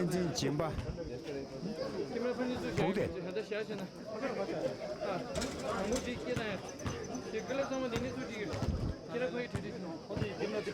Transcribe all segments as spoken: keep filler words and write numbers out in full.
བསྟན་འཛིན་སྦྱིན་པ། ཁེ་མ་ར་ཕ་ནི་ཚུར་བཞག་བྱས་ན་ད་བཞག་བྱས་ན། ཨ། དང་པོ་དེ་སྐྱེ་ན་ཡང་། དེ་ཀི་ལ་ཚང་མ་དེ་ནི་ཚུར་ཅིག་ཁྱེད་ར་ཕ་ཡི་བྲིས་བྲིས་ནོ། ང་དེ་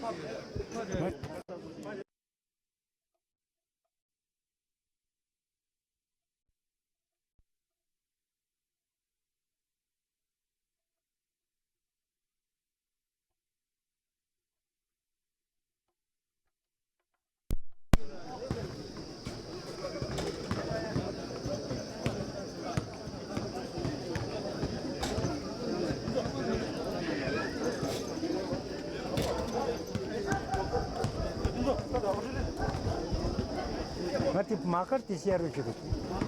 མ་ཀར་དེ་བཤད་རོགས་བྱེད་དགོས།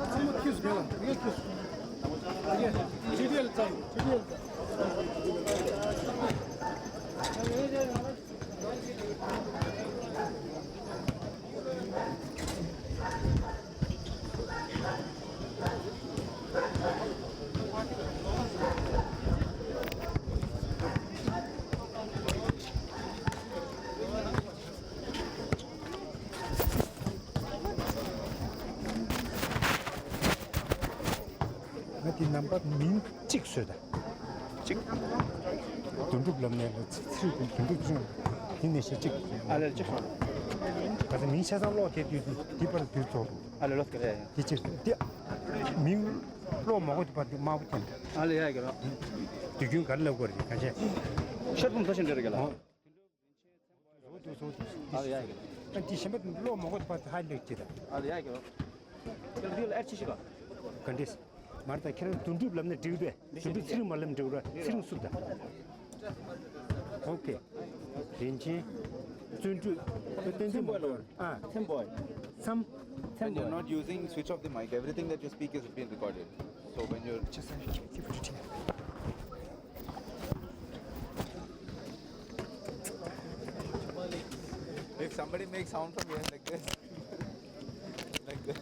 ཚང་མ་ཁྱུས་སུ་ངེས་ལ་ངས་ཁྱུས་སུ། ངས་ཇི་ཌི་ཨེལ་ཙམ་ཇི་ཌི་ཨེལ་ཙམ། ང་དེ་ནམ་བར་མིང་གཅིག་བཟོས་ད། གཅིག་དོན་གྲུབ་ལབ་ནས་ལ་ཚིག་ཚིག་དོན་གྲུབ་ཅུང་དེ་ནས་ཤེས་གཅིག་ཨ་ལས་གཅིག་ག་ཚོད་མིང་ཆ་ཚང་ཀློག་དེ་དུས་དེ་པར་དུས་ཚོགས་ཨ་ལས་ལོ་སྐད་རེད། དེ་ཕྱིར་དེ་མིང་ཀློག་མ་དགོས་དུས་པར་དེ་དམར་པོ་ཐོན་ཨ་ལས་ཡ་གི་རོ། དུས་རྒྱུན་ག་རེ་ལབ་དགོས་རེད་ག་ཤེས། ཤར་ཕུང་ཚོ་ཞིག་འདྲ་རེད་ག་ལ། ཨ་ལས་ཡ་གི་རོ། ཨ་དེ་གཞན་པ་ཀློག་མ་དགོས་དུས་པར་དེ་ཧ་ལས་ཀྱི་རེད། ཨ་ལས་ཡ་གི་རོ། ཁྱེད་ལ་ཨེར་ཆི་ཤི་ག་ག་འདྲས། མར་ད་ཁྱེད་རང་དོན་གྲུབ་ལབ་ན་འགྲིག་རེད། དོན་གྲུབ་ཚེ་རིང་མ་ལབ་འགྲིག་རེད། ཚེ་རིང་བསུབ་ད། ཨོ་ཁེ། རིན་ཆེན། བརྩོན་འགྲུས། བསྟན་འཛིན་མ་ལོར། ཨ། ཚེམ་བོ། མཚམས། When you're not using, switch off the mic. Everything that you speak is being recorded. So when you're If somebody makes sound from here like this, like this.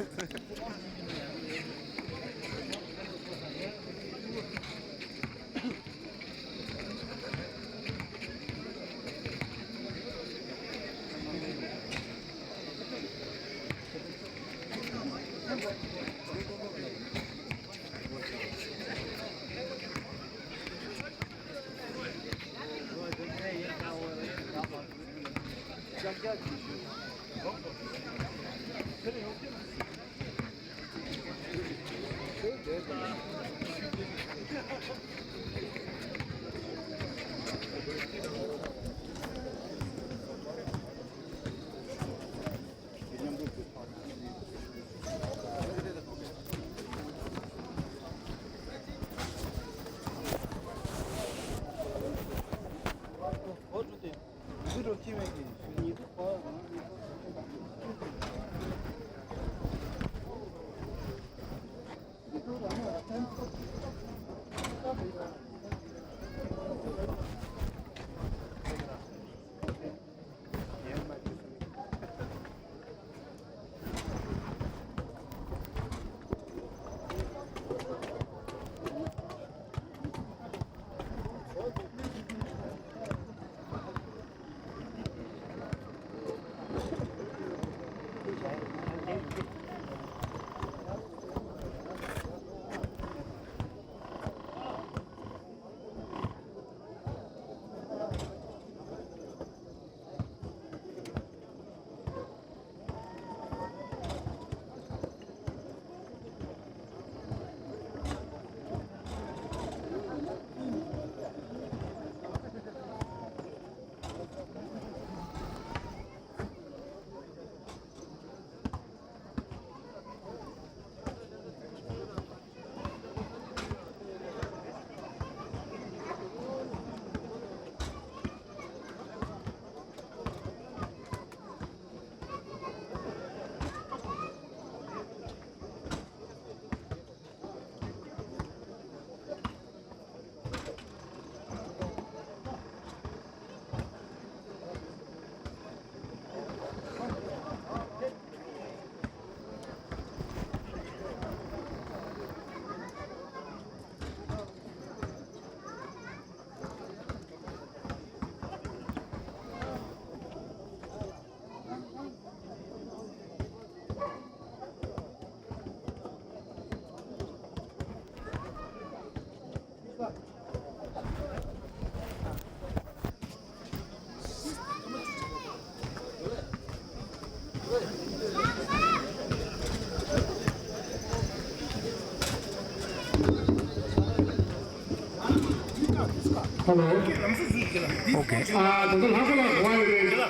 ཧེ་ལོ། ཨོ་ཀེ། ཨ་ད་ལྟ་ལྷག་པ་ལ་གོ་བ་ཡོད་རེད།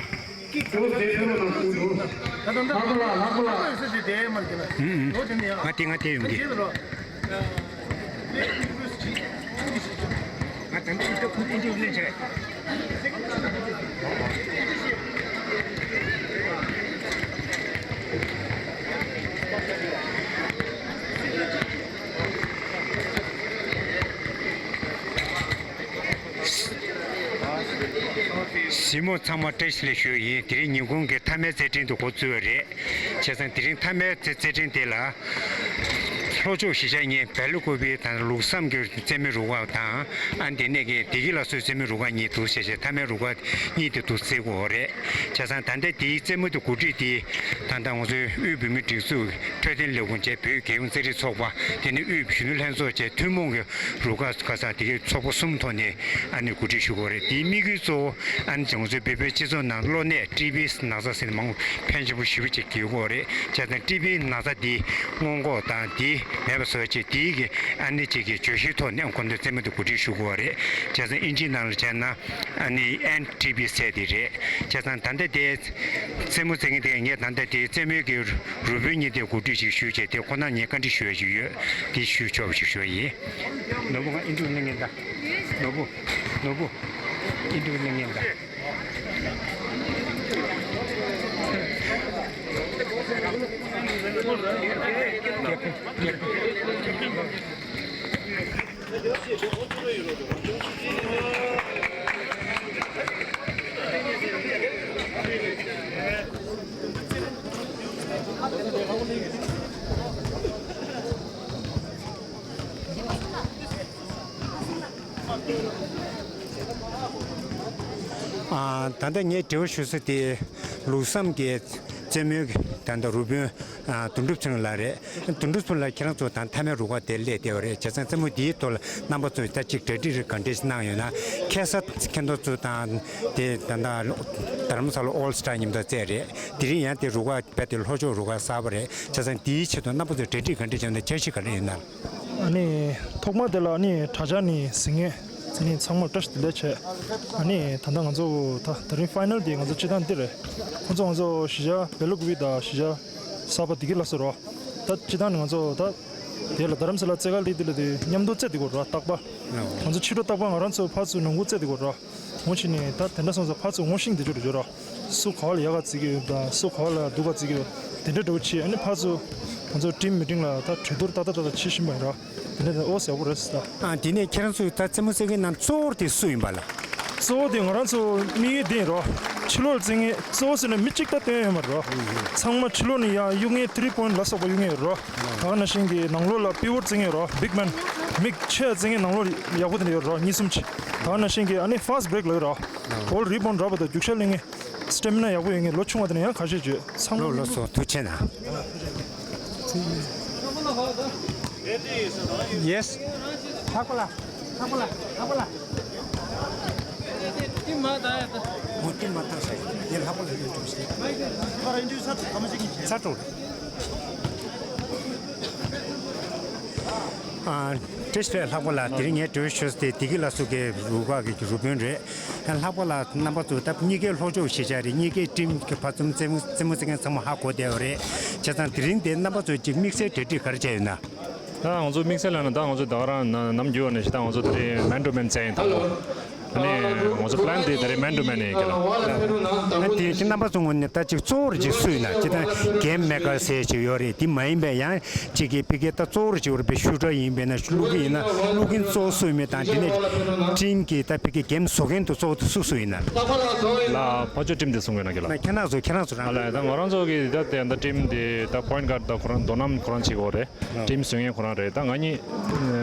ཁྱོད་དེ་ཕེབས་རོགས་གནང་། ལྷག་པ་ལ་ལྷག་པ་ལ། ཨུ་ཨུ། ང་དེ་ང་དེ་ཡོང་གི། ང་ད་ལྟ་ཁོང་ཨིན་ཊར་བིའུ་ལེན་བྱས། གཟིགས་མོ་ཚང་མ་བཀྲ་ཤིས་བདེ་ལེགས་ཞུ་ཡི་ཡིན། དེ་རིང་ཉིན་གུང་གི་མཐའ་མའི་རྩེད་འགྲན་དུ་འགོ་བཙུགས་པ་རེད། བྱས་ཙང་དེ་རིང་མཐའ་མའི་རྩེད་རྩེད་འགྲན་དེ་ལ་ལྷོ་ཕྱོགས་གཞིས་ཆགས་གཉིས་བེ་ལ་ཀུ་པི་དང་ལུགས་བསམ་གྱི་རྩེད་མོའི་རུ་ཁག་དང་། ཨ་འདི་ནས་ཀྱི་བདེ་སྐྱིད་ལགས་སོའི་རྩེད་མོའི་རུ་ཁག་གཉིས་འདུག་བྱས་བྱས་མཐའ་མའི་རུ་ཁག་གཉིས་དེ་འདུག་རྩེ་དགོས་རེད། བྱས་ཙང་ད་ལྟ་དེའི་རྩེད་མོ་དེ་གོ་སྒྲིག་དེ་ད་ལྟ་ང་ཚོའི་དབུས་བོད་མིའི་སྒྲིག་འཛུགས་འཕྲོད་བསྟེན་ལས་ཁུངས་བཅས་བོད་རྒྱལ་ཡོངས་རྩེད་རིགས་ཚོགས་པ། དེ་ནས་དབུས་གཞོན་ནུ་ལྷན་ཚོགས་བཅས་ཐུན་མོང་གི་རུ་ཁག་ཁ་སང་དེ་གའི་ཚོགས་པ་གསུམ་ཐོག་ནས་ཨ་ནི་གོ་སྒྲིག་ཞུ་དགོས་རེད། དེའི་དམིགས་ཡུལ་གཙོ་བོ་ཨ་ནི་ང་ཚོའི་བོད་པའི་སྤྱི་ཚོགས་ནང་གློ་ནད་ཊི་བི་ན་ཚ་ཟེར་ནས་མང་པོ་ཕལ་ཆེན་པོ་ཞེ་པོ་ཅིག་ཡོད་དགོས་རེད། བྱས་ཙང་ཊི་བི་ན་ཚ་འདི་སྔོན་འགོག་དང་འདི་མེད་པ་བཟོ་བྱེད་དེའི་གི་ཨ་ནི་ཅིག་གི་བརྗོད་གཞིའི་ཐོག་ནས་ཁོང་ཚོས་རྩེད་མོ་འདི་གོ་སྒྲིག་ཞུ་དགོས་རེད། བྱས་ཙང་ཨིན་ཇིའི་ནང་ལ་བྱས་ན་ཨ་ནི་ཨེན་ཊི་བི་ཟེར་དེ་རེད། བྱས་ཙང་ད་ལྟ་དེ་རྩེད་མོ་རྩེད་མཁན་དེ་ངས་ད་ལྟ་དེ་རྩེད་མོའི་གི་རུ་དཔོན་གཉིས་དེ་གོ་སྒྲིག་ཅིག་ཞུས་བྱས་དེ་ཁོ་ན་ངས་བཀའ་འདྲི་ཞུ་ཡ་ཞིག་ཡོད། དེ་ཞུ་ཆོག་པ་ཞིག་ཞུ་ཡ་ཡིན། ནོར་བུ་ང་ཨིན་ཊར་བིའུ་གནང་མཁན་ད། ནོར་བུ། ནོར་བུ། ཨིན་ཊར་བིའུ་གནང་མཁན་ད། ཨ། ད་ལྟ་ངས་དྲི་བ་ཞུ་ས་དེ་ལུགས་བསམ་གྱི་རྩེད་མོའི་ད་ལྟ་རུ་དཔོན་ཨ་དོན་གྲུབ་ཚེ་རིང་ལགས་རེད། དོན་གྲུབ་ཚེ་རིང་ལགས་ཁྱེད་རང་ཚོ་དང་མཐའ་མའི་རུ་ཁག་དེར་སླེབས་བསྡད་པ་རེད། བྱས་ཙང་རྩེད་མོ་འདིའི་ཐོག་ལ་རྣམ་པ་ཚོས་ད་ཅིག་གྲ་སྒྲིག་རེ་ག་འདྲས་ཤིག་གནང་ཡོད་ན། ཁ་སང་ཁྱེད་རང་ཚོ་དང་དེ་ད་ལྟ་རྡ་རམ་ས་ལ་ཨོལ་སི་ཊར་མཉམ་དུ་རྩེད་རེད། དེ་རིང་ཡང་དེ་རུ་ཁག་རྦད་དེ་ལྷོ་ཕྱོགས་རུ་ཁག་གསར་པ་རེད། བྱས་ཙང་འདིའི་ཆེད་དུ་རྣམ་པ་ཚོས་གྲ་སྒྲིག་ག་འདྲས་བྱུང་ན། འཆར་གཞི་ག་འདྲས་ཡོད་ན། ཨ་ནི་ཐོག་མ་དེ་ལ་ཨ་ནི་དྲ་རྒྱ་ནས་གཟིགས་མཁན་ཨ་ནི་ཚང་མར་བཀྲ་ཤིས་བདེ་ལེགས་བྱས། ཨ་ནི་ད་ལྟ་ང་ཚོ་ད་དེ་རིང་ཕའི་ནལ་དེ་ང་ཚོ་སྤྱི་བཏང་འདི་རེད། ཁོང་ཚོ་ང་ཚོ་གཞིས་ཆགས་བེ་ལ་ཀུ་པི་དང་གཞིས་ཆགས་གསར་པ་བདེ་སྐྱིད་ལགས་སོ་རོ། ད་སྤྱི་བཏང་ནས་ང་ཚོ་ད་དེ་ལ་རྡ་རམ་ས་ལ་རྩེད་གར་ལིག་དེ་ལ་དེ་མཉམ་དུ་རྩེད་བསྡད་ཀྱི་ཡོད་རེད། རྟག་པར་ང་ཚོ་ཕྱི་དྲོ་རྟག་པར་ང་རང་ཚོ་ཕར་ཚུར་ནང་ཁུལ་རྩེད་བསྡད་ཀྱི་ཡོད་རེད། འོ་བྱས་ནས་ད་དེ་འདྲ་སོང་ཙང་ཕར་ཚུར་ངོ་ཤེས་བསྡད་རྒྱུ་རེད་འགྲོ་ར། སུ་ག་བ་ལ་ཡག་ག་བརྩི་གི་ཡོད་དང་སུ་ག་བ་ལ་སྡུག་ག་བརྩི་གི་ཡོད། དེ་འདྲ་འདྲ་བོ་བྱས། ཨ་ནི་ཕར་ཚུར་ང་ཚོ་ཊིམ་མི་ཊིང་ལ་ད་གྲོས་བསྡུར་ཏག་ཏག་ཏག་ཏག་བྱེད་བཞིན་པ་ཡིན་ར། དེ་འདྲ་དེ་ཨོ་ཡག་པོ་རེད་ཟེར་ད། ཨ་དེ་ནས་ཁྱེད་རང་ཚོས་ད་རྩེད་མོ་རྩེ་མཁན་རྣམས་གཙོ་བོ་དེ་སུ་ཡིན་པ་ལ། གཙོ་བོ་དེ་ང་རང་ཚོ་དམིགས་ཡུལ་དེ་ཡིན་རོ། ཕྱི་ལོགས་ལ་རྩེད་མཁན་གཙོ་བོ་ཟེར་ན་མི་གཅིག་ད་སྟོན་ཡོད་མ་རེད་རོ། ཚང་མ་ཕྱི་ལོགས་ནས་ཡར་གཡུག་མཁན་ཐི་རི་པོ་ཡིན་ཊི་ལ་སོགས་པ་གཡུག་མཁན་ཡོད་རོ། ད་ག་ནང་བཞིན་གྱི་ནང་ལོགས་ལ་པི་ཝར་རྩེད་མཁན་ཡོད་རོ། བིག་མེན། མི་ཆེ་བ་རྩེད་མཁན་ནང་ལོགས་ཡག་པོ་དེ་འདྲ་ཡོད་རོ། གཉིས་གསུམ་ཅིག་ད་ག་ནང་བཞིན་གྱི་ཨ་ནི་ཕ་སི་ཊི་བྷི་རེག་ལབ་ཡོད་རོ། བྷོལ་རི་བའོན་ཌི་རག་པ་དང་རྒྱུག་ཤར་ལེན་མཁན། སི་ཊེ་མི་ན་ཡག་པོ་ཡོད་མཁན། ལོ་ཆུང་བ་དེ་ནས་ཡང་ཁ་ཤས་བྱོས། ཚང་མ། ལགས་སོ། ཐུགས་རྗེ་གནང་། ཡེ་སི། ལྷག་པ་ལ། ལྷག་པ་ལ། ལྷག་པ་ལ། ཏི་མ་ད་ཡ་ད། འོ་ཏི་མ་ད་ས་ཡ། ལྷག་པ་ལ་ཡོད་འགྲོ་ཞེས། ཚ་འགྲོ། ཨ། བཀྲ་ཤིས་བདེ་ལེགས་ལྷག་པ་ལ། དེ་རིང་ངས་འགྲོ་ཞུས་ཏེ་བདེ་སྐྱིད་ལགས་སུ་གི་རུ་ཁག་གི་རུ་དཔོན་རེད། ལྷག་པ་ལ་རྣམ་པ་ཚོ་ད་གཉིས་ཀའི་ལྷོ་ཕྱོགས་གཞིས་ཆགས་རེད། གཉིས་ཀའི་ཊིམ་གྱི་ཕར་ཚུར་རྩེད་མོ་རྩེད་མོ་རྩེད་མཁན་ཚང་མ་ཧ་གོ་བསྡད་ཡོད་རེད། བྱས་ཙང་དེ་རིང་དེ་རྣམ་པ་ཚོས་ཅིག་དམིགས་བསལ་གྲ་སྒྲིག་ག་རེ་བྱས་ཡོད་ན། ད་ང་ཚོ་དམིགས་བསལ་ལབ་ན་ད་ང་ཚོ་ད་ག་རང་ནམ་རྒྱུན་བ་ནས་ད་ང་ཚོ་དེ་རིང་མན་ཊུ་མན་རྩེད་ཡིན། ད་ལོ་ཨ་ནི་ང་ཚོ་པི་ལན་དེ་དེ་རིང་མན་ཊུ་མན་ཡིན་གི་ལ། ཨ་དེ་ཁྱེད་རྣམ་པ་ཚོ་ངོས་ནས་ད་ཅིག་གཙོ་བོར་ཅིག་སུ་ཡིན་ན། ཅི་ད་གེམ་མེ་ཀར་ཟེར་ཅིག་ཡོད་རེད། དེ་མ་ཡིན་པའི་ཡང་ཅིག་གི་ཕི་གེ་ད་གཙོ་བོར་ཅིག་ཡོད་རེད་པས། ཤུ་ཊར་ཡིན་པས་ན་བླུག་གི་ཡིན་ན་བླུག་མཁན་གཙོ་བོ་སུ་ཡིན་མིན་དང་། དེ་ནས་ཊིམ་གྱི་ད་ཕི་གེ་གེམ་བཟོ་མཁན་དུ་གཙོ་བོ་དེ་སུ་སུ་ཡིན་ན། ལ་ཕར་ཕྱོགས་ཊིམ་དེ་གསུང་གི་ཡོད་ན་གི་ལ། ཁྱེད་རྣམ་ཚོ་ཁྱེད་རང་ཚོ་རང་། ཨ་ལ་ད་ང་རང་ཚོ་གི་ད་དེ་ད་ཊིམ་དེ་ད་པོ་ཡིན་ཊི་གཱར་ཌི་ད་ཁོ་རང་མདོ་ནམ་ཁོ་རང་བྱེད་ཀྱི་ཡོད་རེད། ཊིམ་བཟོ་མཁན་ཁོ་རང་རེད། ད་ང་གཉིས་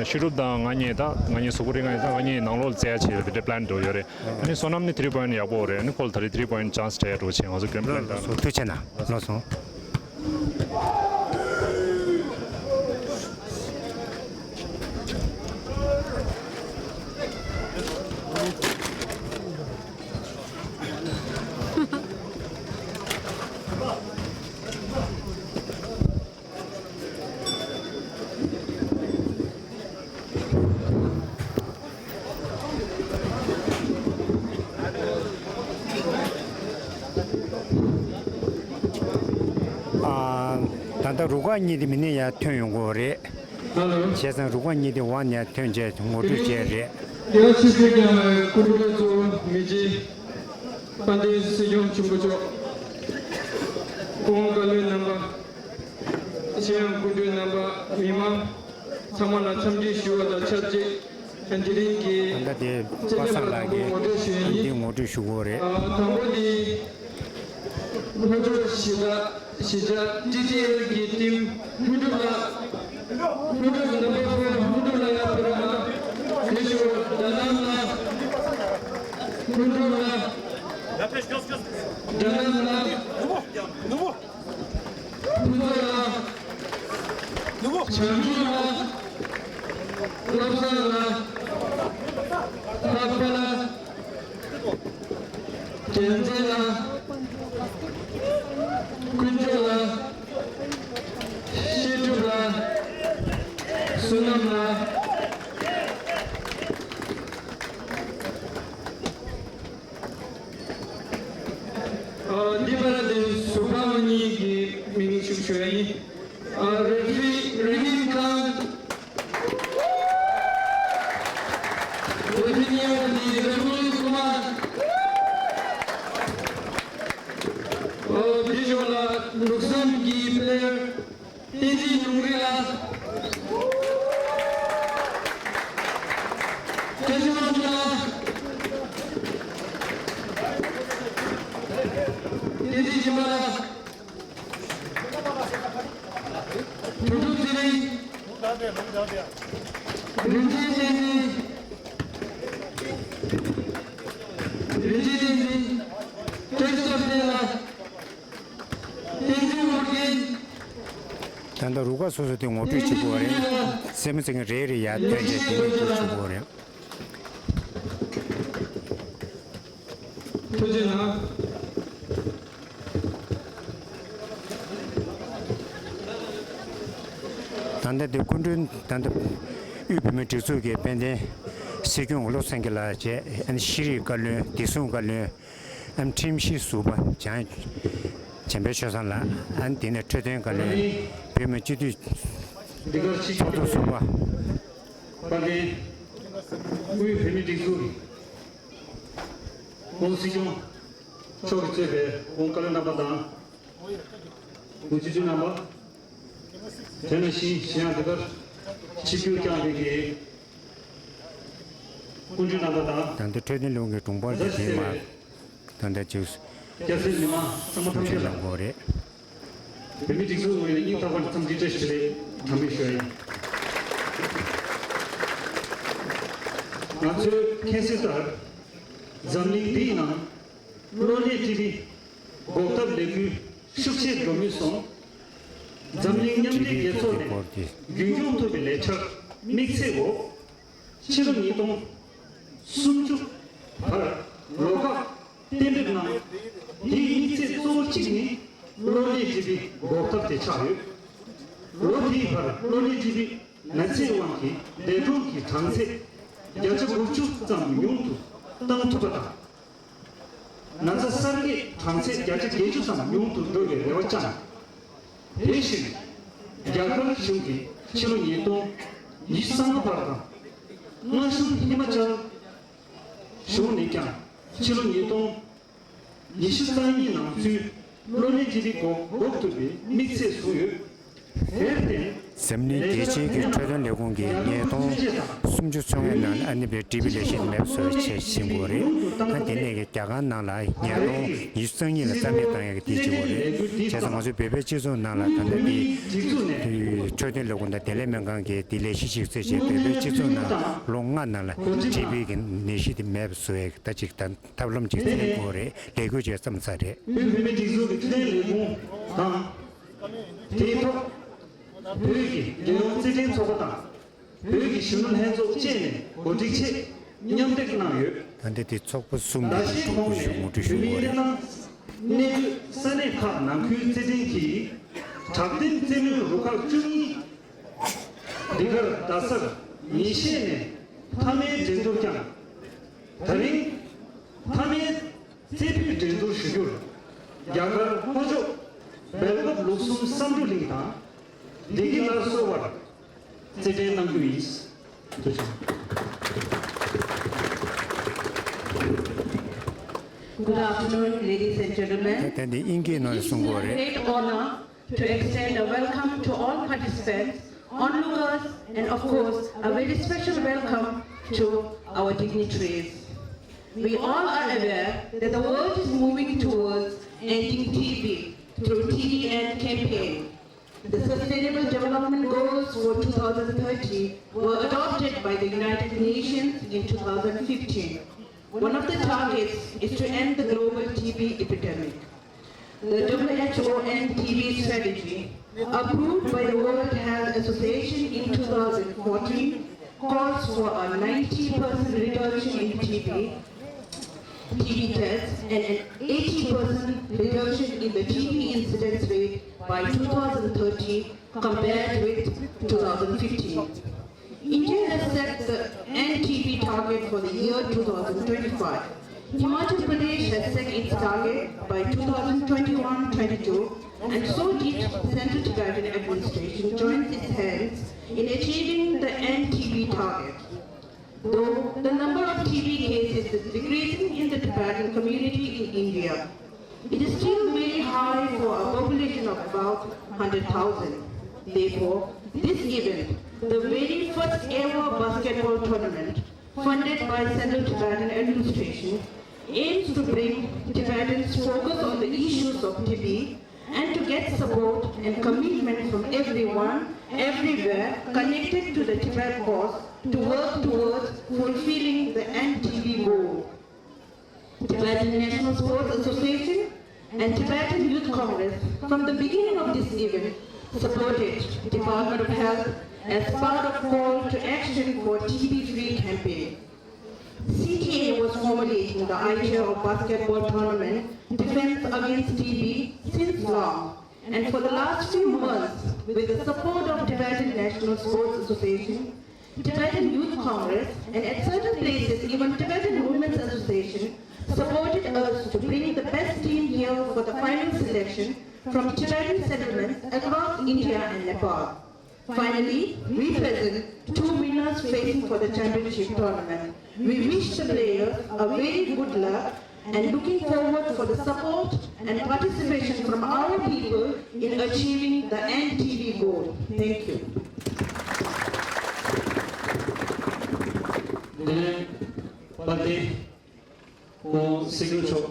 ཤུ་ཊར་དང་ང་གཉིས་ད་ང་གཉིས་གཟུགས་པོ་རིག་ང་གཉིས་ད་ང་གཉིས་ནང་ལོགས་ལ་རྩེ་ཡ་བྱེད་ཡ་དེ་འདྲའི་པི་ལན་འགྲོ་ཡོད་རེད། ཨ་ནི་བསོད་ནམས་ནི་ཐི་རི་པོ་ཡིན་ཊི་ཡག་པོ་རེད། ཨ་ནི་ཁོ་ལ་ད་རེས་ཐི་རི་པོ་ཡིན་ཊི་ཅན་སི་སྤྲད་ཡ་འགྲོ་བྱེད། ང་ཚོ་གོམ་པ་ལ་ལགས་སོ། ཐུགས་རྗེ་གནང་། ལགས་སོ། ད་ལྟ་རུ་ཁག་གཉིས་དེ་མི་ནས་ཡར་ཐོན་ཡོང་གི་ཡོད་རེད། ཧ་ལོ། བྱས་ཙང་རུ་ཁག་གཉིས་དེ་འོག་ནས་ཡར་ཐོན་བྱས་ངོ་སྤྲོད་བྱས་རེད། རྒྱལ་བ་ཆེ་ཤོས་ཀྱང་སྐུ་མགྲོན་གཙོ་བོ་མི་རྗེ་དཔལ་ལྡན་སྲིད་སྐྱོང་ཆེན་པོ་མཆོག་སྐུ་ངོ་བཀའ་བློན་རྣམ་པ། གཞན་ཡང་སྐུ་མགྲོན་རྣམ་པ། མི་མང་ཚང་མ་ལ་འཚམས་འདྲི་ཞུ་བ་དང་ཆབས་ཅིག་དེ་རིང་གི་ད་ལྟ་དེ་པ་སངས་ལགས་ཀྱིས་འདི་ངོ་སྤྲོད་ཞུ་གི་ཡོད་རེད། དང་པོ་དེ་ལྷོ་ཕྱོགས་གཞིས་ཆགས་གཞིས་ཆགས་ཊི་ཊི་ཨེལ་གྱི་ཊིམ་ལྷུན་གྲུབ་ལགས། ལྷུན་གྲུབ་ནམ་བར་ཕོར་ལྷུན་གྲུབ་ལགས་ཡར་ཕེབས་རོགས་གནང་། དེ་ཞུ་རྒྱ་ནག་ལ་ལྷུན་གྲུབ་ལགས། རྒྱ་ནག་ལ། ཕུན་ཚོགས་ལགས། བྱང་ཆུབ་ལགས། བློ་བཟང་ལགས། ལྷག་པ་ལགས། རྒྱལ་མཚན་ལགས། དཀོན་མཆོག་ལགས། བཤད་སྒྲུབ་ལགས། བསོད་ནམས་ལགས། ཨ། འདི་བར་དུ་ཟུར་པ་གཉིས་ཀྱི་མིང་ཞུ་ཞུ་ཡ་ཡིན། ཨ། རེ་ཕི་རི་རི་ནིང་ཁང་། རེ་ཕི་གཉིས་པ་དེ་རེ་ཕི་ཀུ་མར། ཨ། འདི་ཕྱོགས་ལ་ལུགས་བཟང་གི་པི་ལེ་ཡར། བསྟན་འཛིན་ལུང་རིགས་ལགས། བཀྲ་ཤིས་དབང་ཕྱུག་ལགས། བསྟན་འཛིན་སྦྱིན་པ་ལགས། གྲུབ་གྲུབ་ཚེ་རིང་། རིན་ཆེན་བསྟན་འཛིན། རིན་ཆེན་བསྟན་འཛིན། བཀྲ་ཤིས་རྡོར་བསྟན་ལགས། བསྟན་འཛིན་ཨོ་རྒྱན། ད་ལྟ་རུ་ཁག་སོ་སོ་དེ་ངོ་སྤྲོད་བྱེད་དགོས་རེད། རྩེད་མོ་རྩེ་མཁན་རེ་རེ་ཡར་ཐོན་བྱས་དེ་ནས་ཐུགས་ཞུ་དགོས་རེད། ཐུགས་རྗེ་གནང་། ད་ལྟ་དེ་སྐུ་མགྲོན་ད་ལྟ་དབུས་བོད་མིའི་སྒྲིག་འཛུགས་ཀྱི་དཔལ་ལྡན་སྲིད་སྐྱོང་བློ་བཟང་སྐྱིད་ལགས་བཅས། ཨ་ནི་ཤེས་རིག་བཀའ་བློན། བདེ་སྲུང་བཀའ་བློན། ཨ་ནི་ཁྲིམས་ཞིབ་ཟུར་པ་བྱང་བྱམས་པའི་ཆོས་བཟང་ལགས། ཨ་ནི་དེ་ནས་འཕྲོད་བསྟེན་བཀའ་བློན། བོད་མི་སྤྱི་འཐུས་ཚོགས་གཙོ་ཟུར་པ། དཔལ་ལྡན་དབུས་བོད་མིའི་སྒྲིག་འཛུགས་ཀྱི་སྐུ་ངོ་སྲིད་སྐྱོང་མཆོག་གིས་གཙོས་པའི་སྐུ་ངོ་བཀའ་བློན་རྣམ་པ་དང་། སྐུ་སྤྱི་འཐུས་རྣམ་པ། དེ་ནང་བཞིན་གཞན་ཡང་འདི་གར་ཆིབས་བསྒྱུར་བསྐྱངས་པའི་གི་སྐུ་མགྲོན་རྣམ་པ་དང་། ད་ལྟ་འཕྲོད་བསྟེན་ལས་ཁུངས་ཀྱི་དྲུང་འཕར་གྱིས་དེ་མར་ད་ལྟ་ཅིག་སྐྱ་སེར་མི་མང་ཚང་མ་ཐམས་ཅད་ལ་གནང་དགོས་རེད། བོད་མིའི་སྒྲིག་འཛུགས་ངོས་ནས་སྙིང་ཐག་པ་ནས་འཚམས་འདྲི་བཀྲ་ཤིས་བདེ་ལེགས་དྲང་པོ་ཞུ་ཡ་ཡིན། ང་ཚོས་མཁྱེན་གསལ་ལྟར། འཛམ་གླིང་འདིའི་ནང་གློ་ནད་ཊི་བི་འགོག་ཐབས་ལས་འགུལ་ཤུགས་ཆེ་འགྲོ་མུས་སོང་། འཛམ་གླིང་མཉམ་འབྲེལ་རྒྱལ་ཚོགས་ནས་རྒྱུན་འཁྱོངས་ཐུབ་པའི་ལས་འཆར་དམིགས་ཚད་འོག་ཕྱི་ལོ་ཉིས་སྟོང་སུམ་ཅུ་བར་ལོ་ཁག་གཏན་འབེབས་གནང་། དེའི་དམིགས་ཚད་གཙོ་བོ་གཅིག་ནི་གློ་ནད་ཊི་བི་འགོག་ཐབས་དེ་ཆགས་ཡོད། ལོ་དེའི་བར་གློ་ནད་ཊི་བི་ན་ཚའི་དབང་གིས་འདས་གྲོངས་ཀྱི་གྲངས་ཚད་བརྒྱ་ཆ་དགུ་བཅུ་ཙམ་ཉུང་དུ་བཏང་ཐུབ་པ་དང་། ན་ཚ་གསར་སྐྱེས་གྲངས་ཚད་བརྒྱ་ཆ་བརྒྱད་ཅུ་ཙམ་ཉུང་དུ་འགྲོ་བའི་རེ་བ་བཅངས། དེ་བཞིན་རྒྱ་གར་གཞུང་གིས་ཕྱི་ལོ་ཉིས་སྟོང་ཉི་ཤུ་རྩ་ལྔ་བར་དང་། མངའ་གཞུང་ཧི་མ་ཅལ་གཞུང་ནས་ཀྱང་ཕྱི་ལོ་ཉིས་སྟོང་ཉི་ཤུ་རྩ་གཉིས་ནང་ཚུད་གློ་ནད་ཊི་བི་འགོག་འགོག་ཐུབ་པའི་དམིགས་ཚད་བཟུང་ཡོད། དེར་བརྟེན། འཛམ་གླིང་རྒྱལ་སྤྱིའི་གི་འཕྲོད་བསྟེན་ལས་ཁུངས་ཀྱིས་ཉིས་སྟོང་སུམ་ཅུ་སོ་ལྔའི་ནང་ཨ་ནི་བའི་ཊི་བི་ལས་གཞི་མེད་པ་བཟོ་བའི་ཆེད་ཕྱིན་དགོས་རེད། ད་དེ་ནས་ཀྱི་རྒྱ་གར་ནང་ལ་ཉིས་སྟོང་ཉི་ཤུ་རྩ་གཉིས་ལ་རྩ་མེད་བཏང་ཡག་གི་དེ་བྱེད་དགོས་རེད། བྱས་ཙང་ང་ཚོའི་བོད་པའི་སྤྱི་ཚོགས་ནང་ལ་ད་ལྟ་དེ་འཕྲོད་བསྟེན་ལས་ཁུངས་དང་བདེ་ལེགས་སྨན་ཁང་གིས་དེ་ལས་གཞི་ཞིག་བཙུགས་བྱས་བོད་པའི་སྤྱི་ཚོགས་ནང་ལོ་ལྔ་ནང་ལ་ཊི་བི་གི་ནད་གཞི་དེ་མེད་པ་བཟོ་ཡག་ད་ཅིག་ད་ཐབས་ལམ་ཅིག་བཙལ་དགོས་རེད། ལས་འགུལ་ཅིག་བརྩམས་ཚར་རེད། བོད་མིའི་སྒྲིག་འཛུགས་ཀྱི་འཕྲོད་བསྟེན་ལས་ཁུངས་དང་། དེའི་ཐོག་བོད་ཀྱི་རྒྱལ་ཡོངས་རྩེད་འགྲན་ཚོགས་པ་དང་། བོད་ཀྱི་གཞོན་ནུ་ལྷན་ཚོགས་བཅས་ནས་གོ་སྒྲིག་ཆེད་མཉམ་འབྲེལ་གནང་ཡོད། ད་ལྟ་དེ་ཚོགས་པ་གསུམ་གྱི་དྲུང་འཕར་ཞུ་ངོ་སྤྲོད་ཞུ་དགོས་རེད། གནས་སྡོད་ས་གནས་ཁག་ནང་ཁུལ་རྩེད་འགྲན་གྱི་དྲག་འཐེན་རྩེད་མོའི་རུ་ཁག་བཅུ་གཉིས། འདི་གར་རྡ་སར་ཉིན་ཤས་ནས་མཐའ་མའི་འགྲན་བསྡུར་བསྐྱངས། ད་རིང་མཐའ་མའི་རྩེ་ཕུད་འགྲན་བསྡུར་ཞུ་རྒྱུར། རྒྱ་གར་ལྷོ་ཕྱོགས་ སྦེལ་ཀོབ་ལུགས་ཟུང་བསམ་འགྲུབ་གླིང་དང་བདེ་སྐྱིད་སླར་གསོ་བར་རྩེད་འགྲན་གནང་རྒྱུ་ཡིན། ཐུགས་རྗེ་ཆེ། Good afternoon, ladies and gentlemen. ད་འདི་དབྱིན་སྐད་ནང་ལ་གསུང་དགོས་རེད། It is a great honor to extend a welcome to all participants, onlookers, and of course, a very special welcome to our dignitaries. We all are aware that the world is moving towards ending T B through T B End campaign. The Sustainable Development Goals for two thousand thirty were adopted by the United Nations in two thousand fifteen. One of the targets is to end the global T B epidemic. The W H O N T B strategy, approved by the World Health Association in two thousand fourteen, calls for a ninety percent reduction in T B, T B deaths and an eighty percent reduction in the T B incidence rate by two thousand thirty compared with two thousand fifteen. India has set the N T B target for the year two thousand twenty-five. Himachal Pradesh has set its target by two thousand twenty-one twenty-two, and so did Central Tibetan Administration joins its hands in achieving the N T B target. Though the number of T B cases is decreasing in the Tibetan community in India, it is still very high for a population of about hundred thousand. Therefore, this event, the very first ever basketball tournament funded by Central Tibetan Administration, aims to bring Tibetans focus on the issues of T B and to get support and commitment from everyone, everywhere connected to the Tibet cause to work towards fulfilling the N T B goal. Tibetan National Sports Association and Tibetan Youth Congress, from the beginning of this event, supported Department of Health as part of call to action for T B free campaign. C T A was formulating the idea of basketball tournament defense against T B since long, and for the last few months, with the support of Tibetan National Sports Association, Tibetan Youth Congress, and at certain places, even Tibetan Women's Association supported us to bring the best team here for the final selection from Tibetan settlements across India and Nepal. Finally, we present two winners facing for the championship tournament. We wish the players a very good luck and looking forward for the support and participation from our people in achieving the N T B goal. Thank you. དེ་ནས་དཔལ་ལྡན་སྐུ་ངོ་སྲིད་སྐྱོང་མཆོག་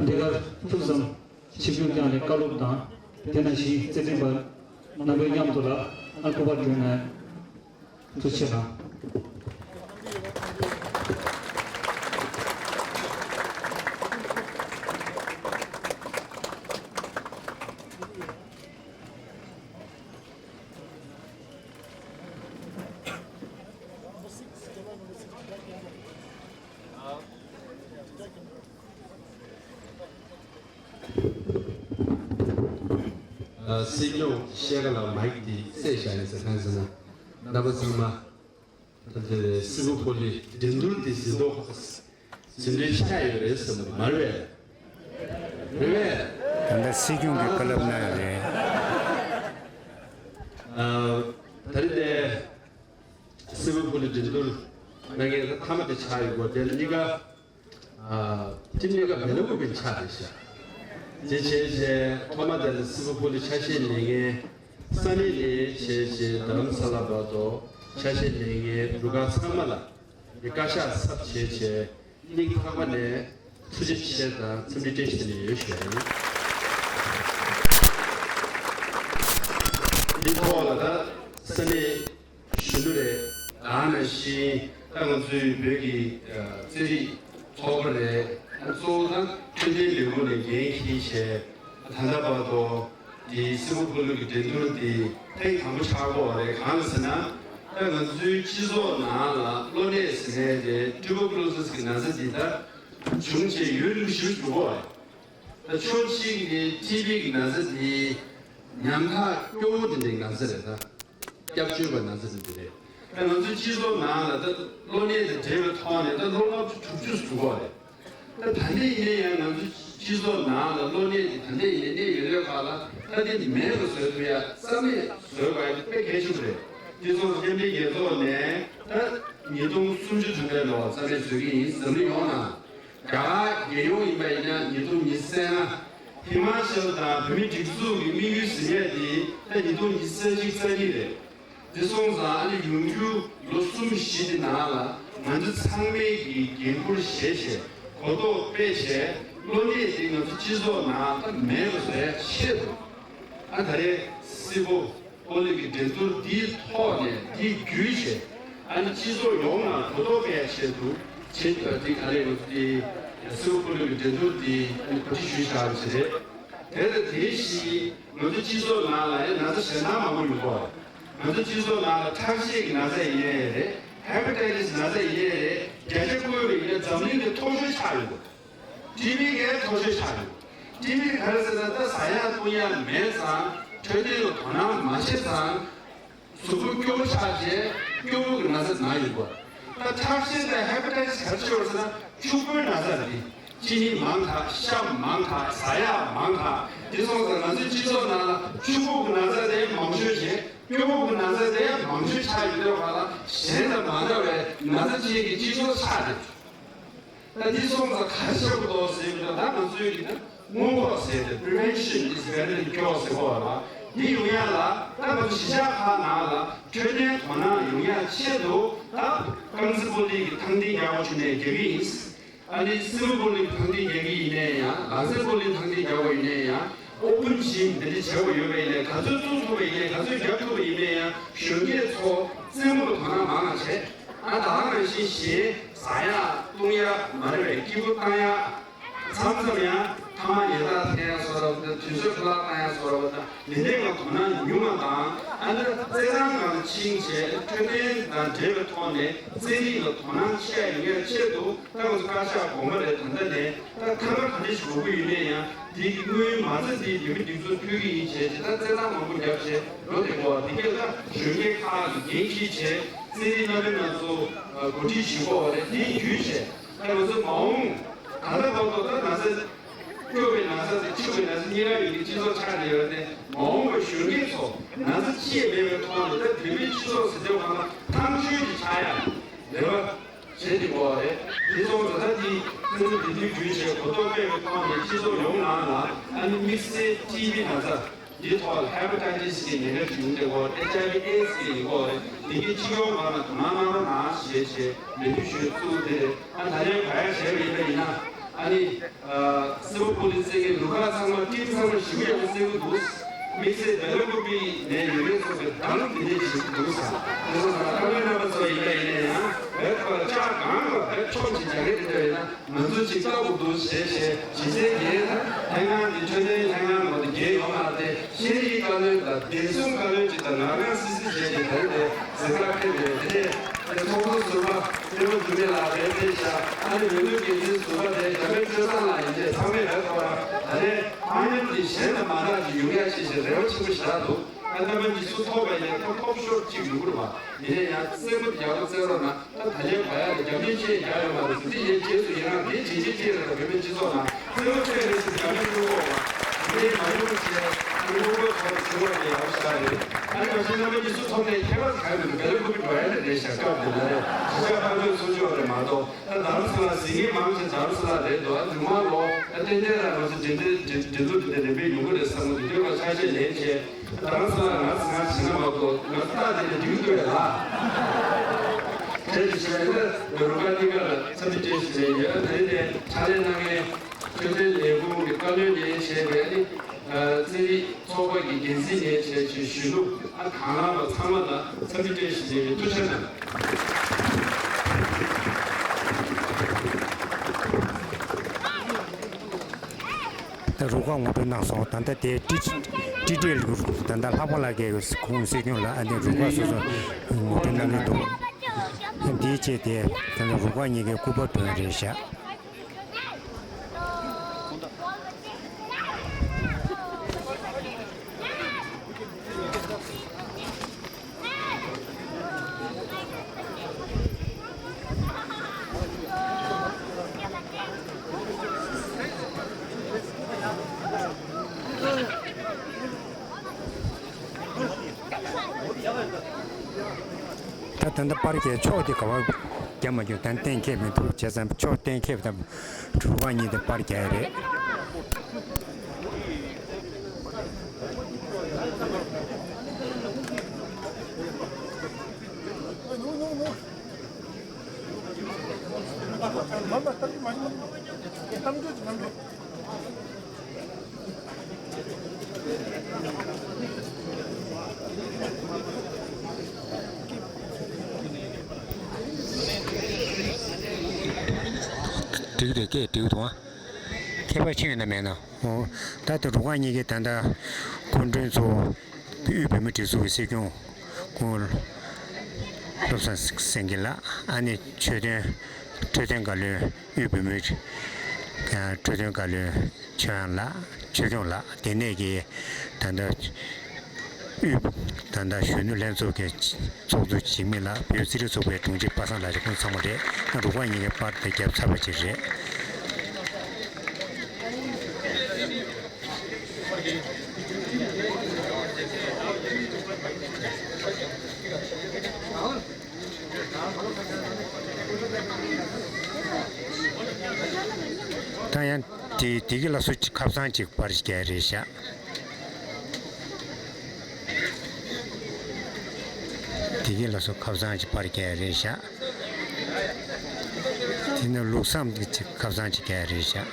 འདི་གར་ཐུགས་བསམ་ཆིབས་བསྒྱུར་བསྐྱངས་ནས་བཀའ་སློབ་དང་། དེ་ནང་བཞིན་རྩེད་འགྲན་པ་རྣམ་པའི་མཉམ་དུ་ལ་ཨ་སྐུ་པར་བསྐྲུན་ནས་ཐུགས་རྗེ་ཆེ་གནང་། ཨ། སྲིད་སྐྱོང་ཤེལ་དཀར་ལགས་མའིག་འདི་བསད་བཞག་ཡིན་ཟེར། གང་ཡིན་ཟེར་ན། རྣམ་པ་ཚང་མ། ད་ལྟ་སིལ་བུ་ཕུ་ལི་འགྲན་བསྡུར་འདི་ཟིན་ཐོ་ཟིན་འབྲས་ཆགས་ཡོད་རེད་བསམ་གི་མ་རེད་པས། རེད་པས། ད་ལྟ་སྲིད་སྐྱོང་གིས་བཀའ་སློབ་གནང་ཡོད་རེད། ཨ། ད་རེས་དེ་སིལ་བུ་ཕུ་ལི་འགྲན་བསྡུར་གནང་མཁན་ད་མཐའ་མ་དེ་ཆགས་ཡོད་པ་དེ་གཉིས་ཀ་ཨ། ཊིམ་གཉིས་ཀ་མི་ལ་མུ་པིན་ཆགས་རེད་ཤག་དེ་བྱས་བྱས་ཐོག་མ་དེ་ལ་སིལ་བུ་ཕུ་ལི་ཆ་ཤས་ལེན་མཁན་ས་གནས་ནས་བྱས་བྱས་རྡ་རམ་ས་ལ་བར་དུ་ཆ་ཤས་ལེན་མཁན་རུ་ཁག་ཚང་མ་ལ་བཀའ་ཤག་ཚབ་བྱས་བྱས་སྙིང་ཐག་པ་ནས་ཐུགས་རྗེ་ཆེ་དང་འཚམས་འདྲི་བཀྲ་ཤིས་བདེ་ལེགས་ཡོད་ཞུ་ཡ་ཡིན། འདི་ཐོག་ལ་ད་ས་གནས་གཞོན་ནུ་རེད། ད་ནང་བཞིན་ད་ང་ཚོའི་བོད་ཀྱི་རྩེད་རིགས་ཚོགས་པ་རེད། གཙོ་བོ་ད་འཕྲོད་བསྟེན་ལས་ཁུངས་ནས་འགན་འཁྱེར་བྱས་ད་ལྟ་བར་དུ་དེ་སིལ་བུ་ཕུ་ལུ་གི་འགྲན་བསྡུར་དེ་ཐེངས་དང་པོ་ཆགས་ཀྱི་ཡོད་རེད། གང་ཟེར་ན་ད་ང་ཚོའི་སྤྱི་ཚོགས་ནང་ལ་གློ་ནད་ཟེར་མཁན་དེ་ཊུ་བར་ཀུ་ལོ་སིས་ཀྱི་ན་ཚ་འདི་ད་བྱུང་བྱས་ཡུན་རིང་ཞིག་འགྲོ་གི་ཡོད་རེད། ད་ཕྱོགས་གཅིག་ནས་ཊི་བི་གི་ན་ཚ་དེ་ཉམ་ཐག་སྐྱོ་བོ་དེ་འདྲའི་ན་ཚ་རེད། ད་སྐྱབས་བཅོལ་བའི་ན་ཚ་དེ་འདྲ་རེད། ད་ང་ཚོའི་སྤྱི་ཚོགས་ནང་ལ་ད་གློ་ནད་དང་འབྲེལ་བའི་ཐོག་ནས་ད་ལོ་ལྔ་བཅུ་དྲུག་ཅུ་ཟེར་གྱི་ཡོད་རེད། ད་ད་ལྟ་ཡིན་ན་ཡང་ང་ཚོ་སྤྱི་ཚོགས་ནང་ལ་གློ་ནད་དེ་ད་ལྟ་ཡིན་ན་གནས་ཡོད་ལོས་ཁག་ལ་ད་དེ་མེད་པ་བཟོ་ཐུབ་ཡ་རྩ་མེད་བཟོ་དགོས་ཡ་དེ་དཔེ་གལ་ཆེན་པོ་རེད། སྤྱི་ཚོགས་མཉམ་འབྲེལ་རྒྱལ་ཚོགས་ནས་ད་ཉིས་སྟོང་སུམ་ཅུ་ཐམ་པའི་ལོ་རྩ་མེད་བཟོ་གི་ཡིན། འཛམ་གླིང་ཡོངས་ནང་རྒྱ་གར་རྒྱལ་ཡོངས་ཡིན་པ་ཡིན་ན་ཉིས་སྟོང་ཉི་ཤུ་རྩ་ལྔ་ཧི་མ་ཅལ་དང་བོད་མིའི་སྒྲིག་འཛུགས་ཀྱི་དམིགས་ཡུལ་ཟིན་ཡས་དེ་ད་ཉིས་སྟོང་ཉི་ཤུ་རྩ་གཅིག་རྩ་གཉིས་རེད། དེ་སོང་ཙང་ཨ་ནི་ཡོང་རྒྱུ་ལོ་གསུམ་བཞི་དེ་ནང་ལ་ང་ཚོ་ཚང་མས་ཀྱི་འགན་ཁུར་བཞེས་བྱས་གོ་རྟོགས་སྤེལ་བྱས་གློ་ནད་དེ་ང་ཚོ་སྤྱི་ཚོགས་ནང་ད་མེད་པ་བཟོ་ཡ་ཆེད་དུ་ཨ་ད་རེས་སིལ་བུ་ཨོ་ལིམ་པིག་འགྲན་བསྡུར་འདིའི་ཐོག་ནས་འདི་བརྒྱུད་བྱས་ཨ་ནི་སྤྱི་ཚོགས་ཡོངས་ལ་གོ་རྟོགས་སྤེལ་ཡ་ཆེད་དུ་བྱེད་ཐུབ་པ་འདི་ག་རེ་ཡོད་དེ་སིལ་བུ་ཨོ་ལིམ་པིག་འགྲན་བསྡུར་འདི་ཨ་ནི་གོ་སྒྲིག་ཞུས་བཞག་པ་ཞིག་རེད། དེ་ལ་དེ་བཞིན་ང་ཚོ་སྤྱི་ཚོགས་ནང་ལ་ཡང་ན་ཚ་གཞན་དག་མང་པོ་ཡོང་གི་ཡོད་རེད། ང་ཚོ་སྤྱི་ཚོགས་ནང་ལ་ཁྲག་ཤེད་ཀྱི་ན་ཚ་ཡིན་ནའི་རེད། ཧེ་པ་ཊའི་ཊི་སི་ན་ཚ་ཡིན་ནའི་རེད། བརྒྱ་ཆ་དགུ་ཡིན་ན་འཛམ་གླིང་གི་མཐོ་ཤོས་ཆགས་ཡོང་གི། ཊི་བི་གའི་མཐོ་ཤོས་ཆགས་ཡོང་གི། ཊི་བི་ག་རེ་ཟེར་ན་ད་ཟ་ཡག་བཏུང་ཡག་མེད་ཙང་འཕྲོད་བསྟེན་ལ་དོ་སྣང་མ་བྱེད་ཙང་། གཟུགས་པོ་སྐྱོ་པོ་ཆགས་རྗེས་སྐྱོ་པོ་གི་ན་ཚ་ན་ཡོང་གི། ད་ཁྲག་ཤེད་དང་ཧེ་པ་ཊའི་ཊི་སི་ག་རེ་ཤོར་ཟེར་ན་ཕྱུག་པོའི་ན་ཚ་རེད། ཅི་ནི་མང་དྲགས། ཤ་མང་དྲགས། ཟ་ཡག་མང་དྲགས། དེ་སོང་ཙང་ང་ཚོའི་སྤྱི་ཚོགས་ནང་ལ་ཕྱུག་པོ་གི་ན་ཚ་དེ་མང་ཤོས་བྱས་སྐྱོ་པོ་གི་ན་ཚ་དེ་མང་ཤོས་ཆགས་ཡོད་པའི་བར་ལ་གཞན་དང་མ་འདྲ་བའི་ན་ཚ་ཅན་གྱི་སྤྱི་ཚོགས་ཆགས་ཏེ། ད་འདི་སོང་ཙང་ག་རེ་བྱེད་དགོས་འདུག་ཟེར་བ་ད་ང་ཚོའི་གི་ད་སྔོན་འགོག་ཟེར་ཏེ་prevention is better than cure ཟེར་གོ་བ་ལ་འདི་ཡོང་ཡ་ལ་ད་ང་ཚོ་གཞིས་ཆགས་ཁག་ནང་ལ་འཕྲོད་བསྟེན་དོ་སྣང་ཡོང་ཡ་ཆེད་དུ་ད་རྐང་རྩེད་སྤོ་ལོ་གི་ཐང་རྟེན་རྒྱག་པ་བྱུང་ནས་རྒྱག་གི་ཡིན། ཨ་ནི་སིལ་བུ་སྤོ་ལོའི་ཐང་རྟེན་རྒྱག་གི་ཡིན་ནའི་ཡང་ལག་རྩེད་སྤོ་ལོའི་ཐང་རྟེན་རྒྱག་པ་ཡིན་ནའི་ཡང་ཨོ་པན་ཇིམ་འདི་འདྲ་བྱེད་དགོས་ཡོད་པ་ཡིན་ནའི་ག་ཚོད་བཙུགས་ཐུབ་པ་ཡིན་ནའི་ག་ཚོད་རྒྱག་ཐུབ་པ་ཡིན་ནའི་ཡང་གཞོན་སྐྱེས་ཚོ་རྩེད་མོ་ལ་དོ་སྣང་མང་བ་བྱས། ཨ་ད་ག་ནང་བཞིན་གཞན་ཟ་ཡག་བཏུང་ཡག་མ་རེད་པས་སྐྱིད་པོ་བཏང་ཡག་མཚམས་མཚམས་ཡང་ཐ་མག་ཉལ་ཐག་འཐེན་ཡག་བཟོ་འདྲ་བ་དང་དུས་ཚོད་ཕུ་ལག་བཏང་ཡག་བཟོ་འདྲ་བ་དང་འདི་འདྲའི་ངང་དོ་སྣང་ཉུང་བ་དང་ཨ་ནི་རྩེད་ཐང་ནང་ཕྱིན་བྱས་འཕྲོད་བསྟེན་དང་འབྲེལ་བའི་ཐོག་ནས་རྩེད་རིགས་ལ་དོ་སྣང་ཆེ་ཡག་ཡོང་ཡག་ཆེད་དུ་ད་ང་ཚོ་བཀའ་ཤག་དགོངས་པ་རེད། ད་ལྟ་ནས་ད་ཐང་ག་ག་འདྲ་ཞིག་དགོས་ཀྱི་ཡོད་ནའི་ཡང་དེའི་གི་དངུལ་མ་རྩ་འདི་བོད་མི་སྒྲིག་འཛུགས་ཕུལ་གྱི་ཡིན་བྱས་བྱས་ད་རྩེད་ཐང་མང་པོ་བརྒྱབ་བྱས་འགྲོ་བསྡད་དགོས་པ་འདི་གས་ད་གཞོན་སྐྱེས་ཁག་གིས་འགན་འཁྱེར་བྱས་རྩེད་རིགས་སྣ་མིན་སྣ་ཚོགས་གོ་སྒྲིག་ཞུ་དགོས་པ་རེད། དེའི་བརྒྱུད་བྱས། ད་ང་ཚོ་མ་འོངས་ད་ལྟ་བར་དུ་ད་ན་ཚ་སྐྱོ་བའི་ན་ཚ་དང་ཕྱུག་པའི་ན་ཚ་གཉིས་ཀ་ཡོད་པའི་སྤྱི་ཚོགས་ཆགས་བསྡད་ཡོད་དེ་མ་འོངས་པའི་གཞོན་སྐྱེས་ཚོ་ན་ཚ་ཅི་ཡང་མེད་པའི་ཐོག་ནས་ད་བོད་མིའི་སྤྱི་ཚོགས་ཟེར་དུས་སྒང་ལ་ཐང་ཆུང་ཅིག་ཆགས་ཡག་རེ་བ་བྱེད་དགོས་པ་རེད། དེ་སོང་ཙང་ད་འདི་ཚན་རིག་འདི་དུས་རྒྱུན་བྱས་གོ་རྟོགས་སྤེལ་བའི་ཐོག་ནས་སྤྱི་ཚོགས་ཡོངས་ནང་ལ་ཨ་ནི་དམིགས་བསལ་ཊི་བི་ན་ཚ། འདིའི་ཐོག་ལ་ཧེ་པ་ཊའི་ཊི་སི་གི་ཉེན་ཁ་བྱུང་སྟེ་གོ་ཨེཆ་ཨའི་ཝི་ཨེ་ཌི་སི་གི་ཡིན་གོ་རེད། འདི་གའི་སྤྱི་ཡོངས་ནང་ལ་དོ་སྣང་གནང་རོགས་གནང་ཞེས་བྱས་ལས་འགུལ་ཞུས་བཙུགས་ཏེ་རེད། ཨ་ད་ལན་ག་ཡ་བྱས་པ་ཡིན་པ་ཡིན་ན་ཨ་ནི་སིལ་བུ་སྤོ་ལོ་རྩེད་མཁན་རུ་ཁག་ཚང་མ་ཊིམ་ཚང་མ་ཞེ་པོ་ཡག་པོ་རྩེ་གི་འདུག་དམིགས་བསལ་བེ་ལ་ཀུ་པི་ནས་ཡོད་མཁན་ཚོ་གི་གདངས་འདི་འདྲས་བྱེད་ཀྱི་འདུག་ཟེར། དེ་ཚོ་ཚང་མ་ཀ་མེད་རྣམ་པ་ཚོ་ཡིན་པ་ཡིན་ན་ཡང་བེ་ཁོ་ལ་ལྕགས་གང་ག་བེ་ཁྲོམ་ཞིག་རྒྱག་གི་འདུག་ཡིན་ན། ང་ཚོ་ཅིག་ལྟ་དགོས་འདུག་ཞེས་བྱས་གཞི་རྩའི་འགན་ལྷན་ཁང་འདི་འཕྲོད་བསྟེན་ལྷན་ཁང་ནང་དུ་འགན་ཡོད་མ་རེད། ཤེས་རིག་བཀའ་བློན་དང་བདེ་སྲུང་བཀའ་བློན་ཅིག་དང་ང་རང་སྲིད་སྲིད་བྱས་ཏེ་བོད་དེ་གཟིགས་ཁག་ཕེབས་ཡོད་དེ། དེ་ཚོགས་གཙོ་ཟུར་པ་བསྟན་པ་འགྱུར་མེད་ལགས་རེད་དེ་བཞག་ཨ་ནི་འོས་བསྡུ་འགན་འཛིན་ཟུར་པ་དེ་རྒྱ་མེད་སྤྲོ་བཟང་ལགས་ཡིན་ཏེ་ཚང་མས་རེད་ཐོག་ར་ད་ལན་མ་ཉམས་ཀྱི་གཞན་དང་མ་འདྲ་ཅིག་ཡོང་ཡ་ཆེད་ཅིག་རེ་བ་ཆེན་པོ་ཞིག་རག་འདུག་ཨ་རྣམ་པ་འདི་ཚོ་ཐོབ་པ་ཡིན་ན་ཐོབ་ཤོར་གཅིག་ཡོང་གི་རེད་བ། ཡིན་ན་ཡང་རྩེད་མོ་རྒྱག་པ་རྩེ་རོགས་གནང་། ད་ད་ལན་བ་ཡ་ལ་རྒྱ་མིའི་ཆེད་རྒྱག་ཡོད་མ་རེད་ཟེར་འདི་ཡའི་རྗེས་སུ་ཡིན་ན་འདི་བྱེད་ཆེད་ཅིག་རེད་བ། བོད་མི་སྤྱི་ཚོགས་ནང་རྩེད་མོ་རྩེ་རེད་ཟེར་རྒྱ་མིའི་བླུན་པོ་བ་འདི་མ་ཡོང་བྱས་ཨ་བླུན་པོ་ཐོག་ལ་ཚུར་བ་ལས་ཡག་ཤ་རེད། ཨ་ནི་མ་གཞི་རྣམ་པ་འདི་ཚོ་ཐོབ་ནས་ཁྱད་པར་གང་ཡོད་མི་འདུག་བེ་ལ་ཀུ་པི་འགྲོ་ཡ་ནི་རེད་ཤག་སྐབས་འདི་ལ་རེད་ཤག་ཕ་ཚོད་སུ་ཆོག་རེད་མ་གཏོགས། ད་རྡ་རམ་ས་ལ་ཟིན་གྱི་མང་ཆེ་རྡ་རམ་ས་ལ་རེད་འདུག་ཨ་ཉུང་མ་ལོ་ཨ་ཏན་ཏན་ར་ང་ཚོ་འགྲན་བསྡུར་འགྲན་འགྲན་བསྡུར་འདི་འདྲ་རིམ་པས་ཡོང་གི་རེད་བསམ་གི་འདུག་དུས་ལ་ཆ་ཤས་ལེན་བྱས་རྡ་རམ་ས་ལ་ང་ཚོ་ང་བྱེད་ན་མ་གཏོགས་ང་ཚོ་ལྟ་དེ་འདྲ་འགྲིག་འདུག་ཡ་ལ། དེ་བྱས་ན་རུ་ཁག་གཉིས་ཀ་ལ་འཚམས་འདྲི་བཀྲ་ཤིས་བདེ་ལེགས་ཡོད། ད་རེས་དེ་ཕྱག་ལས་གནང་མཁན་འཕྲོད་བསྟེན་ལས་ཁུངས་ཀྱི་བཀའ་བློན་ལས་བྱེད་པའི་ཨ་ནི། རྩེད་རིགས་ཚོགས་པ་གི་འགན་འཛིན་ལས་བྱེད་ཀྱི་གཞོན་ནུ་ཨ་གང་ལགས་པ་ཚང་མ་ལ་འཚམས་འདྲི་བཀྲ་ཤིས་བདེ་ལེགས་ཐུགས་རྗེ་གནང་། ད་རུ་ཁག་ངོ་སྤྲོད་གནང་སོང་། ད་ལྟ་དེ་ཀྲི་ཀྲི་ཀྲི་ལུ་ད་ལྟ་ལྷག་པ་ལགས་ཀྱི་ཁོང་སྲིད་སྐྱོང་ལ་ཨ་ནི་རུ་ཁག་སོ་སོ་ངོ་སྤྲོད་གནང་གི་འདུག་འདིའི་ཆེད་དེ་ད་ལྟ་རུ་ཁག་གཉིས་ཀའི་སྐུ་པར་བསྒྲོན་རེད་བཞག་ད་ལྟ་པར་རྒྱག་ཕྱོགས་དེ་ག་བ་རྒྱག་མ་བཅུག་ད་གཏན་འཁེལ་མི་འདུག་བྱས་ཙང་ཕྱོགས་གཏན་འཁེལ་དང་རུ་ཁག་གཉིས་དེ་པར་རྒྱག་ཡ་རེད། འགྲིག་རེད། སྐད་འགྲིག་འདུག་ཨ། ཁྱད་པར་ཕྱིན་ཡོད་ན་མེད་ན། འོ། ད་ལྟ་རུ་ཁག་གཉིས་ཀྱིས་ད་ལྟ་སྐུ་མགྲོན་ཚོ་དབུས་བོད་མིའི་སྒྲིག་འཛུགས་ཀྱི་སྲིད་སྐྱོང་སྐུ་ངོ་བློ་བཟང་སེང་གེ་ལགས། ཨ་ནི་ཆོས་དོན་འཕྲོད་བསྟེན་བཀའ་བློན། དབུས་བོད་མིའི་འཕྲོད་བསྟེན་བཀའ་བློན་ཆོས་དབྱངས་ལགས། ཆོས་སྐྱོང་ལགས། དེ་ནས་ཀྱི་ད་ལྟ་དབུས་ད་ལྟ་གཞོན་ནུ་ལྷན་ཚོགས་ཀྱི་ཚོགས་གཙོ་འཇིགས་མེད་ལགས། བོད་རྩེད་རིགས་ཚོགས་པའི་དྲུང་ཆེ་པ་སངས་ལགས། ཁོང་ཚང་མ་རེད། རུ་ཁག་གཉིས་ཀྱིས་པར་དེ་བརྒྱབ་ཚར་བ་ཅིག་རེད། ད་ཡང་དེ་དེ་གི་ལ་སུ་ཁ་སང་ཅིག་པར་རྒྱག་རེད་ཤག་དེ་གི་ལ་སུ་ཁ་སང་ཅིག་པར་རྒྱག་རེད་ཤག་དེ་ནི་ལུགས་བསམ་གྱི་ཁ་སང་ཅིག་རྒྱག་རེད་ཤག་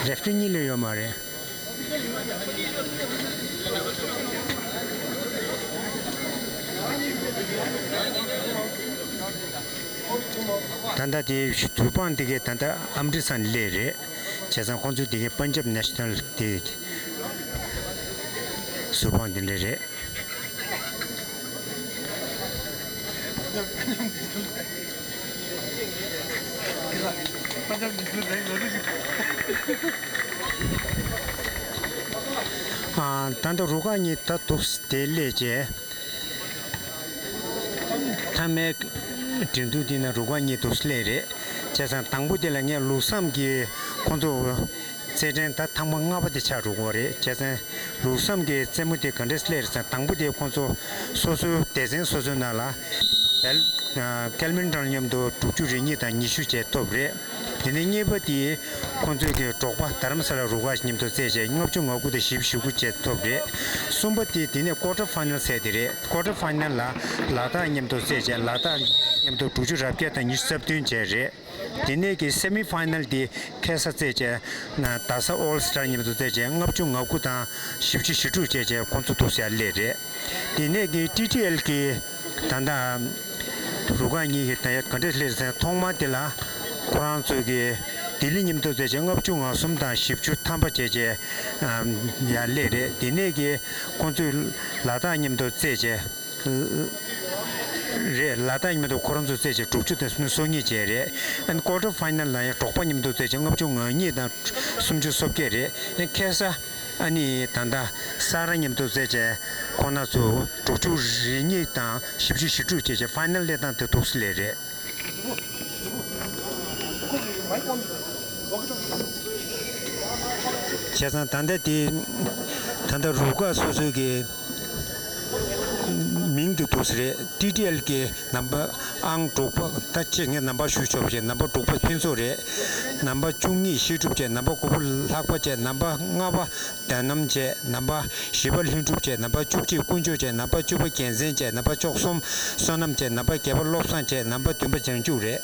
རེ་ཕི་རི་གཉིས་ལས་ཡོད་མ་རེད། ད་ལྟ་དེ་ཟུར་དཔང་དེ་གའི་ད་ལྟ་ཨམ་རི་སན་སླེབས་རེད། བྱས་ཙང་ཁོང་ཚོ་དེ་གའི་པན་ཇབ་ནེ་ཤ་ནལ་དེ་ཟུར་དཔང་དེ་འདྲ་རེད། ཨ། ད་ལྟ་རུ་ཁག་གཉིས་ད་འདུག་སེ་དེ་སླེབས་རྗེས། མཐའ་མའི་འགྲན་བསྡུར་འདི་ན་རུ་ཁག་གཉིས་འདུག་སེ་སླེབས་རེད། བྱས་ཙང་དང་པོ་དེ་ལ་ངས་ལུགས་བསམ་གྱི་ཁོང་ཚོ་རྩེད་འགྲན་ད་ཐེངས་མ་ལྔ་པ་དེ་ཆགས་འགྲོ་གི་རེད། བྱས་ཙང་ལུགས་བསམ་གྱི་རྩེད་མོ་དེ་ག་འདྲས་སླེབས་རེད་ཟེར་ན། དང་པོ་དེ་ཁོང་ཚོ་སོ་སོའི་སྡེ་ཚན་སོ་སོའི་ནང་ལ་བེལ་ཨ་ཀེལ་མིན་ཊོན་མཉམ་དུ་དྲུག་ཅུ་རེ་གཉིས་དང་ཉི་ཤུ་བཅས་ཐོབ་རེད། དེ་ནས་གཉིས་པ་དེ་ཁོང་ཚོའི་གི་འབྲོག་པ་རྡ་རམ་ས་ལ་རུ་ཁག་མཉམ་དུ་རྩེད་བྱས་ལྔ་བཅུ་ང་དགུ་དང་བཞི་བཅུ་ཞེ་དགུ་བཅས་ཐོབ་རེད། གསུམ་པ་དེ་དེ་ནས་ཀོར་ཊར་ཕའི་ནལ་ཟེར་དེ་རེད། ཀོར་ཊར་ཕའི་ནལ་ལ་ལ་དྭགས་མཉམ་དུ་རྩེད་བྱས་ལ་དྭགས་མཉམ་དུ་དྲུག་ཅུ་རེ་བརྒྱད་དང་ཉི་ཤུ་རྩ་བདུན་བཅས་རེད། དེ་ནས་ཀྱི་སེ་མི་ཕའི་ནལ་དེ་ཁ་སང་རྩེད་བྱས་ན་རྡ་ས་ཨོལ་སི་ཊར་མཉམ་དུ་རྩེད་བྱས་ལྔ་བཅུ་ང་དགུ་དང་བཞི་བཅུ་ཞེ་དྲུག་བཅས་བྱས་ཁོང་ཚོ་འདུག་སེ་སླེབས་རེད། དེ་ནས་ཀྱི་ཊི་ཊི་ཨེལ་གྱི་ད་ལྟ་རུ་ཁག་གཉིས་ཀྱི་ད་ཡ་ག་འདྲས་སླེབས་ཟེར་ན། ཐོག་མ་དེ་ལ་ཁོ་རང་ཚོས་ཀྱི་ལྡི་ལི་མཉམ་དུ་རྩེད་བྱས་ལྔ་བཅུ་ང་གསུམ་དང་བཞི་བཅུ་ཐམ་པ་བཅས་བྱས་ཡར་སླེབས་རེད། དེ་ནས་ཀྱི་ཁོང་ཚོས་ལ་དྭགས་མཉམ་དུ་རྩེད་བྱས། རེད། ལ་དྭགས་མཉམ་དུ་ཁོ་རང་ཚོ་རྩེད་བྱས་དྲུག་ཅུ་དང་སོ་གཉིས་བཅས་རེད། ཨན་ཀོར་ཊར་ཕའི་ནལ་ལ་ཡང་འབྲོག་པ་མཉམ་དུ་རྩེད་བྱས་ལྔ་བཅུ་ང་གཉིས་དང་སུམ་ཅུ་སོ་བརྒྱད་རེད། ཨན་ཁ་སང་ཨ་ནི་ད་ལྟ་ས་ར་མཉམ་དུ་རྩེད་བྱས་ཁོང་རྣམ་ཚོ་དྲུག་ཅུ་རེ་གཉིས་དང་བཞི་བཅུ་ཞེ་དྲུག་བཅས་བྱས་ཕའི་ནལ་སླེབས་སྟངས་དེ་འདུག་སེ་སླེབས་རེད། བྱས་ཙང་ད་ལྟ་དེ་ད་ལྟ་རུ་ཁག་སོ་སོའི་གི་མིང་དེ་འདུག་སེ་རེད། ཊི་ཊི་ཨེལ་གྱི་ནམ་པ་ཨང་དྲུག་པ། ད་ཅིག་ངས་ནམ་པ་ཞུ་ཆོག་པ་བྱས། ནམ་པ་དྲུག་པ་ཕུན་ཚོགས་རེད། ནམ་པ་བཅུ་གཉིས་བཤད་སྒྲུབ་བྱས། ནམ་པ་དགུ་པ་ལྷག་པ་བྱས། ནམ་པ་ལྔ་པ་བདེ་རྣམ་བྱས། ནམ་པ་བཞི་པ་ལྷུན་གྲུབ་བྱས། ནམ་པ་བཅུ་གཅིག་དཀོན་མཆོག་བྱས། ནམ་པ་བཅུ་པ་རྒྱལ་མཚན་བྱས། ནམ་པ་བཅུ་གསུམ་བསོད་ནམས་བྱས། ནམ་པ་བརྒྱད་པ་བློ་བཟང་བྱས། ནམ་པ་བདུན་པ་བྱང་ཆུབ་རེད།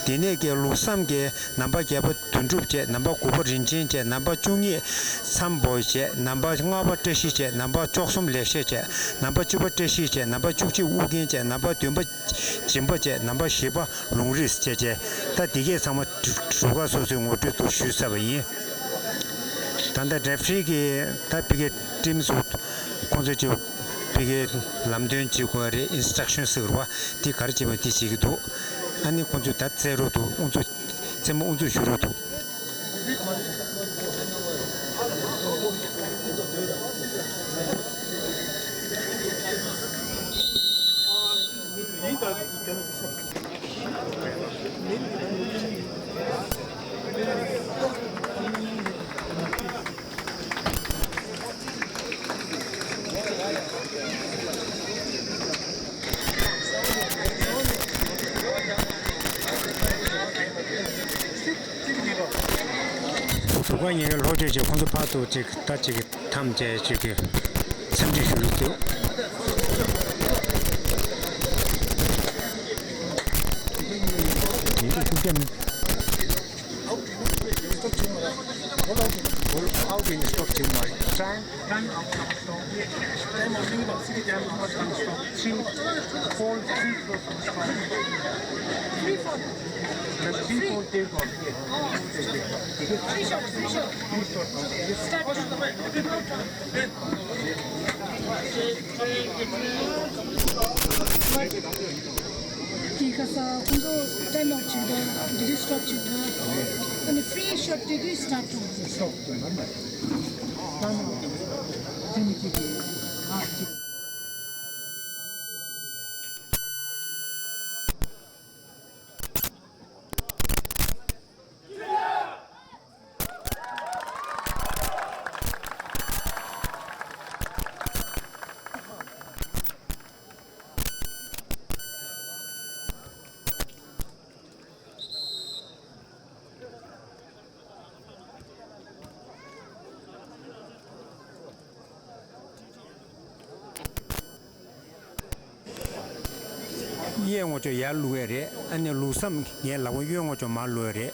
དེ་ནས་ཀྱི་ལུགས་བསམ་གྱི་ནམ་པ་བརྒྱད་པ་དོན་གྲུབ་བྱས། ནམ་པ་དགུ་པ་རིན་ཆེན་བྱས། ནམ་པ་བཅུ་གཉིས་མཚམས་བོ་བྱས། ནམ་པ་ལྔ་པ་བཀྲ་ཤིས་བྱས། ནམ་པ་བཅུ་གསུམ་ལེགས་བཤད་བྱས། ནམ་པ་བཅུ་པ་བཀྲ་ཤིས་བྱས། ནམ་པ་བཅུ་གཅིག་ཨུ་རྒྱན་བྱས། ནམ་པ་བདུན་པ་སྦྱིན་པ་བྱས། ནམ་པ་བཞི་པ་ལུང་རིགས་བྱས་བྱས། ད་འདི་གས་ཚང་མ་རུ་ཁག་སོ་སོའི་ངོ་སྤྲོད་དུ་ཞུས་ཚར་བ་ཡིན། ད་ལྟ་རེ་ཕི་རི་གིས་ད་ཕ་གིའི་ཊིམ་སུ་ཁོང་ཚོ་ཅིག་ ཕ་གིའི་ལམ་སྟོན་བྱེད་དགོས་རེད། ཨིན་སི་ཊྲག་ཤན་ཟེར་བ་དེ་ག་རེ་བྱེད་པ་དེ་བྱེད་ཀྱི་འདུག་ཨ་ནི་ཁོང་ཚོས་ད་རྩེད་རོགས་འདུག་དབུ་འཛུགས་རྩེད་མོ་དབུ་འཛུགས་ཞུ་རོགས་འདུག་འགྲོ་ཁ་ཉེ་བའི་ལྷོ་སྤྲད་ཅིག་ཁོང་ཚོ་ཕར་ཚུར་ཅིག་ད་ཅིག་འཐམ་བྱས་ཅིག་གི་འཚམས་འདྲི་ཞུ་རྒྱུ་འདུག་ཡིན་དུ་ཤུགས་རྒྱ་མི། Out in the stock too much. Time. Time out. Time out. Three, four, three, four. Three, four. Three, four, three, four. Three shot, three shot. Start. དེ་ག་ས་ཁོང་ཚོ་ཊའིམ་ཨའུཊ་བྱེད་དང་དེ་དུས་སི་ཊོབ་བྱེད་དང་ཨ་ནི་ཕི་རི་ཤོ་ཊི་དེ་དུས་སི་ཊར་ཊི་འགྲོ། སི་ཊོབ་ཊི་འགྲོ་མ་ན་ཊའིམ་ཨའུཊ་ཐེངས་གཅིག་གིས་ཨ་གཅིག་གཡས་ངོ་ཅོག་ཡར་བླུགས་ཡས་རེད། ཨ་ནི་ལུགས་བསམ་ངའི་ལག་པ་གཡོན་ངོ་ཅོག་མར་བླུགས་ཡས་རེད།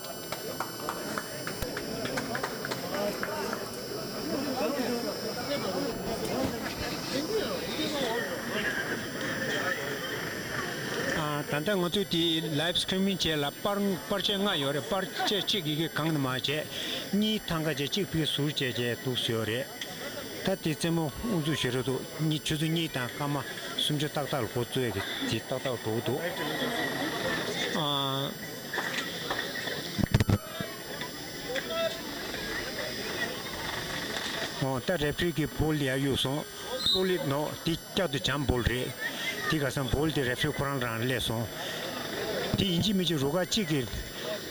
ཨ། ད་ལྟ་ང་ཚོས་དེ་ལའིབ་སི་ཊི་རི་མིང་བྱས་ལ་པར་པར་ཆས་ལྔ་ཡོད་རེད། པར་ཆས་གཅིག་ཡི་གེ་གང་ནས་མར་བྱས། གཉིས་ཐང་ག་བྱས། གཅིག་ཕ་གིར་ཟུར་བྱས་བྱས་འདུག་སེ་ཡོད་རེད། ད་དེ་རྩེད་མོ་དབུ་འཛུགས་ཞུ་རོགས་འདུག་གཉིས་ཆུ་ཚོད་གཉིས་དང་སྐར་མ་སུམ་ཅུ་ཏག་ཏག་ལ་འགོ་བཙུགས་ཡས་ཀྱི་དེ་ཏག་ཏག་འགྲོ་གི་འདུག་ཨ། འོ་ད་རེ་ཕི་རི་གིས་བྷོལ་དེ་ཡར་གཡུགས་སོང་། བྷོལ་ནོ་དེ་བསྐྱར་དུ་འཇམ་བྷོལ་རེད། དེ་ག་སང་བྷོལ་དེ་རེ་ཕི་རི་ཁོ་རང་རང་སླེབས་སོང་། དེ་ཡིན་གཅིག་མིན་གཅིག་རུ་ཁག་གཅིག་གིས་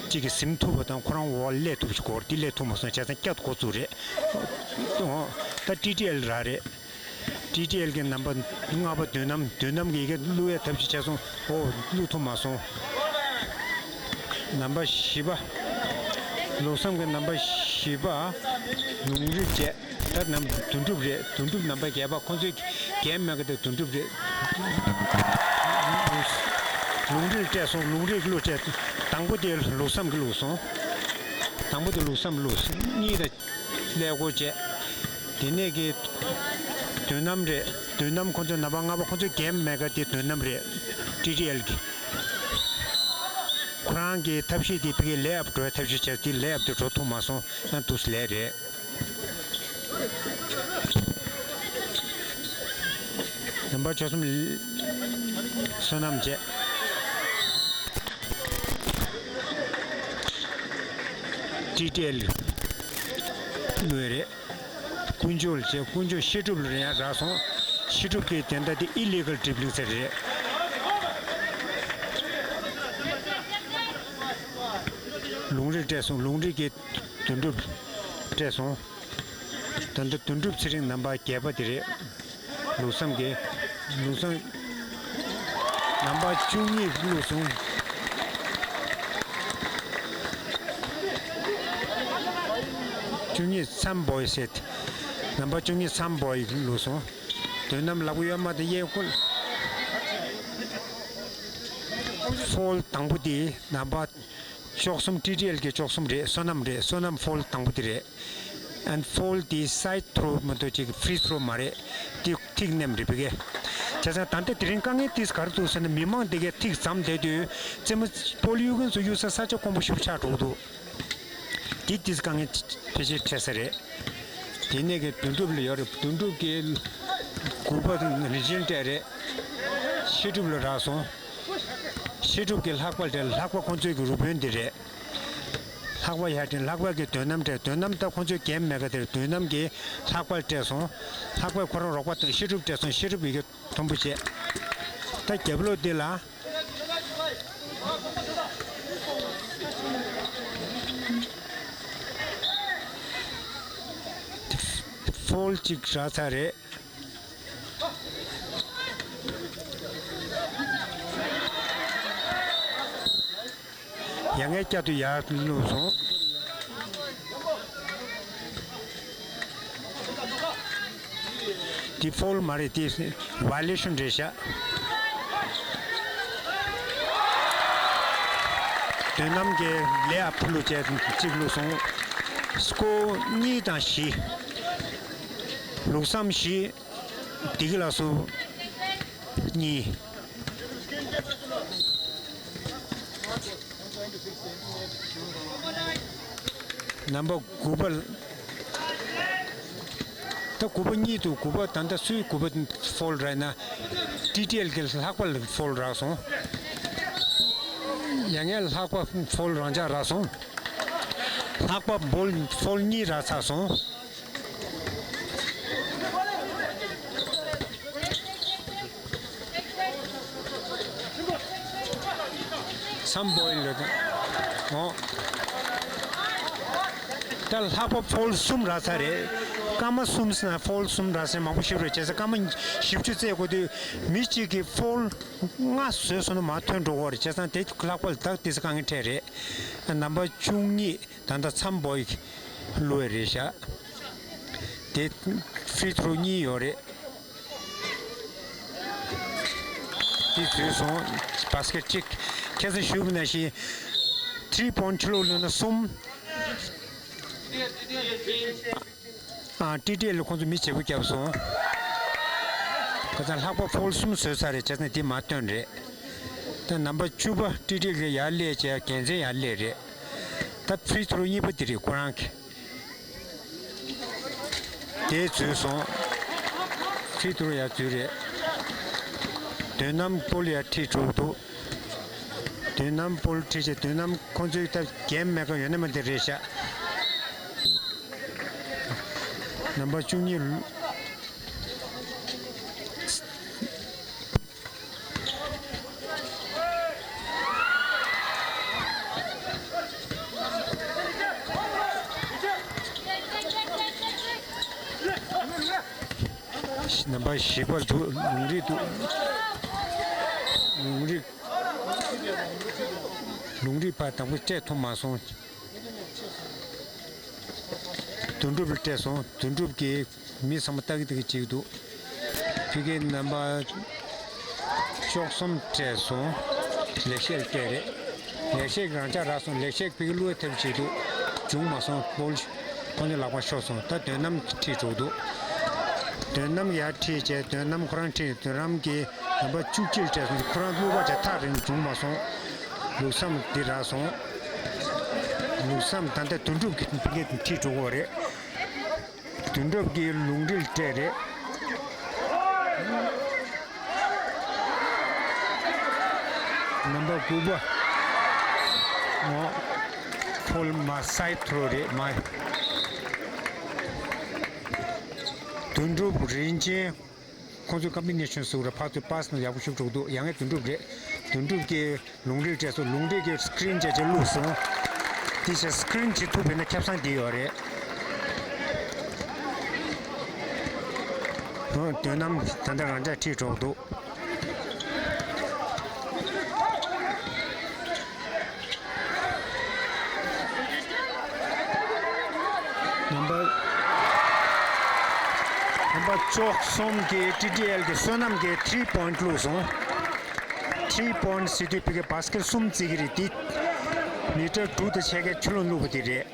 གཅིག་གིས་ཟིན་ཐུབ་པ་དང་ཁོ་རང་འོག་སླེབས་ཐུབ་ཞིག་གོ། དེ་སླེབས་ཐུབ་མ་སོང་བྱས་ཙང་བསྐྱར་དུ་འགོ་བཙུགས་རེད། འོ་ད་ཊི་ཊི་ཨེལ་རག་རེད། ཊི་ཊི་ཨེལ་གི་རྣམ་པ་ལྔ་པ་བདུན་ནམ། བདུན་ནམ་གྱིས་ཡི་གེ་བླུག་ཡས་ཐབས་ཤེས་བྱས་སོང་། ཨོ་བླུག་ཐུབ་མ་སོང་། རྣམ་པ་བཞི་པ། ལུགས་བསམ་གྱི་རྣམ་པ་བཞི་པ། ལུང་རིགས་བཅས། ད་རྣམ་དོན་གྲུབ་རེད། དོན་གྲུབ་རྣམ་པ་བརྒྱད་པ། ཁོང་ཚོའི་རྒན་མེད་ཀ་དེ་དོན་གྲུབ་རེད། ལུང་རིགས་སྤྲད་སོང་། ལུང་རིགས་བླུགས་བྱས། དང་པོ་དེ་ལུགས་བསམ་གྱིས་བླུགས་སོང་། དང་པོ་དེ་ལུགས་བསམ་བླུགས་སོང་། གཉིས་དང་། ཀླད་ཀོར་བྱས། དེ་ནས་ཀྱི་དོན་ནམ་རེད། དོན་ནམ་ཁོང་ཚོའི་རྣམ་པ་ལྔ་པ་ཁོང་ཚོའི་རྒན་མེད་ཀ་དེ་དོན་ནམ་རེད། ཊི་ཊི་ཨེལ་གྱི། ཁོ་རང་གི་ཐབས་ཤེས་དེ་ཕ་གིའི་ལེ་ཨབ་འགྲོ་བའི་ཐབས་ཤེས་བྱས། དེ་ལེ་ཨབ་དེ་འགྲོ་ཐུབ་མ་སོང་། ཡང་དུས་ལས་རེད། རྣམ་པ་བཅུ་གསུམ་བསོད་ནམས་བྱས། ཊི་ཊི་ཨེལ་ལུས་རེད། དཀོན་མཆོག་ལ་བྱས། དཀོན་མཆོག་བཤད་སྒྲུབ་ལ་ཡང་རག་སོང་། བཤད་སྒྲུབ་ཀྱི་དོན་དག་དེ་ཨི་ལི་གལ་ཌི་རིབ་བི་ལིང་ཟེར་རེད། ལུང་རིགས་སྤྲད་སོང་། ལུང་རིགས་ཀྱི་དོན་གྲུབ་སྤྲད་སོང་། ད་ལྟ་དོན་གྲུབ་ཚེ་རིང་རྣམ་པ་བརྒྱད་པ་དེ་རེད། ལུགས་བསམ་གྱི། ལུགས་བསམ་རྣམ་པ་བཅུ་གཉིས་བླུགས་སོང་། བཅུ་གཉིས་མཚམས་བོ་ཡི་ཟེར། རྣམ་པ་བཅུ་གཉིས་མཚམས་བོ་ཡི་བླུགས་སོང་། དོན་ནམ་ལག་པ་གཡོན་མ་དང་གཡས་སྐོར། ཕོལ་དང་པོ་དེ་རྣམ་པ་བཅུ་གསུམ། ཊི་ཊི་ཨེལ་གྱི་བཅུ་གསུམ་རེད། བསོད་ནམས་རེད། བསོད་ནམས་ཕོལ་དང་པོ་དེ་རེད། ཨན་ཕོལ་དེ་སའིཌ་ཐོ་རོ་མ་གཏོགས་ཅིག་ཕི་རི་ཐོ་རོ་མ་རེད། དེ་ཐིག་ནེམ་རེད་པ་གི། བྱས་ཙང་ད་ལྟ་དེ་རིང་དཀའ་ངལ་ཏིས་ག་རེ་འདུག་ཟེར་ན། མི་མང་དེ་གས་ཐིག་ཙམ་བསྡད་དུས་རྩེད་མོ་ཕོལ་གཡུག་མཁན་ཚོ་གཡུག་ས་ས་ཆ་དཀོན་པོ་ཞིག་ཆགས་འགྲོ་གི་འདུག་དེ་ཏིས་དཀའ་ངལ་ཕལ་ཆེར་འཕྲད་ས་རེད། དེ་ནས་གི་དོན་གྲུབ་ལ་ཡོད་རེད། དོན་གྲུབ་ཀྱི་ དགུ་པ་རིན་ཆེན་སྤྲད་རེད། བཤད་སྒྲུབ་ལ་རག་སོང་། བཤད་སྒྲུབ་ཀྱིས་ལྷག་པ་སྤྲད། ལྷག་པ་ཁོང་ཚོའི་གི་རུ་དཔོན་འདི་རེད། ལྷག་པ་ཡར་འཐེན། ལྷག་པ་གིས་དོན་ནམ་སྤྲད། དོན་ནམ་ད་ཁོང་ཚོའི་འགན་མེད་ག་དེར་དོན་ནམ་གྱིས་ལྷག་པ་སྤྲད་སོང་། ལྷག་པས་ཁོ་རང་རོགས་པ་དང་བཤད་སྒྲུབ་སྤྲད་སོང་། བཤད་སྒྲུབ་ཡི་གེ་མཐོན་པོ་བྱས། ད་རྒྱབ་ལོགས་འདི་ལ། ཕོལ་གཅིག་རག་ཚར་རེད། ཡ་ངའི་བསྐྱར་དུ་ཡར་བླུགས་སོང་། འདི་ཕོལ་མ་རེད། འདི་ཝའི་ལེ་ཤན་རེད་ཤག། དོན་ནམ་གྱིས་ལེ་ཨབ་ཕུལ་ལོ་བྱས་གཅིག་བླུགས་སོང་། སྐོར་གཉིས་དང་བཞི། ལུགས་བསམ་བཞི། བདེ་སྐྱིད་ལགས་སུ་གཉིས། རྣམ་པ་དགུ་པ། ད་དགུ་པ་གཉིས་འདུག། དགུ་པ་ད་ལྟ་སུའི་དགུ་པ་ཕོལ་རག་ན། ཊི་ཊི་ཨེལ་གྱི་ལྷག་པ་ལ་ཕོལ་རག་སོང་། ཡ་ངའི་ལྷག་པ་ཕོལ་རང་འཇགས་རག་སོང་། ལྷག་པ་ཕོལ་ཕོལ་གཉིས་རག་ཚར་སོང་། མཚམས་བོ་ཡིན་ལོས་དང་། འོ། ད་ལྷག་པ་ཕོལ་གསུམ་རག་ཚར་རེད། སྐར་མ་གསུམ་ཟེར་ན་ཕོལ་གསུམ་རག་ཟེར་མང་པོ་ཞིག་རེད། བྱས་ཙང་སྐར་མ་བཞི་བཅུ་རྩེད་དགོས་དུས་མི་གཅིག་གིས་ཕོལ་ལྔ་བཟོས་སོང་ན་མར་ཐོན་འགྲོ་གི་རེད། བྱས་ཙང་དེ་ལྷག་པ་ལ་ད་ཏོག་ཙམ་དཀའ་ངལ་འཕྲད་རེད། རྣམ་པ་བཅུ་གཉིས་ད་ལྟ་མཚམས་བོ་ཡིས་བླུ་བ་རེད་ཤག། དེ་ཕི་རི་ཐི་རོ་གཉིས་ཡོད་རེད། དེ་བཟོས་སོང་། བྷ་སི་ཀེ་ཊི་གཅིག། ཁ་སང་ཞུས་པ་ནང་བཞིན་ཐི་རི་པོན་ཕྱི་ལོགས་བླུགས་ན་གསུམ། ཨ། ཊི་ཊི་ཨེལ་ལ་ཁོང་ཚོ་མི་བརྗེ་པོ་བརྒྱབ་སོང་། ཁ་སང་ལྷག་པ་ཕོལ་གསུམ་བཟོས་ཚར་རེད། བྱས་ཙང་དེ་མར་བཏོན་རེད། ད་རྣམ་པ་བཅུ་པ་ཊི་ཊི་ཨེལ་གྱི་ཡར་སླེབས་བྱས་རྒྱལ་མཚན་ཡར་སླེབས་རེད། ད་ཕི་རི་ཐི་རོ་གཉིས་པ་དེ་རེད། ཁོ་རང་གི། དེ་འཛུལ་སོང་། ཕི་རི་ཐི་རོ་ཡར་འཛུལ་རེད། དོན་ནམ་ཕོལ་ཡར་ཁྲིད་འགྲོ་གི་འདུག། དོན་ནམ་ཕོལ་ཁྲིད་བྱས། དོན་ནམ་ཁོང་ཚོའི་ད་འགན་མེད་མཁན་ཡོད་ན་མེད་དེ་རེད་ཤག། རྣམ་པ་བཅུ་གཉིས། རྣམ་པ་བཞི་པ་འདུག། ལུང་རིགས་འདུག། ལུང་རིགས། ལུང་རིགས་པ་དང་པོ་སྤྲད་ཐུབ་མ་སོང་། དོན་གྲུབ་ལ་སྤྲད་སོང་། དོན་གྲུབ་ཀྱིས་མི་ཚང་མ་ལྟ་གི་ལྟ་གི་བྱེད་ཀྱི་འདུག། ཕ་གིའི་རྣམ་པ་བཅུ་གསུམ་སྤྲད་སོང་། ལེགས་བཤད་སྤྲད་རེད། ལེགས་བཤད་རང་འཇགས་རག་སོང་། ལེགས་བཤད་ཕ་གི་བླུ་བ་ཐེབས་བྱེད་འདུག། བྱུང་མ་སོང་། ཕོལ་ཁོང་ཚོའི་ལག་པར་ཤོར་སོང་། ད་དོན་ནམ་ཁྲིད་འགྲོ་གི་འདུག། དོན་ནམ་ཡར་ཁྲིད་བྱས། དོན་ནམ་ཁོ་རང་ཁྲིད། དོན་ནམ་གྱིས་རྣམ་པ་བཅུ་གཅིག་ལ་སྤྲད་སོང་། ཁོ་རང་བླུ་བ་བྱས་ཐག་རིང་བྱུང་མ་སོང་། ལུགས་བསམ་འདི་རག་སོང་། ལུགས་བསམ་ད་ལྟ་དོན་གྲུབ་ཀྱི་ཕ་གིར་ཁྲིད་འགྲོ་གི་རེད། དོན་གྲུབ་ཀྱིས་ལུང་རིགས་སྤྲད་རེད། རྣམ་པ་དགུ་པ། འོ། ཕོལ་མ་སའི་ཐོ་རེད་མ། དོན་གྲུབ། རིན་ཆེན། ཁོང་ཚོས་ཀམ་པི་ནེ་ཤན་བཟོ་ར་ཕར་ཚུར་པ་སི་ནི་ཡག་པོ་ཞིག་འགྲོ་འདུག། ཡ་ངའི་དོན་གྲུབ་རེད། དོན་གྲུབ་ཀྱིས་ལུང་རིགས་སྤྲད་སོང་། ལུང་རིགས་ཀྱིས་སི་ཀི་རིན་བྱས་བྱས་བླུགས་སོང་། དེ་བྱས་སི་ཀི་རིན་བྱེད་ཐུབ་པ་ཡིན་ན་ཁེ་བཟང་དེ་ཡོད་རེད། འོ། དོན་ནམ་ད་ལྟ་རང་འཇགས་ཁྲིད་འགྲོ་འདུག། རྣམ་པ། རྣམ་པ་བཅུ་གསུམ་གྱིས་ཊི་ཊི་ཨེལ་གྱི་བསོད་ནམས་ཀྱིས་ཐི་རི་པོན་བླུགས་སོང་། ཐི་རི་པོན་ཟེར་དུས་ཕ་གིར་བྷ་སི་ཀེ་ཊི་གསུམ་བརྩི་གི་རེད། འདི་མི་ཊར་དྲུག་དང་ཕྱེད་ཀའི་ཕྱི་ལོགས་བླུགས་པ་དེ་རེད།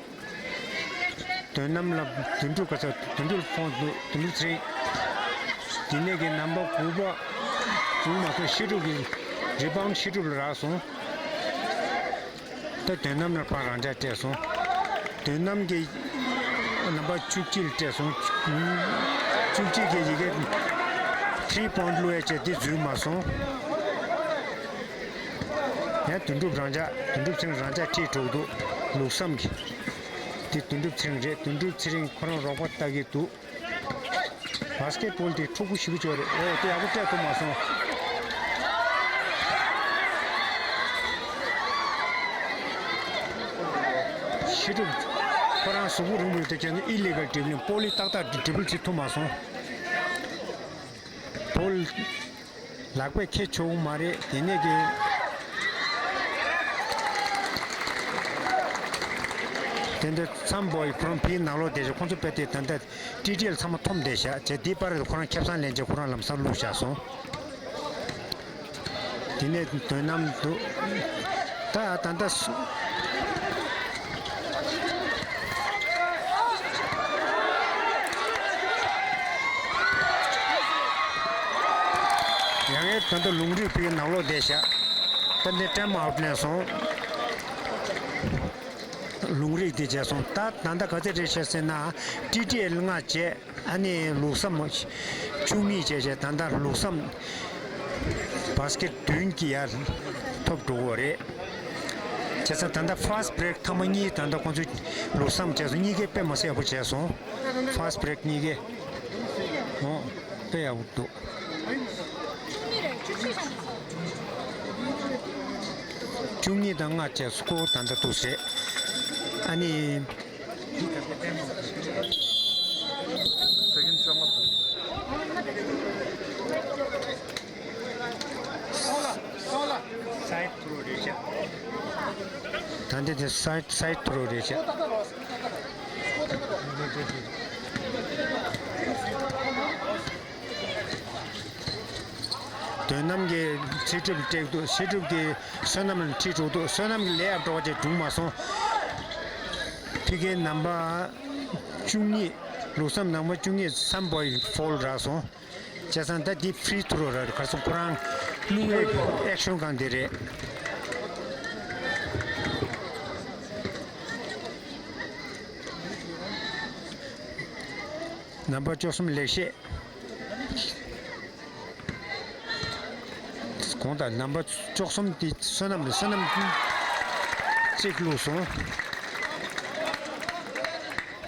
དོན་ནམ་ལ་དོན་གྲུབ་ག་ས་དོན་གྲུབ་ལ་ཕོན་འདུག། དོན་གྲུབ་ཚེ་རིང་། དེ་ནས་ཀྱི་རྣམ་པ་དགུ་པ་བྱུང་མ་སོང་། བཤད་སྒྲུབ་ཀྱི་རི་བའུན་ཌི་བཤད་སྒྲུབ་ལ་རག་སོང་། ད་དོན་ནམ་ལ་ཕར་རང་འཇགས་སྤྲད་སོང་། དོན་ནམ་གྱིས་རྣམ་པ་བཅུ་གཅིག་ལ་སྤྲད་སོང་། བཅུ་གཅིག་གིས་ཡ་གི་ ཐི་རི་པོན་བླུགས་ཡས་བྱས་དེ་འཛུལ་མ་སོང་། ཡང་དོན་གྲུབ་རང་འཇགས། དོན་གྲུབ་ཚེ་རིང་རང་འཇགས་ཁྲིད་འགྲོ་གི་འདུག་ལུགས་བསམ་གྱི། དེ་དོན་གྲུབ་ཚེ་རིང་རེད། དོན་གྲུབ་ཚེ་རིང་ཁོ་རང་རོགས་པ་ལྟ་གི་འདུག་བྷ་སི་ཀེད་བྷོལ་དེ་འཁྲུག་པོ་ཞེ་པོ་ཅིག་རེད། ཨོ་དེ་ཡག་པོ་སྤྲད་ཐུབ་མ་སོང་། ཤེས་སྒྲུབ་ཁོ་རང་གཟུགས་པོ་རིང་པོ་ཡོད་དེ་ཁྱེད་ནི་ཨི་ལི་གལ་ཌི་རི་བི་ལིང་། པོ་ལི་ཏག་ཏག་ཌི་རི་བི་ལིང་བྱེད་ཐུབ་མ་སོང་། བྷོལ་ལག་པས་ཁྱེར་ཆོག་གི་མ་རེད། དེ་ནས་ཀྱི་དེ་འདྲ་མཚམས་བོ་ཡི་ཁོ་རང་ཕིའི་ནང་ལོགས་བསྡད་བྱས་ཁོང་ཚོ་དཔེ་དེ་ད་ལྟ་ཊི་ཌི་ཨེལ་ཚང་མ་འཐོམ་བསྡད་བཞག་བྱས། དེའི་བར་དུ་ཁོ་རང་ཁེ་བཟང་ལེན་བྱས་ཁོ་རང་ལམ་སང་བླུགས་བཞག་སོང་། དེ་ནས་དོན་རྣམ་འདུག་ད་ད་ལྟ་སུ། ཡང་ཡང་ད་ལྟ་ལུང་རིགས་ཕིའི་ནང་ལོགས་བསྡད་བཞག་ད་འདི་ཊའིམ་ཨའུཊ་ལེན་སོང་། ལུང་རིགས་དེ་བྱས་སོང་། ད་ད་ལྟ་ག་ཚོད་རེད་ཤག་ཟེར་ན། ཊི་ཌི་ཨེལ་ལྔ་བྱས། ཨ་ནི་ལུགས་བསམ་བཅུ་གཉིས་བྱས་བྱས། ད་ལྟ་ལུགས་བསམ་བྷ་སི་ཀེད་བདུན་གྱི་ཡར་ཐོབ་འགྲོ་གི་རེད། བྱས་ཙང་ད་ལྟ་ཕ་སི་ཊི་བྷི་རེག་ཐེངས་མ་གཉིས་ད་ལྟ་ཁོང་ཚོས་ལུགས་བསམ་བྱས་སོང་། གཉིས་ཀས་དཔེ་མ་སྲིད་ཡག་པོ་བྱས་སོང་། ཕ་སི་ཊི་བྷི་རེག་གཉིས་ཀས། འོ་དཔེ་ཡག་པོ་འདུག་བཅུ་གཉིས་དང་ལྔ་བྱས་སྐོར་ད་ལྟ་འདུག་ཟེར། ཨ་ནི། སེ་ཀེན་ཌི་བཅོ་ལྔ། སའིཌ་ཐུ་རོ་རེད་ཤག་ད་འདི་དེ་སའིཌ་སའིཌ་ཐུ་རོ་རེད་ཤག་དོན་རྣམ་གྱིས་ཕྱི་སྒྲུབ་སྤྲད་འདུག་ཕྱི་སྒྲུབ་ཀྱིས་བསོད་ནམས་ཁྲིད་འགྲོ་འདུག་བསོད་ནམས་ཀྱི་ལེ་ཨབ་འགྲོ་བ་ཅིག་འགྲུབ་མ་སོང་། ཕི་ཀའི་ནམ་བར་བཅུ་གཉིས། ལུགས་བསམ་ནམ་བར་བཅུ་གཉིས་སམ་བོ་ཡི་ཕོལ་རག་སོང་། བྱས་ཙང་ད་འདི་ཕི་རི་ཐུ་རོ་རེད། གར་སོང་ཁོ་རང་བླུགས་པའི་ཨེག་ཤོན་སྒང་འདི་རེད། ནམ་བར་བཅུ་གསུམ་ལེགས་བཤད། གོང་དང་ནམ་བར་བཅུ་གསུམ་དེ་བསོད་ནམས་ནི་བསོད་ནམས་གཅིག་བླུགས་སོང་།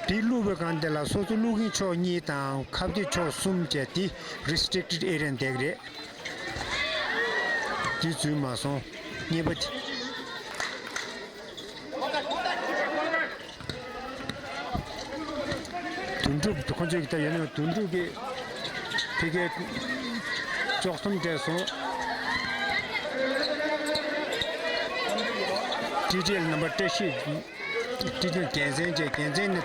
དེ་བླུགས་པའི་སྒང་དེ་ལ་སོ་སོ་བླུགས་མཁན་ཕྱོགས་གཉིས་དང་ཁ་གཏད་ཕྱོགས་གསུམ་བཅས་དེ་རི་སི་ཊིག་ཊེཌ་ཨེ་རི་ཡ་འདེགས་རེད། དེ་འཛུལ་མ་སོང་། གཉིས་པ་དེ། དོན་གྲུབ་ཁོང་ཚོས་ད་ཡོད་ན་དོན་གྲུབ་ཀྱིས་ཕི་ཀའི་བཅུ་གསུམ་སྤྲད་སོང་། ཊི་ཊི་ཨེལ་ནམ་བར་བཀྲ་ཤིས། ཊི་ཊི་ཨེལ་རྒྱལ་མཚན་བཅས། རྒྱལ་མཚན་ནི་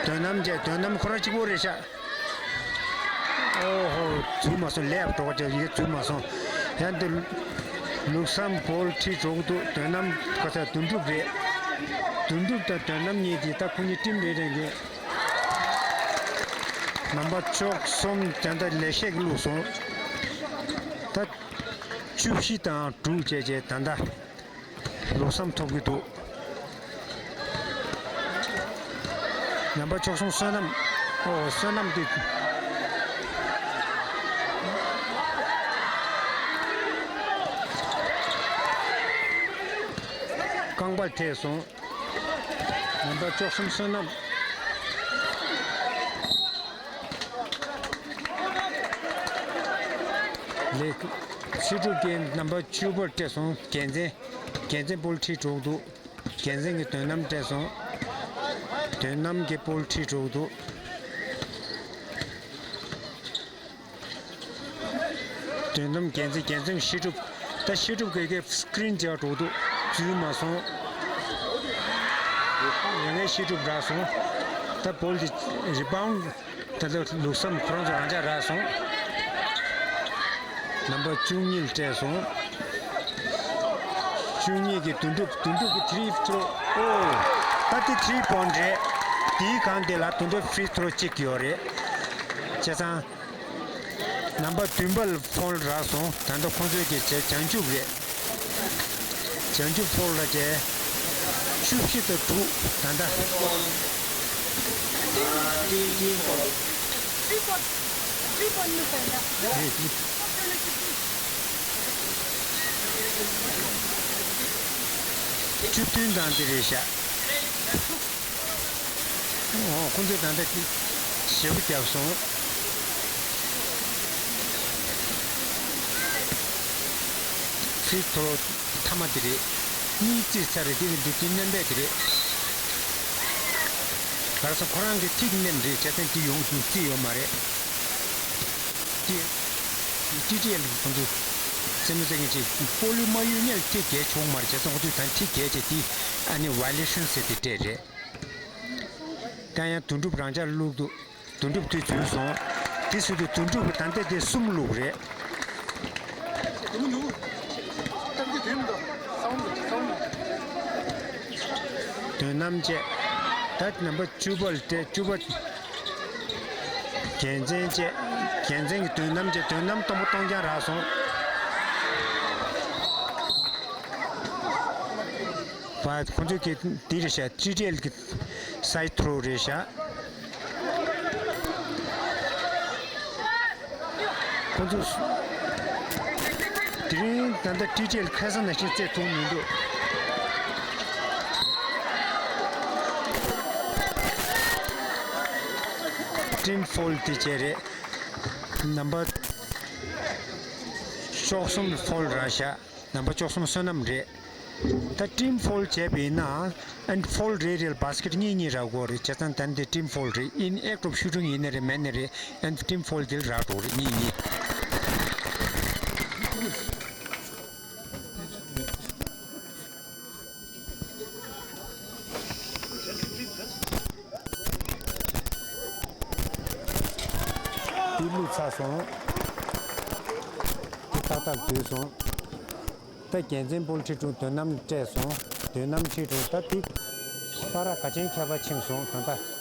དོན་རྣམ་བཅས། དོན་རྣམ་ཁོ་རང་གཅིག་པོ་རེད་ཤག་ཨོ་ཧོ། འཛུལ་མ་སོང་། ལེ་ཨབ་འགྲོ་བ་ཅིག་ཡིན། འཛུལ་མ་སོང་། ཡང་འདི་ལུགས་བསམ་བྷོལ་ཁྲིད་འགྲོ་གི་འདུག་དོན་རྣམ་ག་ས་དོན་གྲུབ་རེད། དོན་གྲུབ་དང་དོན་རྣམ་གཉིས་དེ་ད་ཁོ་གཉིས་ཊིམ་རེ་རེ་གི། ནམ་བར་བཅུ་གསུམ་དེ་འདྲ་ལེགས་བཤད་ཀྱི་བླུགས་སོང་། ད་བཅུ་བཞི་དང་དྲུག་བཅས་བཅས་ད་ལྟ། ལུགས་བསམ་ཐོབ་ཀྱི་འདུག་ནམ་བར་བཅུ་གསུམ་བསོད་ནམས། ཨོ་བསོད་ནམས་ཀྱི་རྐང་པ་ཐེག་སོང་། ནམ་བར་བཅུ་གསུམ་བསོད་ནམས། ལེགས། ཕྱི་དྲོ་ཀྱི་ནམ་བར་བཅུ་པར་སྤྲད་སོང་། རྒྱལ་མཚན། རྒྱལ་མཚན་བྷོལ་ཁྲིད་འགྲོ་གི་འདུག་རྒྱལ་མཚན་གྱིས་དོན་རྣམ་སྤྲད་སོང་། དོན་རྣམ་གྱིས་བྷོལ་ཁྲིད་འགྲོ་གི་འདུག་དོན་རྣམ་རྒྱལ་མཚན། རྒྱལ་མཚན་གྱིས་བཤད་སྒྲུབ། ད་བཤད་སྒྲུབ་གི་གི་སི་ཀི་རིན་བྱས་འགྲོ་གི་འདུག་འཛུལ་མ་སོང་། ཡང་ངས་བཤད་སྒྲུབ་རག་སོང་། ད་བྷོལ་དེ་རི་བའུན་ཌི། ད་ལྟ་ལུགས་བསམ་ཁོ་རང་ཚོ་རང་འཇགས་རག་སོང་། ནམ་བར་བཅུ་གཉིས་ལ་སྤྲད་སོང་། བཅུ་གཉིས་ཀྱི་དོན་གྲུབ། དོན་གྲུབ་ཀྱི་ཐི་རི་ཐུ་རོ། ཨོ། ད་དེ་ཐི་རི་པོན་རེད། དེའི་སྒང་དེ་ལ་དོན་གྲུབ་ཕི་རི་ཐུ་རོ་གཅིག་ཡོད་རེད། བྱས་ཙང་། ནམ་བར་བདུན་པ་ལ་ཕོལ་རག་སོང་། ད་ལྟ་ཁོང་ཚོའི་གི་བྱས་བྱང་ཆུབ་རེད། བྱང་ཆུབ་ཕོལ་ལ་བྱས། བཅུ་བཞི་དང་དྲུག་ད་ལྟ། རེད། བཅུ་བདུན་དང་འདི་རེད་ཤག་ཨོ། ཁོང་ཚོས་ད་ལྟ་ཞེ་པོ་བརྒྱབ་སོང་། ཕི་རི་ཐོ་རོ་མཐའ་མ་དེ་རེད། གཉིས་བརྩིས་ཚར་རེད། དེ་ནི་འདི་དེ་སྣོན་པ་དེ་རེད། ག་རེ་ཟེར། ཁོ་རང་གི་ཐིག་སྣོན་རེད། བྱས་ཙང་དེ་ཡོང་བརྩིས་ཡོད་མ་རེད། དེ་ཊི་ཊི་ཨེལ་གྱི་ཁོང་ཚོས་རྩེད་མོ་རྩེ་མཁན་ཅིག་སྤོ་ལོ་མ་གཡུག་སྔོན་ལ་ཐིག་བརྒལ་བྱུང་མ་རེད། བྱས་ཙང་ཁོང་ཚོས་ད་ཐིག་བརྒལ་བྱས་དེ་ཨ་ནི་ཝ་ལེ་ཤན་ཟེར་དེ་སྤྲད་རེད། ད་ཡང་དོན་གྲུབ་རང་འཇགས་བླུགས་འདུག་དོན་གྲུབ་དེ་འཛུལ་སོང་། དེ་ཟེར་དུས་དོན་གྲུབ་ད་ལྟ་དེ་གསུམ་བླུགས་རེད། དོན་རྣམ་བཅས། ད་ནམ་བར་བཅུ་པ་ལ་སྤྲད། བཅུ་པ་རྒྱལ་མཚན་བཅས། རྒྱལ་མཚན་གྱི་དོན་རྣམ་བཅས། དོན་རྣམ་སྟོང་པ་སྟོང་རྐྱང་རག་སོང་། བ། ཁོང་ཚོས་ཀྱི་འདི་རེད་ཤག་ཊི་ཊི་ཨེལ་གྱི་སའི་ཐོ་རོ་རེད་ཤག་ཁོང་ཚོ་དེ་རིང་ད་ལྟ་ཊི་ཊི་ཨེལ་ཁ་སང་ནང་བཞིན་རྩེད་ཐུབ་མི་འདུག་ཊིམ་ཕོལ་དེ་བྱས་རེད། ནམ་བར་བཅུ་གསུམ་ཕོལ་རག་ཤག་ནམ་བར་བཅུ་གསུམ་བསོད་ནམས་རེད། ད་ཊིམ་ཕོལ་བྱས་པ་ཡིན་ན་ཨན་ཕོལ་རེ་རེ་ལ་བཱ་སི་ཀེ་ཊི་གཉིས་གཉིས་རག་དགོས་རེད། བྱས་ཙང་ད་འདི་ཊིམ་ཕོལ་རེད། ཨིན་ཨེག་ཌོབ་ཤུ་ཊིང་ཡིན་ན་རེད། མེད་ན་རེད། ཨན་ཊིམ་ཕོལ་འདི་ལ་རག་འགྲོ་རེད། གཉིས་གཉིས། འདི་བླུགས་ཚར་སོང་། འདི་ཏག་ཏག་འཛུལ་སོང་། ད་རྒྱལ་མཚན་ཕོལ་ཁྲི་དྲུང་དོན་རྣམ་སྤྲད་སོང་། དོན་རྣམ་ཁྲི་དྲུང་ད་འདི་པ་ར་ག་ཅན་ཁྱད་པར་ཕྱིན་སོང་། ད་ལྟ།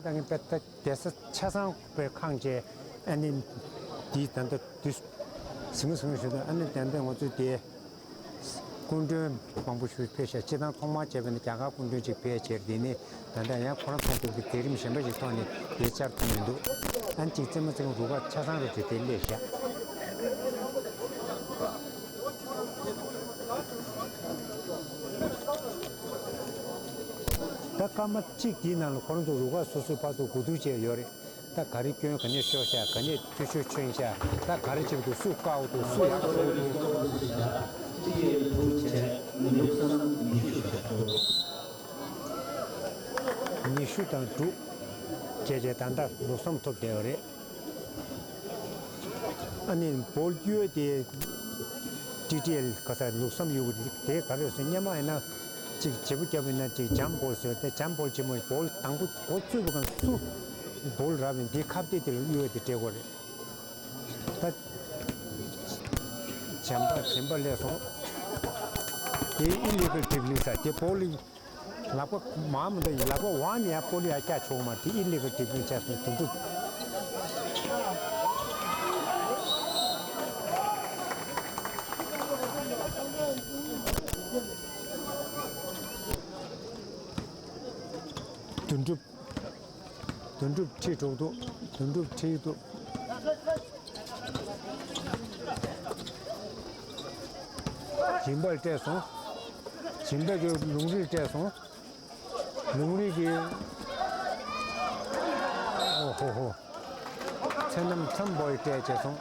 ད་ངས་དཔེ་ད་བསྡད་ས་ཆ་ཚང་པའི་ཁང་བཅས་ཨ་ནི་འདིའི་ད་ལྟ་དུས་ཟིང་ངེ་ཟིང་ངེ་ཞུ་དང་། ཨ་ནི་ད་ལྟ་ང་ཚོའི་དེ་སྐུ་མགྲོན་མང་པོ་ཞིག་ཕེབས་ཤག་སྤྱིར་བཏང་ཐོག་མར་བྱས་པ་ཡིན་ན་རྒྱ་གར་སྐུ་མགྲོན་ཅིག་ཕེབས་བྱས། དེ་ནས་ད་ལྟ་ཡང་ཁོ་རང་ཚོ་གི་མཛད་རིམ་གཞན་པ་ཞིག་ཐོག་ནས་དེ་བཅར་ཐུབ་མི་འདུག་ཨ་ནི་ཅིག་རྩེད་མོ་རྩེ་མཁན་རུ་ཁག་ཆ་ཚང་རུ་དེ་དེ་སླེབས་ཤག་ད་སྐར་མ་གཅིག་དེའི་ནང་ལ་ཁོ་རང་ཚོ་རུ་ཁག་སོ་སོའི་བར་དུ་གོ་བསྡུར་བྱས་ཡོད་རེད། ད་ག་རེ་སྐྱོན། ག་ནས་ཤོར་ཤག་ག་ནས་འཐུས་ཤོར་ཕྱིན་ཤག་ད་ག་རེ་བྱེད་དགོས། སུ་དཀའ་བ་འདུག་སུ་ཡག་པོ་འདུག་ཉི་ཤུ་དང་དྲུག་བྱས་བྱས་ད་ལྟ་ལུགས་བསམ་ཐོབ་བསྡད་ཡོད་རེད། ཨ་ནི་བོལ་གཡུག་དེ་ཊི་ཊི་ཨེལ་ག་ས་ལུགས་བསམ་གཡུག་དེ་ག་རེ་ཟེར། སྔོན་མ་ཡིན་ན་ཅིག་བརྗེ་པོ་བརྒྱབ་ཡིན་ན་ཅིག་ཇམ་བོལ་ཟེར་ཏེ། ཇམ་བོལ་ཆེན་མོ་བོལ་དང་པོ་འགོ་བཙུགས་པ་གང་སུ་བོལ་རག་པ་ཡིན་དེ་ཁ་གཏད་དེ་ལ་གཡུག་དེ་སྤྲད་དགོས་རེད། ད་ཇམ་པ་ཇམ་པ་སླེབས་སོང་། དེ་ཨི་ལི་གལ་ཌི་རིབ་ལིང་ས་དེ་བོལ་ལག་པ་མང་མི་འདུག་ལག་པ་དབང་ནས་ཡར་སྤོ་ལོ་ཡར་བཀྱག་ཆོག་མ་རེད། དེ་ཨི་ལི་གལ་ཌི་རིབ་ལིང་བྱས་སོང་། དུམ་བུ། དོན་གྲུབ། དོན་གྲུབ་ཁྲིད་འགྲོ་གི་འདུག་དོན་གྲུབ་ཁྲིད་འདུག་སྦྱིན་པ་སྤྲད་སོང་། སྦྱིན་པ་གིས་ལུང་རིགས་སྤྲད་སོང་། ལུང་རིགས་ཀྱིས། ཨོ་ཧོ་ཧོ། ཚེ་རྣམ་མཚམས་བོ་ཡིས་སྤྲད་བྱས་སོང་།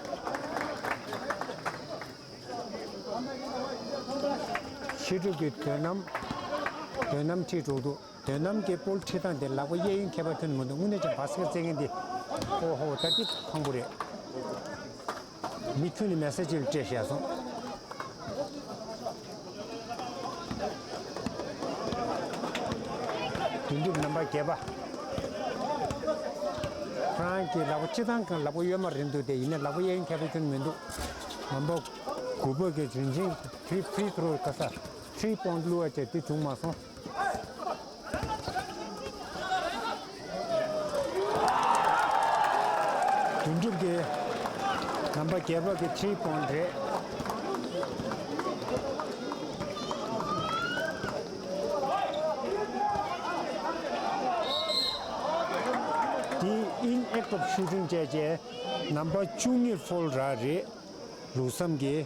བཤད་སྒྲུབ་ཀྱི་དོན་རྣམ། དོན་རྣམ་ཁྲིད་འགྲོ་འདུག་དོན་རྣམ་གྱི་སྤོལ་ཁྲིད་སྟངས་དེ་ལག་པ་གཡས་གཡོན་ཁྱད་པར་ཁྱོན་མི་འདུག་དངོས་གནས་ཀྱི་བ་སི་ཀེ་རྩེད་མཁན་འདི། ཨོ་ཧོ། ད་འདི་ཕངས་པོ་རེད། མི་ཁྱོན་ནས་མེ་སེ་ཇི་ཅིག་སྤྲད་བཞག་སོང་། དོན་གྲུབ་རྣམ་པ་བརྒྱད་པ། ཁོ་རང་གི་ལག་པ་སྤྱིར་བཏང་གི་ལག་པ་གཡོན་མ་རེད་འདུག་དེ་ཡིན་ན་ལག་པ་གཡས་གཡོན་ཁྱད་པར་ཁྱོན་མི་འདུག་རྣམ་པ་དགུ་པ་གི་རིན་ཆེན་ཕི་ཕི་ཐོ་རོ་ག་ས་ཐི་རི་པོན་ཊི་བླུགས་པ་བྱས་དེ་བྱུང་མ་སོང་། དོན་གྲུབ་ཀྱི་རྣམ་པ་བརྒྱད་པ་གི་ཐི་རི་པོན་ཊི་རེད། དེ་ཨིན་ཨེག་ཊིབ་ཤུ་ཊིང་བྱས་རྗེས་རྣམ་པ་བཅུ་གཉིས་ཕོལ་རག་རེད། ལུགས་བསམ་གྱིས།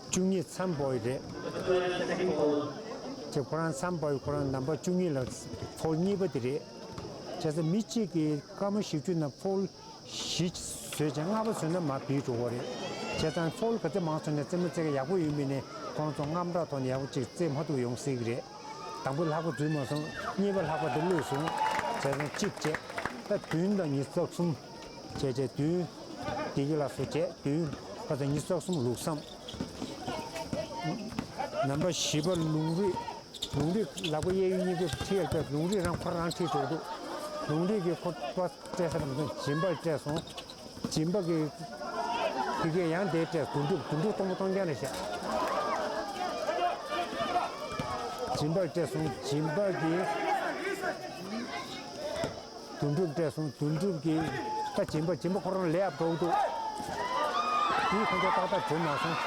བཅུ་གཉིས་མཚམས་བོ་ཡིས་རེད། ཅེས་ཁོ་རང་མཚམས་བོ་ཡིས་ཁོ་རང་རྣམ་པ་བཅུ་གཉིས་ལ་ཕོལ་གཉིས་པ་དེ་རེད། བྱས་ཙང་མི་གཅིག་གིས་སྐར་མ་བཞི་བཅུ་ནང་ཕོལ་བཞི་བཟོས་ཀྱང་ལྔ་པ་བཟོས་ན་མར་བུད་འགྲོ་གི་རེད། བྱས་ཙང་ཕོལ་ག་ཚོད་མང་བཟོས་ནས་རྩེད་མོ་རྩེ་གི་ཡག་པོ་ཡོད་མིན་ནས་ཁོང་ཚོ་རྔམ་སྐྲག་ཐོག་ནས་ཡག་པོ་ཅིག་རྩེད་མ་ཐུབ་ཡོང་སྲིད་ཀྱི་རེད། དང་པོ་ལྷག་པ་འཛུལ་མ་སོང་། གཉིས་པ་ལྷག་པ་དེ་བླུགས་སོང་། བྱས་ཙང་གཅིག་བྱས། ད་བདུན་དང་ཉི་ཤུ་རྩ་གསུམ། བྱས་རྗེས་བདུན། བདེ་སྐྱིད་ལགས་སུ་བྱས་བདུན། ཁ་སང་ཉི་ཤུ་རྩ་གསུམ་ལུགས་བསམ། རྣམ་པ་བཞི་པ་ལུང་རིགས། ལུང་རིགས་ལག་པ་གཡས་གཡོན་གཉིས་ཀྱི་ཁྲིད་ཡར་སྤེལ། ལུང་རིགས་རང་ཁོ་རང་ཁྲིད་འགྲོ་འདུག་ལུང་རིགས་ཀྱིས་ཁོ་པ་སྤྲད་ས་རང་དོན་སྦྱིན་པར་སྤྲད་སོང་། སྦྱིན་པ་གིས་ཕ་གིར་ཡང་དེ་སྤྲད། དོན་གྲུབ། དོན་གྲུབ་སྟོང་པ་སྟོང་རྐྱང་རེད་ཤག་སྦྱིན་པར་སྤྲད་སོང་། སྦྱིན་པ་གིས། དོན་གྲུབ་སྤྲད་སོང་། དོན་གྲུབ་ཀྱིས་ད་སྦྱིན་པ། སྦྱིན་པ་ཁོ་རང་ལེ་ཨབ་འགྲོ་འདུག་དེས་ཁོ་ཚོ་ཏག་ཏག་བྱུང་མ་སོང་།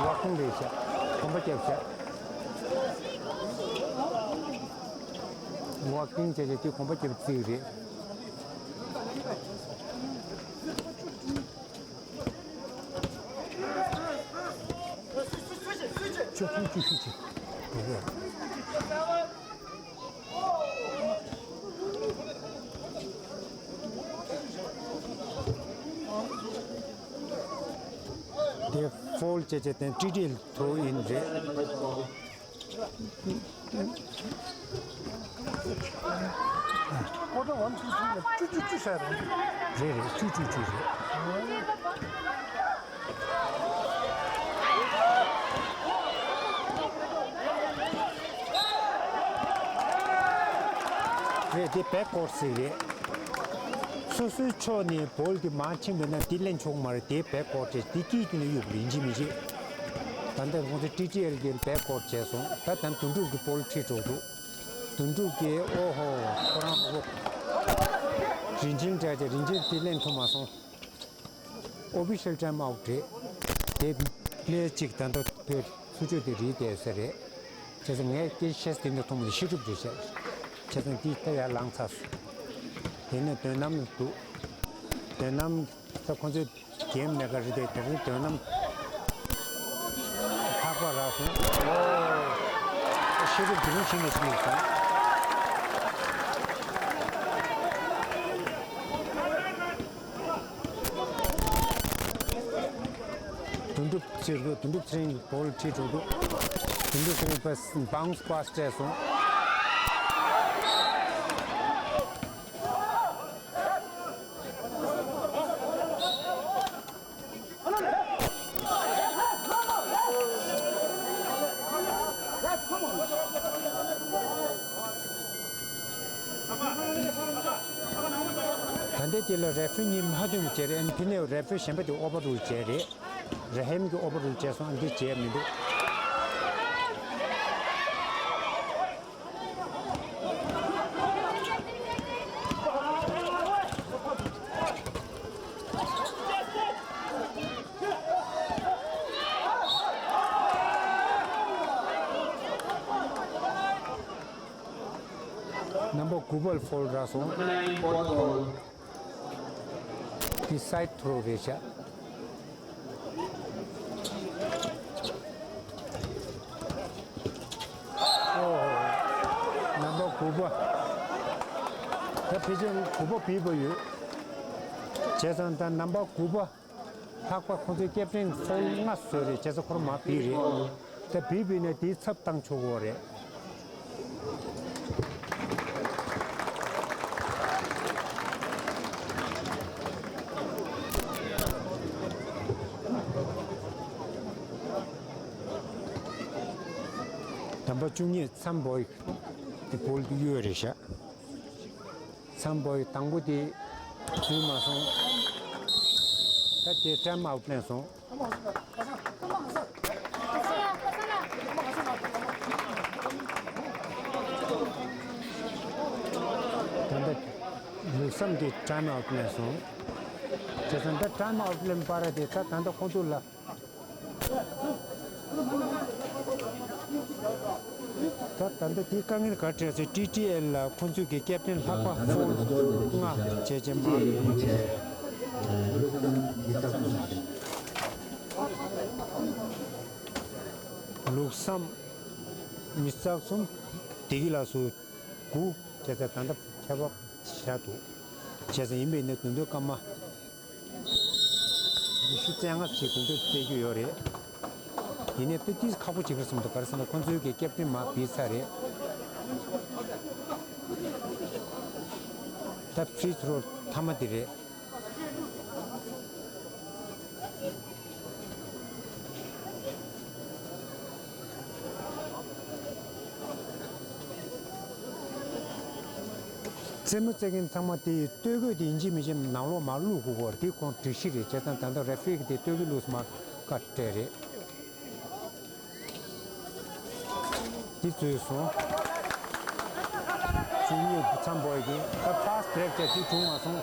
ཝོག་ཀིང་རེད་ཤག་གོམ་པ་རྒྱབ་ཤག་ཝོག་ཀིང་བྱས་བྱས་དེ་གོམ་པ་རྒྱབ་རྩིས་རེད། ཆུ་ཆུ་ཆུ་ཆུ་ཆུ། དེ་ཕོལ་བྱས་བྱས་དེ་ཀྲི་ཀྲི་ཐོ་ཡིན་རེད། ཀོ་ཏ་ཝན་ཊུ་ཐི་ལ་ཅུ་ཅུ་ཅུ་ཟེར་རོ། རེད་རེད། ཅུ་ཅུ་ཅུ་རེད། རེད། དེ་བེག་ཀོར་ཟེར་རེད། སོ་སོའི་ཕྱོགས་ནས་བོལ་དེ་མར་ཕྱིན་པ་ན་དེ་ལེན་ཆོག་མ་རེད། དེ་བེག་ཀོར་བྱས། དེ་དཀྱིལ་དེ་ནས་གཡུག་རིན་ཆེན་མི་བྱེད། ད་ལྟ་ཁོང་ཚོ་ཀྲི་ཀྲི་ཨེལ་གྱིས་བེག་ཀོར་བྱས་སོང་། ད་ད་དོན་གྲུབ་ཀྱི་བོལ་ཁྲིད་འགྲོ་འདུག་དོན་གྲུབ་ཀྱིས་ཨོ་ཧོ། ཁོ་རང་ཨོ། རིན་ཆེན་སྤྲད་བྱས་རིན་ཆེན་དེ་ལེན་ཐུབ་མ་སོང་། ཨོ་ཕི་ཤལ་ཊའིམ་ཨའུཊ་རེད། དེ་ལས་གཅིག་ད་ལྟ་བོད་ཚུར་ཕྱོགས་དེ་རིལ་བསྡད་ས་རེད། བྱས་ཙང་ངས་སྐད་ཆ་བཤད་དེ་འདྲ་མཐོང་མ་ཐུབ། བཤད་སྒྲུབ་རེད་བཤད། བྱས་ཙང་འདི་ད་ཡར་ལངས་ཚར་སོང་། དེ་ནས་དོན་རྣམ་འདུག་དོན་རྣམ་ད་ཁོང་ཚོས་རྒན་མེད་ཀ་རེད་དེ། དེ་རིང་དོན་རྣམ་ལྷག་པ་རག་སོང་། ཨོ། བཤད་སྒྲུབ་དེ་རིང་ཕྱིན་ནས་ཕྱིན་ནས་སོང་། དོན་གྲུབ་ཚེ་རིང་། དོན་གྲུབ་ཚེ་རིང་བོལ་ཁྲིད་འགྲོ་འདུག་དོན་གྲུབ་ཚེ་རིང་པས་བའུན་སི་པཱ་སི་སྤྲད་སོང་། ད་ལྟའི་དེ་ལ་རེ་ཕི་རི་གཉིས་མ་ཐོན་བྱས་རེད། ཨ་ནི་ཕི་ནས་རེ་ཕི་རི་གཞན་པ་དེ་ཨོ་བར་རུལ་བྱས་རེད། རེ་ཧེམ་གྱིས་ཨོ་བར་རུལ་བྱས་སོང་། ཨ་འདི་བྱས་མི་འདུག་རྣམ་པ་དགུ་པར་ཕོལ་རག་སོང་། སའི་ཐོ་རེད་ཤག་ཨོ། ནམ་པར་དགུ་པ། ད་ཕལ་ཆེར་དགུ་པ་བུད་པ་ཡོད། བྱས་ཙང་ད་ནམ་པར་དགུ་པ། ལྷག་པ་ཁོང་ཚོའི་ཀེབ་ཏན་ཧྥོལ་ལྔ་བཟོས་རེད། བྱས་ཙང་ཁོ་རང་མར་བུད་རེད། ད་བུད་བུད་ནས་དེའི་ཚབ་བཏང་ཆོག་གི་རེད། ནམ་པར་བཅུ་གཉིས་མཚམས་བོ་ཡིག་དེ་བོལ་དུ་གཡོལ་རེད་ཤག་མཚམས་བོ་ཡིག་དང་པོ་དེ་འཛུལ་མ་སོང་། ད་དེ་ཊའིམ་ཨའུཊ་ལེན་སོང་། ད་ལྟ་ལུགས་བསམ་གྱི་ཊའིམ་ཨའུཊ་ལེན་སོང་། བྱས་ཙང་ད་ཊའིམ་ཨའུཊ་ལེན་པར་དེ་ད་ད་ལྟ་ཁོང་ཚོ་ལ། ད་ད་ལྟ་དེའི་དཀའ་ངལ་ག་རེ་འཕྲད་ཟེར། ཊི་ཊི་ཨེལ་ལ་ཁོང་ཚོས་ཀྱི་ཀེབ་ཏན་ལྷག་པ་ཧྥོལ་ལྔ་བྱས་རྗེས་མ། ལུགས་བསམ་ཉི་ཤུ་རྩ་གསུམ། བདེ་སྐྱིད་ལགས་སུ་དགུ་བྱས་ཙང་ད་ལྟ་ཁྱད་པར་ཞེ་དྲག་འདུག་བྱས་ཙང་ཡིན་པས་ན་དུང་དུང་སྐར་མ། ཉི་ཤུ་རྩ་ལྔ་ཞིག་དུང་དུང་རྩེ་རྒྱུ་ཡོད་རེད། ཡིན་ནའི་ཏོག་ཙམ་ཁག་པོ་བྱེད་ཀྱི་རེད་བསམ་འདུག་ག་རེ་ཟེར་ན་ཁོང་ཚོའི་གི་ཀེབ་ཏན་མར་བུད་ཚར་རེད། ད་ཕི་རི་ཐོ་རོ་མཐའ་མ་དེ་རེད། རྩེད་མོ་རྩེ་མཁན་ཚང་མ་དེ་སྟོད་གོས་དེ་ཡིན་གཅིག་མིན་གཅིག་ནང་ལོགས་མར་བླུག་དགོས་ཀྱི་རེད། དེ་ཁོང་སྒྲིག་གཞི་རེད། བྱས་ཙང་ད་ལྟ་རེ་ཧྥི་རི་གིས་དེ་སྟོད་གོས་བླུགས་སོང་མར་བཀའ་སྤྲད་རེད། འདི་འཛུལ་སོང་། བཅུ་གཉིས་མཚམས་བོ་ཡིག་གི་ད་ཕཱ་སི་ཊི་བྷི་རེག་བྱས་དེ་བྱུང་མ་སོང་།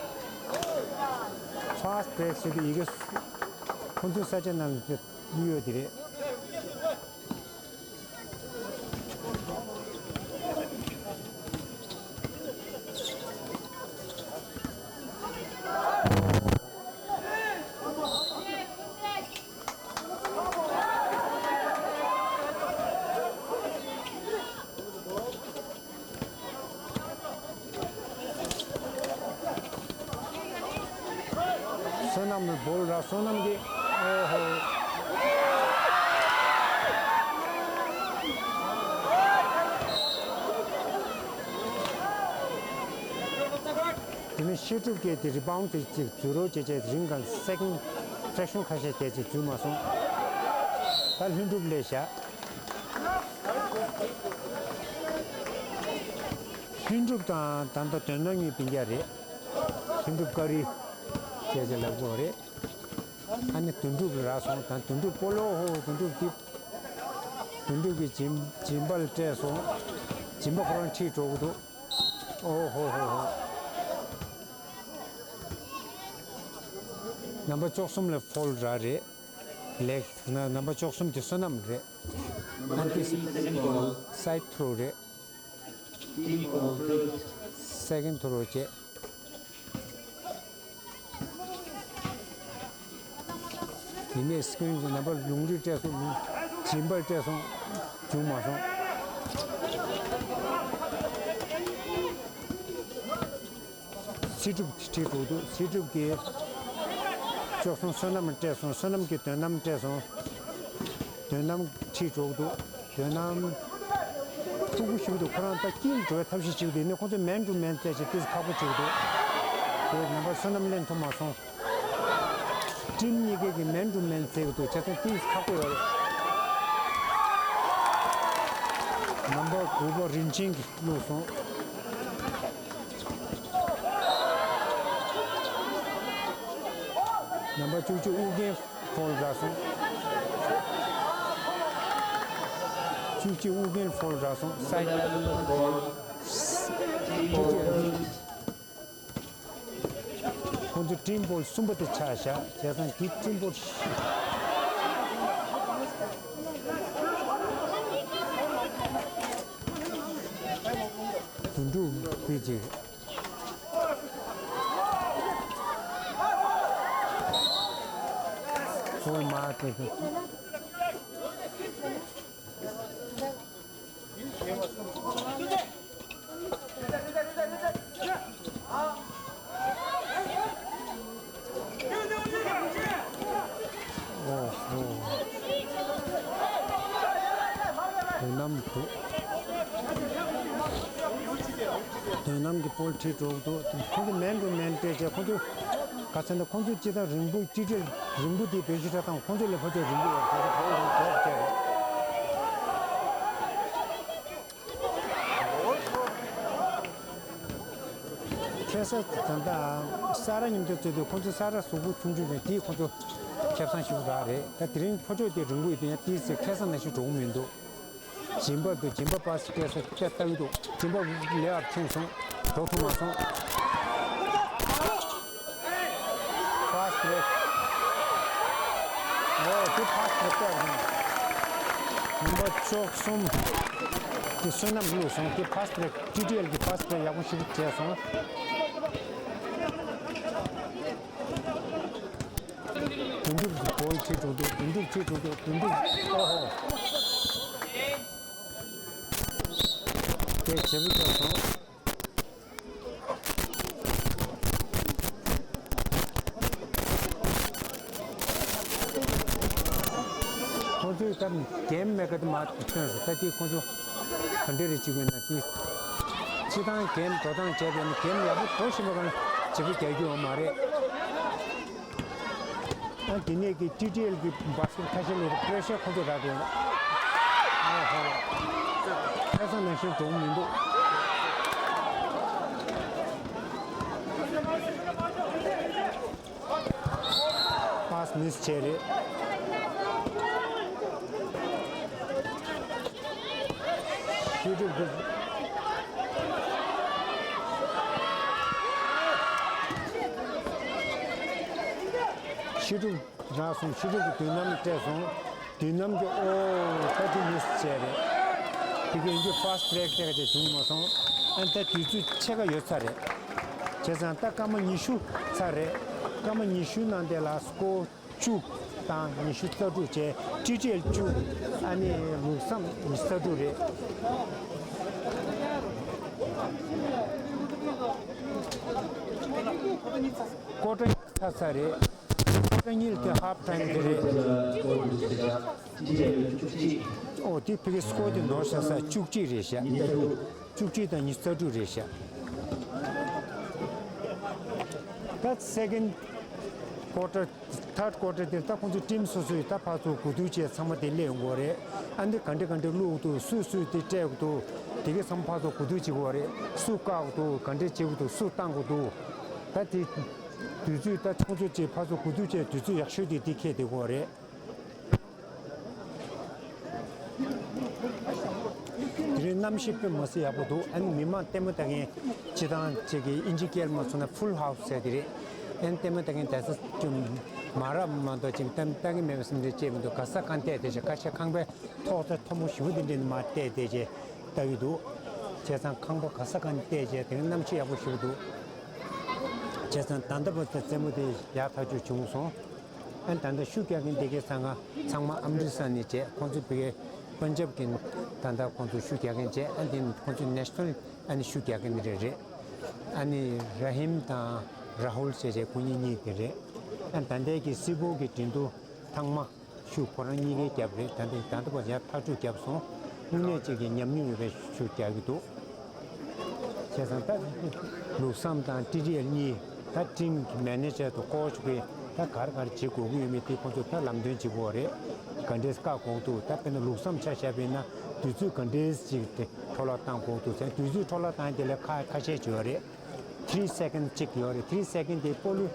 ཕཱ་སི་ཊི་བྷི་རེག་ཟེར་དུས་ཡི་གེ་ཁོང་ཚོའི་ས་ཆ་ནང་ལ་བླུགས་ཡོད་དེ་རེད། བསོད་ནམས་ནི་བོར་ར་བསོད་ནམས་ཀྱི། ཨོ་ཧོ། དེ་ནས་བཤད་སྒྲུབ་ཀྱིས་དེ་རི་བའུན་དེ་གཅིག་འཛུལ་རོགས་བྱས་བྱས་རིང་གང་སེ་ཀེན་ཌི་ཕེ་རེག་ཤན་ཁ་ཤས་བསྡད་ཅིག་འཛུལ་མ་སོང་། ད་ལྷུན་གྲུབ་ལས་བཞག་ལྷུན་གྲུབ་དང་ད་ལྟ་དོན་དག་གཉིས་སྤུན་ཀྱག་རེད། ལྷུན་གྲུབ་ཀ་རི་བྱས་བྱས་ལབ་དགོས་རེད། ཨ་ནི་དོན་གྲུབ་ལ་རག་སོང་། ད་དོན་གྲུབ་སྤོ་ལོ་ཧོ། དོན་གྲུབ་འདི། དོན་གྲུབ་ཀྱིས་སྦྱིན་སྦྱིན་པ་ལ་སྤྲད་སོང་། སྦྱིན་པ་ཁོ་རང་ཁྲིད་འགྲོ་གི་འདུག་ཨོ་ཧོ་ཧོ་ཧོ། རྣམ་པ་བཅུ་གསུམ་ལ་ཕོལ་རག་རེད། ལེགས་ན་རྣམ་པ་བཅུ་གསུམ་དེ་བསོད་ནམས་རེད། ཨ་ནི་སའིཌ་ཐོ་རོ་རེད། སེ་ཀེན་ཌི་ཐོ་རོ་བྱས། དེ་ནས་སི་ཀིན་གྱི་རྣམ་པ་ལུང་རིགས་སྤྲད་སོང་། སྦྱིན་པ་སྤྲད་སོང་། བྱུང་མ་སོང་། སྲིད་སྒྲུབ་ཁྲིད་འགྲོ་འདུག་སྲིད་སྒྲུབ་ཀྱིས་བཅུ་གསུམ་བསོད་ནམས་སྤྲད་སོང་། བསོད་ནམས་ཀྱིས་དོན་དམ་སྤྲད་སོང་། དོན་དམ་ཁྲིད་འགྲོ་འདུག་དོན་དམ་ཕྲུ་གུ་ཞིག་འདུག་ཁོ་རང་ད་སྐྱིད་འགྲོ་བའི་ཐབས་ཤེས་བྱེད་ཀྱི་འདུག་ཡིན་ནའི་ཁོང་ཚོས་མེན་ཊུ་མེན་རྩེད་ཆེད་ཏོག་ཙམ་ཁག་པོ་བྱེད་ཀྱི་འདུག་དེ་རྣམ་པ་བསོད་ནམས་ལེན་ཐུབ་མ་སོང་། ཊིམ་གཉིས་ཀའི་གི་མེན་ཊུ་མེན་རྩེད་ཀྱི་འདུག་བྱས་ཙང་ཏོག་ཙམ་ཁག་པོ་ཡོད་རེད། རྣམ་པ་དགུ་པ་རིན་ཆེན་གྱིས་བླུགས་སོང་། རྣམ་པ་བཅུ་གཅིག་ཨུ་རྒྱན་ཕོལ་རག་སོང་། བཅུ་གཅིག་ཨུ་རྒྱན་ཕོལ་རག་སོང་། སའིཌ། ཁོང་ཚོ་ཊིམ་ཕོལ་གསུམ་པ་དེ་ཆགས་བཞག་བྱས་ཙང་དེ་ཊིམ་ཕོལ་དོན་གྲུབ་དཔེ་ཅིག་ཁོ་མ་དེ་དེ། ཨོ་ཧོ། དོན་རྣམ་དུ། དོན་རྣམ་གྱི་པོལ་ཁྲིད་འགྲོ་འདུག་ཁོང་ཚོ་མན་ཊུ་མན་སྤྲད་བྱས། ཁོང་ཚོ་ག་ཚོད་འདུག་ཁོང་ཚོ་སྤྱི་བཏང་རིང་པོ། ཊི་ཊི་ཨེལ་རིང་པོ་དེ་བེད་སྤྱོད་བཏང་། ཁོང་ཚོ་ལས་ཕལ་ཆེར་རིང་པོ་ཡོད། ཁོང་ཚོ་བོད་རིང་བོད་བྱས་རེད། ཁ་སང་ད་ལྟ་ས་ར་མཉམ་དུ་རྩེད་དུས། ཁོང་ཚོ་ས་ར་གཟུགས་པོ་ཆུང་ཆུང་རེད། དེས་ཁོང་ཚོ་ཁེ་བཟང་ཞིག་རག་རེད། ད་དེ་རིང་ཕོ་ཕྱོགས་དེ་རིང་པོ་ཡོད་དུས་ཡང་ཏོག་ཙམ་ཁ་སང་ནང་བཞིན་འགྲོ་གི་མི་འདུག་སྦྱིན་པ་འདུག་སྦྱིན་པ་པ་སི་སྤྲད་ས་སྤྲད་ལྟ་གི་འདུག་སྦྱིན་པ་ལེ་ཨབ་ཕྱིན་སོང་། འགྲོ་ཐུབ་མ་སོང་། ཕ་སི་ཊི་བྷེག་ཨོ་དེ་ཕ་སི་ཊི་བྷེག་སྤྲད་སོང་། ནམ་བར་བཅུ་གསུམ་དེ་བསོད་ནམས་བླུགས་སོང་། དེ་ཕ་སི་ཊི་བྷེག་ཊི་ཊི་ཨེལ་གྱི་ཕ་སི་ཊི་བྷེག་ཡག་པོ་ཞིག་བྱས་སོང་། དོན་གྲུབ་ཀྱི་པོལ་ཁྲིད་འགྲོ་འདུག་དོན་གྲུབ་ཁྲིད་འགྲོ་འདུག་དོན་གྲུབ། ཨོ་ཧོ། དེ་བྱེད་པོ་བྱས་སོང་། ཁོང་ཚོས་ད་གེམ་མེ་ཀར་དེ་མར་ཐོན་སོང་། ད་དེ་ཁོང་ཚོ་ག་འདྲ་རེ་བྱེད་དགོས་ན། དེ་སྤྱི་བཏང་གེམ་འགྲོ་སྟངས་བྱས་པ་ཡིན་ན། གེམ་ཡག་པོ་འགྲོ་བཞིན་པ་གང་བྱེད་པོ་རྒྱག་རྒྱུ་ཡོད་མ་རེད། ཨ་དེ་ནས་ཀྱི་ཊི་ཊི་ཨེལ་གྱི་བྷ་སི་ཀེཊ་ཁ་ཤས་ལ་པེ་རེ་ཤར་ཁོང་ཚོ་རག་འགྲོ། ཨ་ཧོ། ཁ་སང་ནང་བཞིན་འགྲོ་གི་མི་འདུག་པ་སི་མིས་བྱས་རེད། ཤེས་སྒྲུབ་ཀྱི། ཤེས་སྒྲུབ་རག་སོང་། ཤེས་སྒྲུབ་ཀྱི་དོན་རྣམ་སྤྲད་སོང་། དོན་རྣམ་གྱི། ཨོ་ད་དེ་མིས་བྱས་རེད། དེ་ག་ཡིན་རྒྱུ་ཕ་སི་ཊི་བྷེག་སྤྲད་ཀྱི་བྱུང་མ་སོང་། ཨ་ད་དུས་ཚོད་ཕྱེད་ཀ་ཡོད་ཚར་རེད། བྱས་ཙང་ད་སྐར་མ་ཉི་ཤུ་ཚར་རེད། སྐར་མ་ཉི་ཤུ་ནང་དེ་ལ་སི་ཀོར་བཅུ་དང་ཉི་ཤུ་རྩ་དྲུག་བྱས། ཊི་ཊི་ཨེལ་བཅུ། ཨ་ནི་ལུགས་བསམ་ཉི་ཤུ་རྩ་དྲུག་རེད། ཀོ་ཊར་ཚར་ཚར་རེད། ཀོ་ཊར་གཉིས་དེ་ཧབ་ཊའིམ་དེ་རེད། ཨོ་དེ་ཕ་གི་སི་ཀོར་དེ་འདོར་བཞག་ས་བཅུ་གཅིག་རེད་ཤག་བཅུ་གཅིག་དང་ཉི་ཤུ་རྩ་དྲུག་རེད་ཤག་ད་སེ་ཀེན་ཌི་ཀོ་ཊར། ཐར་ཌི་ཀོ་ཊར་དེར་ད་ཁོང་ཚོ་ཊིམ་སོ་སོའི་ད་ཕར་ཚུར་གོ་བསྡུར་བྱས་ཚང་མ་དེ་སླེབས་ཡོང་གི་ཡོད་རེད། ཨ་འདི་ག་འདྲ་ག་འདྲ་བླུགས་འདུག་སུས་སུས་དེ་སྤྲད་དགོས་འདུག་དེ་གའི་ཚང་མ་ཕར་ཚུར་གོ་བསྡུར་བྱེད་ཀྱི་ཡོད་རེད། སུ་བཀག་འདུག་ག་འདྲ་བྱེད་དགོས་འདུག་སུ་བཏང་དགོས་འདུག་ད་དེ་དུས་ཚོད་ད་ཁོང་ཚོ་བཅས་ཕར་ཚུར་གོ་བསྡུར་བྱས་དུས་ཚོད་ཡག་ཤོས་དེ་དེ་འཁེལ་བསྡད་ཀྱི་ཡོད་རེད། དེ་རིང་གནམ་གཤིས་དཔེ་མི་སྲིད་ཡག་པོ་འདུག་ཨ་ནི་མི་མང་ལྟད་མོ་ལྟ་མཁན་སྤྱིར་བཏང་ཅིག་གི་ཨིན་ཇི་སྐད་ལ་མ་སོང་ན་ཕུལ་ཧའུ་སི་ཟེར་དེ་རེད། ཨ་ནི་ལྟད་མོ་ལྟ་མཁན་དེ་ཚོ་ཅུང་མ་རབས་མ་གཏོགས་ཅིག་ལྟད་མོ་ལྟ་གི་མེད་པ་བསམ་དེ་ཅེས་མི་འདུག་ག་ས་གང་བལྟས་བསྡད་བྱས། ཁ་ཤས་ཁང་པའི་ཐོག་ཚད་མཐོ་མོ་ཞེ་པོ་དེ་འདྲ་ནས་མར་བལྟས་བསྡད་བྱས་ལྟ་གི་འདུག་བྱས་ཙང་ཁང་པ་ག་ས་གང་བལྟས་བྱས་དེ་རིང་གནམ་གཤིས་ཡག་པོ་ཞེ་པོ་འདུག་བྱས་ཙང་ད་ལྟ་བར་དུ་རྩེད་མོ་དེ་ཡག་ཐག་ཆོད་བྱུང་སོང་། ཨ་ནི་ད་ལྟ་ཤུ་རྒྱག་མཁན་དེ་གའི་ཚང་མ་ཚང་མ་ཨམ་རི་སར་ནས་བྱས། ཁོང་ཚོ་ཕ་གིའི་པན་ཇབ་ཀྱི་ད་ལྟ་ཁོང་ཚོ་ཤུ་རྒྱག་མཁན་བྱས། ཨ་ནི་ཁོང་ཚོ་ནེ་ཤ་ནལ་ཨ་ནི་ཤུ་རྒྱག་མཁན་རེ་རེད། ཨ་ནི་ར་ཧིམ་དང་ར་ཧུལ་བྱས་བྱས་ཁོ་གཉིས་གཉིས་དེ་རེད། ཨ་ནི་ད་ལྟའི་གི་སི་པོ་གི་འགྲན་བསྡུར་ཐེངས་མ་ཤུ་ཁོ་རང་གཉིས་ཀའི་རྒྱབ་རེད། ད་ལྟ་ད་ལྟ་བར་ཡར་ཐག་གཅོད་བརྒྱབ་སོང་། དངོས་གནས་ཅིག་གི་ཉམས་མྱོང་ཡོད་པའི་ཤུ་རྒྱག་གི་འདུག་བྱས་ཙང་ད་ལུགས་བསམ་དང་ཊི་ཊི་ཨེལ་གཉིས་ད་ཊིམ་གི་མེ་ནེ་ཇར་དང་ཀོ་ཆི་གིས་ད་ག་རེ་ག་རེ་བྱེད་དགོས་ཀྱི་ཡོད་མེད་དེ་ཁོང་ཚོས་ད་ལམ་སྟོན་བྱེད་དགོས་རེད། ག་འདྲས་བཀག་དགོས་འདུག་ད་དཔེར་ན་ལུགས་བསམ་ཆ་བཞག་པ་ཡིན་ན་དུས་ཚོད་ག་འདྲས་ཅིག་དེ་འཕྲོ་བརླག་བཏང་དགོས་འདུག་ཟེར། དུས་ཚོད་འཕྲོ་བརླག་བཏང་ཡ་དེ་ལ་ཁ་ཁ་ཤས་ཅིག་ཡོད་རེད། ཐི་རི་སེ་ཀེན་གཅིག་ཡོད་རེད། ཐི་རི་སེ་ཀེན་དེ་སྤོ་ལོ་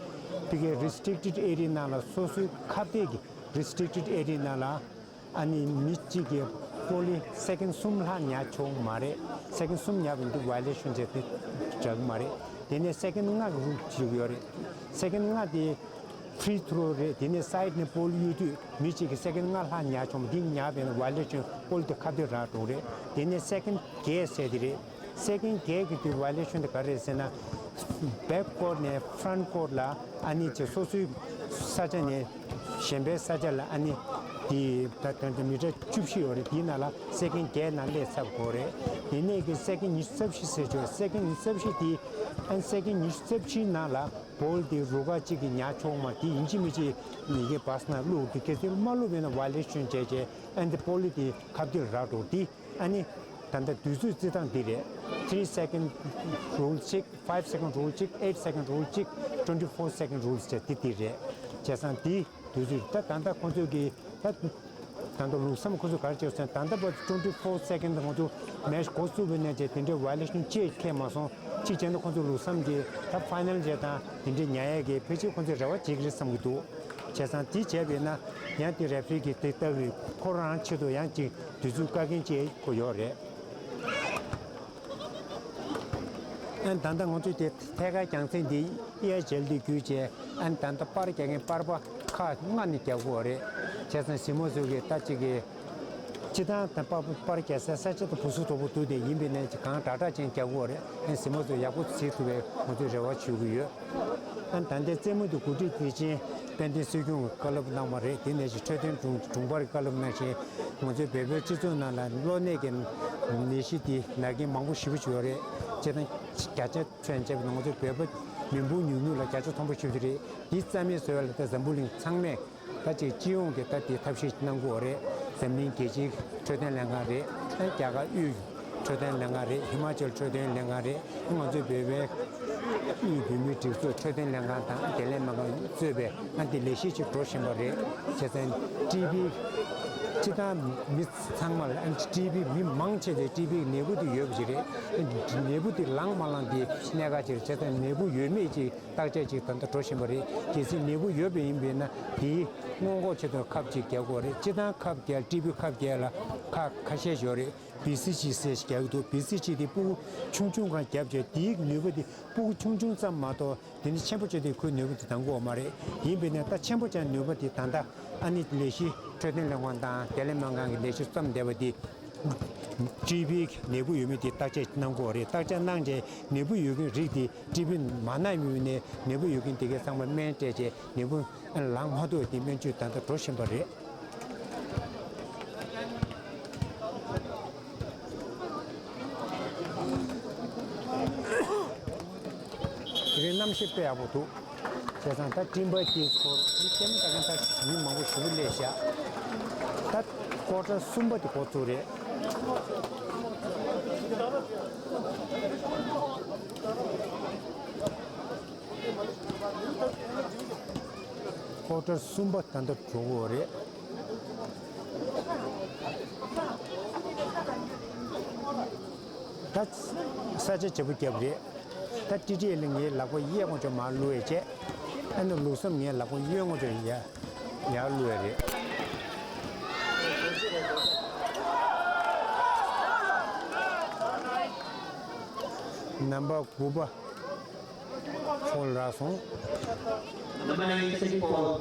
ཕ་གིའི་རི་སི་ཊི་རིག་ཊེཌ་ཨེ་རི་ཡ་ནང་ལ་སོ་སོའི་ཁ་གཏད་ཀྱི་རི་སི་ཊི་རིག་ཊེཌ་ཨེ་རི་ཡ་ནང་ལ་ཨ་ནི་མི་གཅིག་གིས་སྤོ་ལོ་སེ་ཀེན་གསུམ་ལྷག་ཉར་ཆོག་མ་རེད། སེ་ཀེན་གསུམ་ཉར་བ་ཡིན་དུས་ཝའི་ལེ་ཤན་བྱས་ཏེ་དྲག་གི་མ་རེད། དེ་ནས་སེ་ཀེན་ལྔ་གི་རུལ་ཅིག་ཡོད་རེད། སེ་ཀེན་ལྔ་དེ་ཕི་རི་ཐི་རོ་རེད། དེ་ནས་སའིཌ་ནས་སྤོ་ལོ་གཡུག་དུས་མི་གཅིག་གིས་སེ་ཀེན་ལྔ་ལྷག་ཉར་ཆོག་མ། འདི་ཉར་བས་ན་ཝའི་ལེ་ཤན་སྤོ་ལོ་དེ་ཁ་གཏད་རག་འགྲོ་གི་རེད། དེ་ནས་སེ་ཀེན་བརྒྱད་ཟེར་དེ་རེད། སེ་ཀེན་བརྒྱད་ཀྱི་དུས་ཝའི་ལེ་ཤན་དེ་ག་རེ་རེད་ཟེར་ན། བེག་ཀོར་ནས་ཕ་རན་ཊི་ཀོར་ལ་ཨ་ནི་ཅིག་སོ་སོའི་ས་ཆ་ནས་གཞན་པའི་ས་ཆ་ལ་ཨ་ནི་དེ་ད་ད་ད་མི་ཊར་བཅུ་བཞི་ཡོད་རེད། དེའི་ནང་ལ་སེ་ཀེན་ཌི་བརྒྱད་ནང་སླེབས་ཚར་དགོས་རེད། དེ་ནས་ཀྱི་སེ་ཀེན་ཌི་ཉི་ཤུ་རྩ་བཞི་ཟེར་ཆོག་སེ་ཀེན་ཌི་ཉི་ཤུ་རྩ་བཞི་དེ་ཨ་ནི་སེ་ཀེན་ཌི་ཉི་ཤུ་རྩ་བཞིའི་ནང་ལ་བོལ་དེ་རུ་ཁག་གཅིག་གིས་ཉར་ཆོག་མ་རེད། དེ་ཡིན་གཅིག་མིན་གཅིག་མི་གི་བཱ་སི་ནང་བླུགས་འདུག་གལ་སྲིད་མ་བླུགས་པ་ཡིན་ན་ཝ་ཡོ་ལེ་ཤན་བྱས་བྱས་ཨ་ནི་དེ་བོལ་དེ་ཁ་ཐུག་རག་འགྲོ། དེ་ཨ་ནི་ད་ལྟ་དུས་ཚོད་རྩི་སྟངས་འདི་རེད། three second rule གཅིག five second rule གཅིག eight second rule གཅིག twenty four second rules བྱས་དེ་དེ་རེད། བྱས་ཙང་དེ་དུས་ཚོད་ད་ད་ལྟ་ཁོང་ཚོས་ཀྱི་ད་ད་ལྟ་ལུགས་སམ་ཁོ་ཚོས་ག་རེ་བྱས་ཟེར་ན། ད་ལྟ་བར་དུ་twenty four second ང་ཚོ་མེ་ཆི་འགོ་བཙུགས་པའི་ནས་བྱས་དེ་འདྲའི་ཝ་ཡོ་ལེ་ཤན་ཅིག་འཁེལ་མ་སོང་། གཅིག་བྱས་ན་ཁོ་ཚོ་ལུགས་སམ་གྱི་ད་ཕའི་ནལ་བྱས་དང་དེ་འདྲའི་ཉར་ཡས་ཀྱི་ཕལ་ཆེར་ཁོ་ཚོས་རེ་བ་བྱེད་ཀྱི་རེད་བསམ་གྱི་འདུག་བྱས་ཙང་དེ་བྱས་པས་ན་ཡང་དེ་རེ་ཕི་རི་གི་དེ་ལྟ་བུའི་ཁོ་རང་ཆེད་དུ་ཡང་ཅིག་དུས་ཚོད་བཀག་མཁན་ཅིག་ཁོ་ཡོད་རེད། ཨ་ནི་ད་ལྟ་ང་ཚོས་དེ་ཐད་ཀར་རྒྱང་སྲིང་འདི་ཨེ་ཡར་ཇེལ་འདི་བརྒྱུད་བྱས་ཨ་ནི་ད་ལྟ་པར་རྒྱག་མཁན་པར་པ་ཁག་ལྔ་ནས་རྒྱག་དགོས་རེད། བྱས་ཙང་གཟིགས་མོ་བཟོ་གི་ལྟ་ཅིག་གི་སྤྱི་བཏང་དང་པར་པར་རྒྱག་ས་ས་ཆ་དང་བུ་སུ་དོ་པོ་འདུག་དེ་ཡིན་པའི་ནས་གང་དྲག་དྲག་ཅན་རྒྱག་དགོས་རེད། ཨ་ནི་གཟིགས་མོ་བཟོ་ཡག་པོ་བྱེད་ཐུབ་པའི་ང་ཚོས་རེ་བ་ཞུ་གི་ཡོད། ཨ་ནི་ད་ལྟའི་རྩེད་མོ་འདི་གོ་སྒྲིག་མཛད་མཁན་དཔལ་ལྡན་སྲོལ་རྒྱུན་གྱི་བཀའ་སློབ་གནང་བ་རེད། དེ་ནས་ཀྱི་འཕྲོད་བསྟེན་དྲུང་དྲུང་འཕར་གྱི་བཀའ་སློབ་གནང་བཞིན་ང་ཚོའི་བོད་པའི་སྤྱི་ཚོགས་ནང་ལ་གློ་ནད་ཀྱི་ནད་གཞི་འདི་ན་མཁན་མང་པོ་ཞེ་པོ་ཅིག་ཡོད་རེད། སྤྱིར་བཏང་བརྒྱ་ཆ་ཚོད་བྱས་པ་ན་ང་ཚོ་བོད་པ་མི་འབོར་ཉུང་ཉུང་ལ་བརྒྱ་ཆ་ཐམ་པ་ཞིག་རེད། འདི་རྩ་མེད་བཟོ་བ་ལ་ད་འཛམ་བུ་གླིང་ཚང་མས་ད་ཅིག་སྤྱི་ཡོངས་ཀྱི་ད་དེ་ཐབས་ཤེས་གནང་དགོས་རེད། འཛམ་གླིང་རྒྱལ་སྤྱིའི་འཕྲོད་བསྟེན་ལྷན་ཁང་རེད། ཨ་རྒྱ་གར་དབུས་འཕྲོད་བསྟེན་ལྷན་ཁང་རེད། ཧི་མ་ཅལ་འཕྲོད་བསྟེན་ལྷན་ཁང་རེད། ང་ཚོའི་བོད་པའི་དབུས་བོད་མིའི་སྒྲིག་འཛུགས་འཕྲོད་བསྟེན་ལྷན་ཁང་དང་བདེ་ལེགས་སྨན་ཁང་གཙོས་པའི་ཨ་འདི་ལས་གཞི་ཅིག་འགྲོ་བཞིན་པ་རེད། བྱས་ཙང་ཊི་བི་སྤྱི་བཏང་མི་ཚང་མ་ལ་ཨ་ཊི་བི་མི་མང་ཆེ་བའི་ཊི་བི་ནད་འབུ་དེ་ཡོད་པ་ཞིག་རེད། ནད་འབུ་དེ་ལངས་མ་ལངས་དེ་གནད་འགག་ཅིག་རེད། བྱས་ཙང་ནད་འབུ་ཡོད་མེད་ཅིག་བརྟག་དཔྱད་ཅིག་ད་ལྟ་འགྲོ་བཞིན་པ་རེད། གལ་སྲིད་ནད་འབུ་ཡོད་པ་ཡིན་པས་ན་དེའི་སྔོན་འགོག་ཆེད་དུ་ཁབ་ཅིག་རྒྱག་དགོས་རེད། སྤྱིར་བཏང་ཁབ་རྒྱག་ཊི་བི་ཁབ་རྒྱག་ལ་ཁག་ཁ་ཤས་ཡོད་རེད། བི་སི་ཇི་ཟེར་ཞིག་རྒྱག་གི་འདུག་བི་སི་ཇི་དེ་ཕྲུ་གུ་ཆུང་ཆུང་སྒང་རྒྱབ་བྱས་དེའི་ནུས་པ་དེ་ཕྲུ་གུ་ཆུང་ཆུང་ཙམ་མ་གཏོགས་དེ་ནི་ཆེན་པོ་བྱས་དེ་ཁོའི་ནུས་པ་དེ་འདང་གི་ཡོད་མ་རེད། ཡིན་པས་ན་ད་ཆེན་པོ་ཅན་ནུས་པ་དེ་ད་ལྟ་ཨ་ནི་ལས་གཞི་འཕྲོད་བསྟེན་ལས་ཁུངས་དང་བདེ་ལེགས་སྨན་ཁང་གི་ལས་གཞི་བརྩམས་བསྡད་པ་དེ་ཊི་བི་ནད་འབུ་ཡོད་མེད་དེ་བརྟག་དཔྱད་གནང་དགོས་རེད། བརྟག་དཔྱད་གནང་རྗེས་ནད་འབུ་ཡོད་མཁན་རིགས་དེ་ཊི་བི་མ་ན་ཡོད་ནས་ནད་འབུ་ཡོད་མཁན་དེ་གའི་ཚང་མ་སྨན་སྤྲད་རྗེས་ནད་འབུ་ལངས་མ་ཐུབ་པ་དེ་སྨན་བཅོས་ད་ལྟ་འགྲོ་བཞིན་པ་རེད། དེ་རིང་གནམ་གཤིས་དཔེ་ཡག་པོ་འདུག་བྱས་ཙང་ད་སྤྲིན་པ་དེ་ཚོར་དེ་ལྟད་མོ་ལྟ་མཁན་ད་མི་མང་པོ་ཞེ་པོ་སླེབས་ཤག་ད་ཀོ་ཊར་གསུམ་པ་དེ་འགོ་བཙུགས་རེད། ཀོ་ཊར་གསུམ་པ་ད་ལྟ་འགྲོ་གི་ཡོད་རེད། ད་ས་ཆ་བརྗེ་པོ་བརྒྱབ་རེད། ད་ཊི་ཊི་ཨེལ་ངའི་ལག་པ་གཡས་ངོ་ཅོག་མར་བླུགས་ཡས་བྱས། ཨ་ནི་ལུགས་བསམ་ངའི་ལག་པ་གཡོན་ངོ་ཅོག་ཡར་ཡར་བླུགས་ཡས་རེད། རྣམ་པ་དགུ་པ། ཕོལ་རག་སོང་། Number nine, second ball.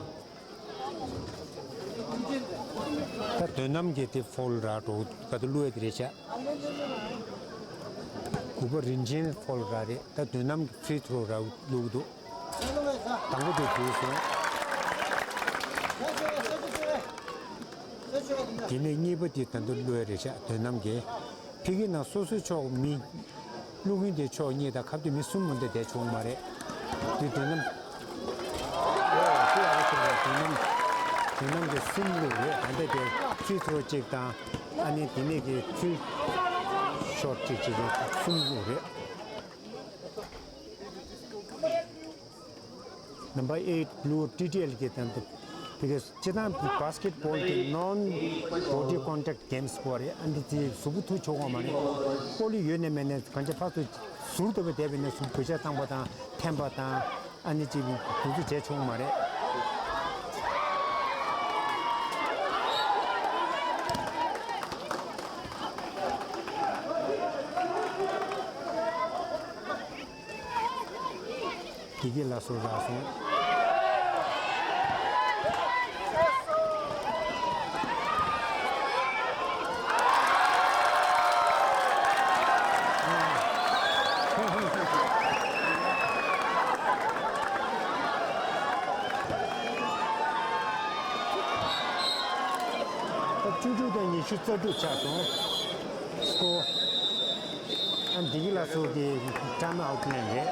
ད་དོན་ནམ་གྱི་དེ་ཕོལ་རག་འགྲོ་ག་དུ་བླུགས་ཡས་དེ་རེད་ཤག་དགུ་པ་རིན་ཆེན་ཕོལ་རག་རེད། ད་དོན་ནམ་གྱི་ཕི་རི་ཐོ་རག་བླུགས་འདུག་དང་པོ་དེ་བུད་སོང་། དེ་ནས་གཉིས་པ་དེ་ད་དུ་བླུགས་ཡས་རེད་ཤག་དོན་ནམ་གྱི། ཕ་གི་ནང་སོ་སོའི་ཕྱོགས་མི། བླུག་མཁན་དེ་ཕྱོགས་གཉིས་དང་ཁ་གཏད་མི་གསུམ་མ་གཏོགས་བསྡད་བྱུང་མ་རེད། དེ་དོན་ནམ། ཨོ་དེ་ཡག་པོ་བྱུང་རེད། དོན་ནམ། དོན་ནམ་གྱི་གསུམ་བླུགས་རེད། ད་ལྟ་དེ་ཕི་རི་ཐོ་གཅིག་དང་། ཨ་ནི་དེ་ནས་ཀྱི་ཕི་རི་ཤོཊ་གཅིག་གཅིག་གི་གསུམ་བླུགས་རེད། Number eight blue ཊི་ཊི་ཨེལ་གྱི་དང་དུ། དེ་གའི་སྤྱིར་བཏང་བྷ་སི་ཀེཊ་བྷོལ་དེ་ནོན་བྷོ་ཌི་ཀོན་ཊེཀཊ་གེམ་སི་སྐོར་རེད། ཨ་འདི་ཚོའི་གཟུགས་པོ་ཐུག་ཆོག་གོ་མ་རེད། ཀོ་ལི་ཡོད་ནས་མེད་ནས་གང་ཅི་ཕར་ཚུར་ཟུར་ལྟ་བུ་བསྡད་པ་ཡིན་ན་གཟུགས་གུས་ཆག་བཏང་པ་དང་འཐེན་པ་དང་ཨ་ནི་ཅིག་འདུ་འཛི་བྱས་ཆོག་མ་རེད། དེ་གི་ལ་སོ་རག་སོང་། བཅུ་དྲུག་དང་ཉི་ཤུ་རྩ་དྲུག་ཆགས་སོང་། སྐོར། ཨ། བདེ་སྐྱིད་ལྷ་གསོལ་གྱི་ཊའིམ་ཨའུཊ་ལེན་རེད།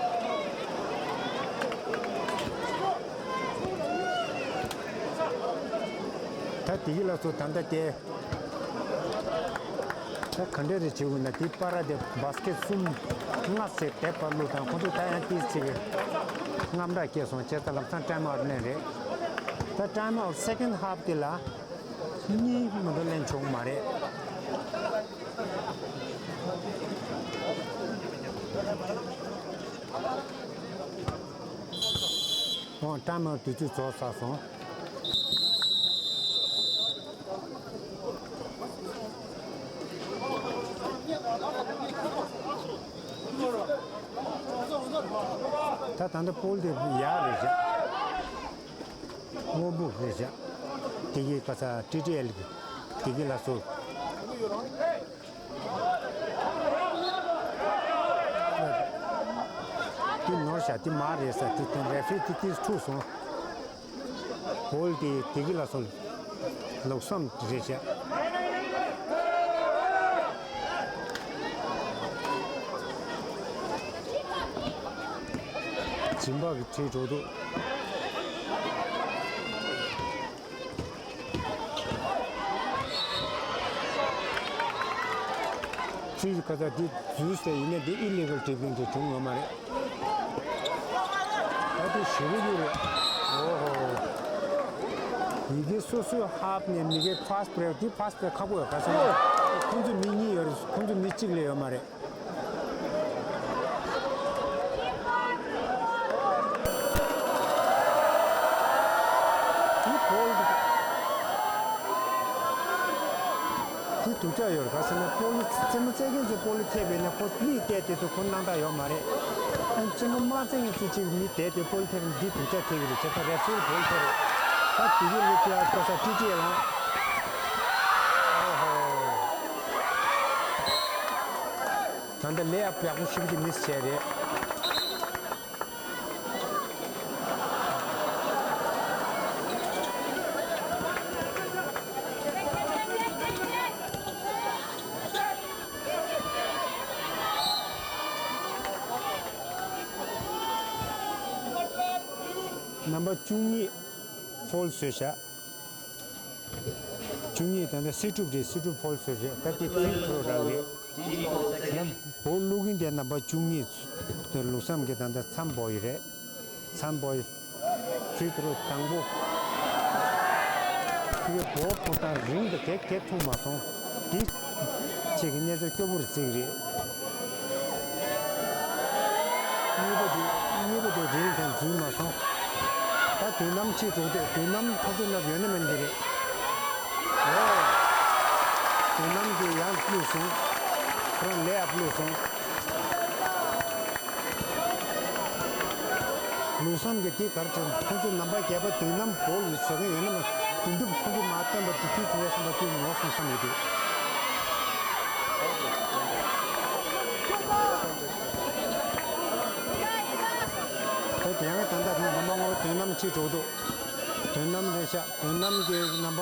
ད་བདེ་སྐྱིད་ལྷ་གསོལ་ད་ལྟ་དེ། ད་ག་འདྲ་རེ་བྱེད་དགོས་ན། དེ་པར་དེ་བཱ་སི་ཀེ་ཊི་གསུམ་ལྔ་ཟེར་དེ་པར་བླུགས་དང་། ཁོང་ཚོ་ད་ཡང་ཏིས་ཅིག་དངངས་སྐྲག་སྐྱེས་སོང་། བྱས་ཙང་ལམ་སང་ཊའིམ་ཨའུཊ་ལེན་རེད། ད་ཊའིམ་ཨའུཊ་སེ་ཀེན་ཌི་ཧཱཕ་དེ་ལ་གཉིས་མ་གཏོགས་ལེན་ཆོག་མ་རེད། ཨོ། ཊའིམ་ཨའུཊ་དུས་ཚོད་རྫོགས་ཚར་སོང་། ད་ད་ལྟ་པོལ་དེ་ཡག་རེད་ཤག་སྔོན་པོ་རེད་ཤག་དེ་གི་ག་ས་ཊི་ཊི་ཨེལ་གི་བདེ་སྐྱིད་ལྷ་གསོལ། དེ་ནོར་ཤག་དེ་མ་རེད་ས། དེ་དོན་རེ་ཕི་རི་དེ་ཏིས་འཁྲུགས་སོང་། བོལ་དེ་བདེ་སྐྱིད་ལྷ་གསོལ། ལུགས་བསམ་རེད་ཤག་སྦྱིན་པ་གི་ཁྲིད་འགྲོ་འདུག་ཁྲིད་ག་ས་དེ་འཛུལ་ས་ཡིན་ན་དེ་ཨི་ལི་གལ་ཌི་རིབ་ལིང་དེ་བྱུང་ཡོད་མ་རེད། ད་དེ་ཞེ་པོ་ཅིག་རེད། ཨོ་ཧོ། ཡི་གེ་སོ་སོའི་ཧཱཕ་ནས་མི་གེ་ཕཱ་སི་ཊི་བྷེ་རེག་དེ་ཕཱ་སི་ཊི་བྷེ་རེག་ཁག་པོ་ཡོད། ག་ས་ཡོད། ཁོང་ཚོ་མི་གཉིས་ཡོད་རེད། ཁོང་ཚོ་མི་གཅིག་ལས་ཡོད་མ་རེད། དེ་བོལ་དེ་སྡུག་ཅག་ཡོད་རེད། ག་ཟེར་ན་པོ་ལི་རྩེད་མོ་རྩེ་མཁན་ཚོས་པོ་ལི་ཐེབས་པས་ན་ཁོ་མིག་བལྟས་དེ་ཚོ་ཁོ་སྣང་དག་ཡོད་མ་རེད། ཨ། རྩེད་མོ་མ་རྩེ་མཁན་ཚོས་ཅིག་མིག་བལྟས་དེ་པོ་ལི་ཐེབས་ན་འདི་སྡུག་ཅག་ཐེབས་ཀྱི་རེད། བྱས་ཙང་རེ་ཕི་རིས་བོལ་ཐེབས་རེད། ད་དེ་གི་ལུགས་ཀྱི་ཨ་ཀོ་ས་ཊི་ཊི་ཨེལ་ལོང་། ཨོ་ཧོ། ད་ལྟ་ལེ་ཨབ་ཡག་པོ་ཞེ་པོ་ཅིག་མིས་བྱས་རེད། རྣམ་པ་བཅུ་གཉིས་ཕོལ་བཟོས་ཤག་བཅུ་གཉིས་ད་ལྟ་སི་ཀྲུབ་རེད། སི་ཀྲུབ་ཕོལ་བཟོས་རེད། ད་དེ་ཕི་རི་ཐོ་རག་རེད། ཡང་བོ་བླུག་གིན་དེ་རྣམ་པ་བཅུ་གཉིས་དེ་ལུགས་བསམ་གྱི་ད་ལྟ་མཚམས་བོ་ཡི་རེད། མཚམས་བོ་ཡི་ཕི་རི་ཐོ་དང་པོ། དེ་བོ་ཁོ་ད་རིང་དུ་གེགས་གེགས་ཐུག་མ་སོང་། དེ་ཅིག་གི་གནས་ཚུལ་སྐྱོ་པོར་བརྩི་གི་རེད། གཉིས་པ་དེ་གཉིས་པ་དེ་རིང་ཐེངས་འཛུལ་མ་སོང་། ད་མདུན་ལམ་ཕྱིར་འགྲོ་དུས་མདུན་ལམ་ཁོ་ཚོའི་ནང་ཡོད་ན་མིན་གྱི་རེད། འོ། མདུན་ལམ་དེ་ཡར་བླུགས་སོང་། ཁོ་རང་ལེ་ཨབ་བླུགས་སོང་། ལུགས་བསམ་གྱི་དེ་གར་བྱུང་། ཁོ་ཚོ་རྣམ་པ་བརྒྱད་པ་མདུན་ལམ་བོ་ལ་བཟོ་མཁན་ཡོད་ན་མ། དོན་གྲུབ་ཁོ་ཚོ་མ་བཏོན་པ་དེ་དུས་ཚོད་ཡོད་བསམ་པ་དེ་ནོར་སོང་བསམ་ཡོད་དུས། ད་དེ་ཡང་ད་ལྟ་ནི་ལམ་པ་ངོ་མདུན་ལམ་ཁྲིད་འགྲོ་འདུག་མདུན་ལམ་རེད་ཤག་མདུན་ལམ་གྱི་རྣམ་པ་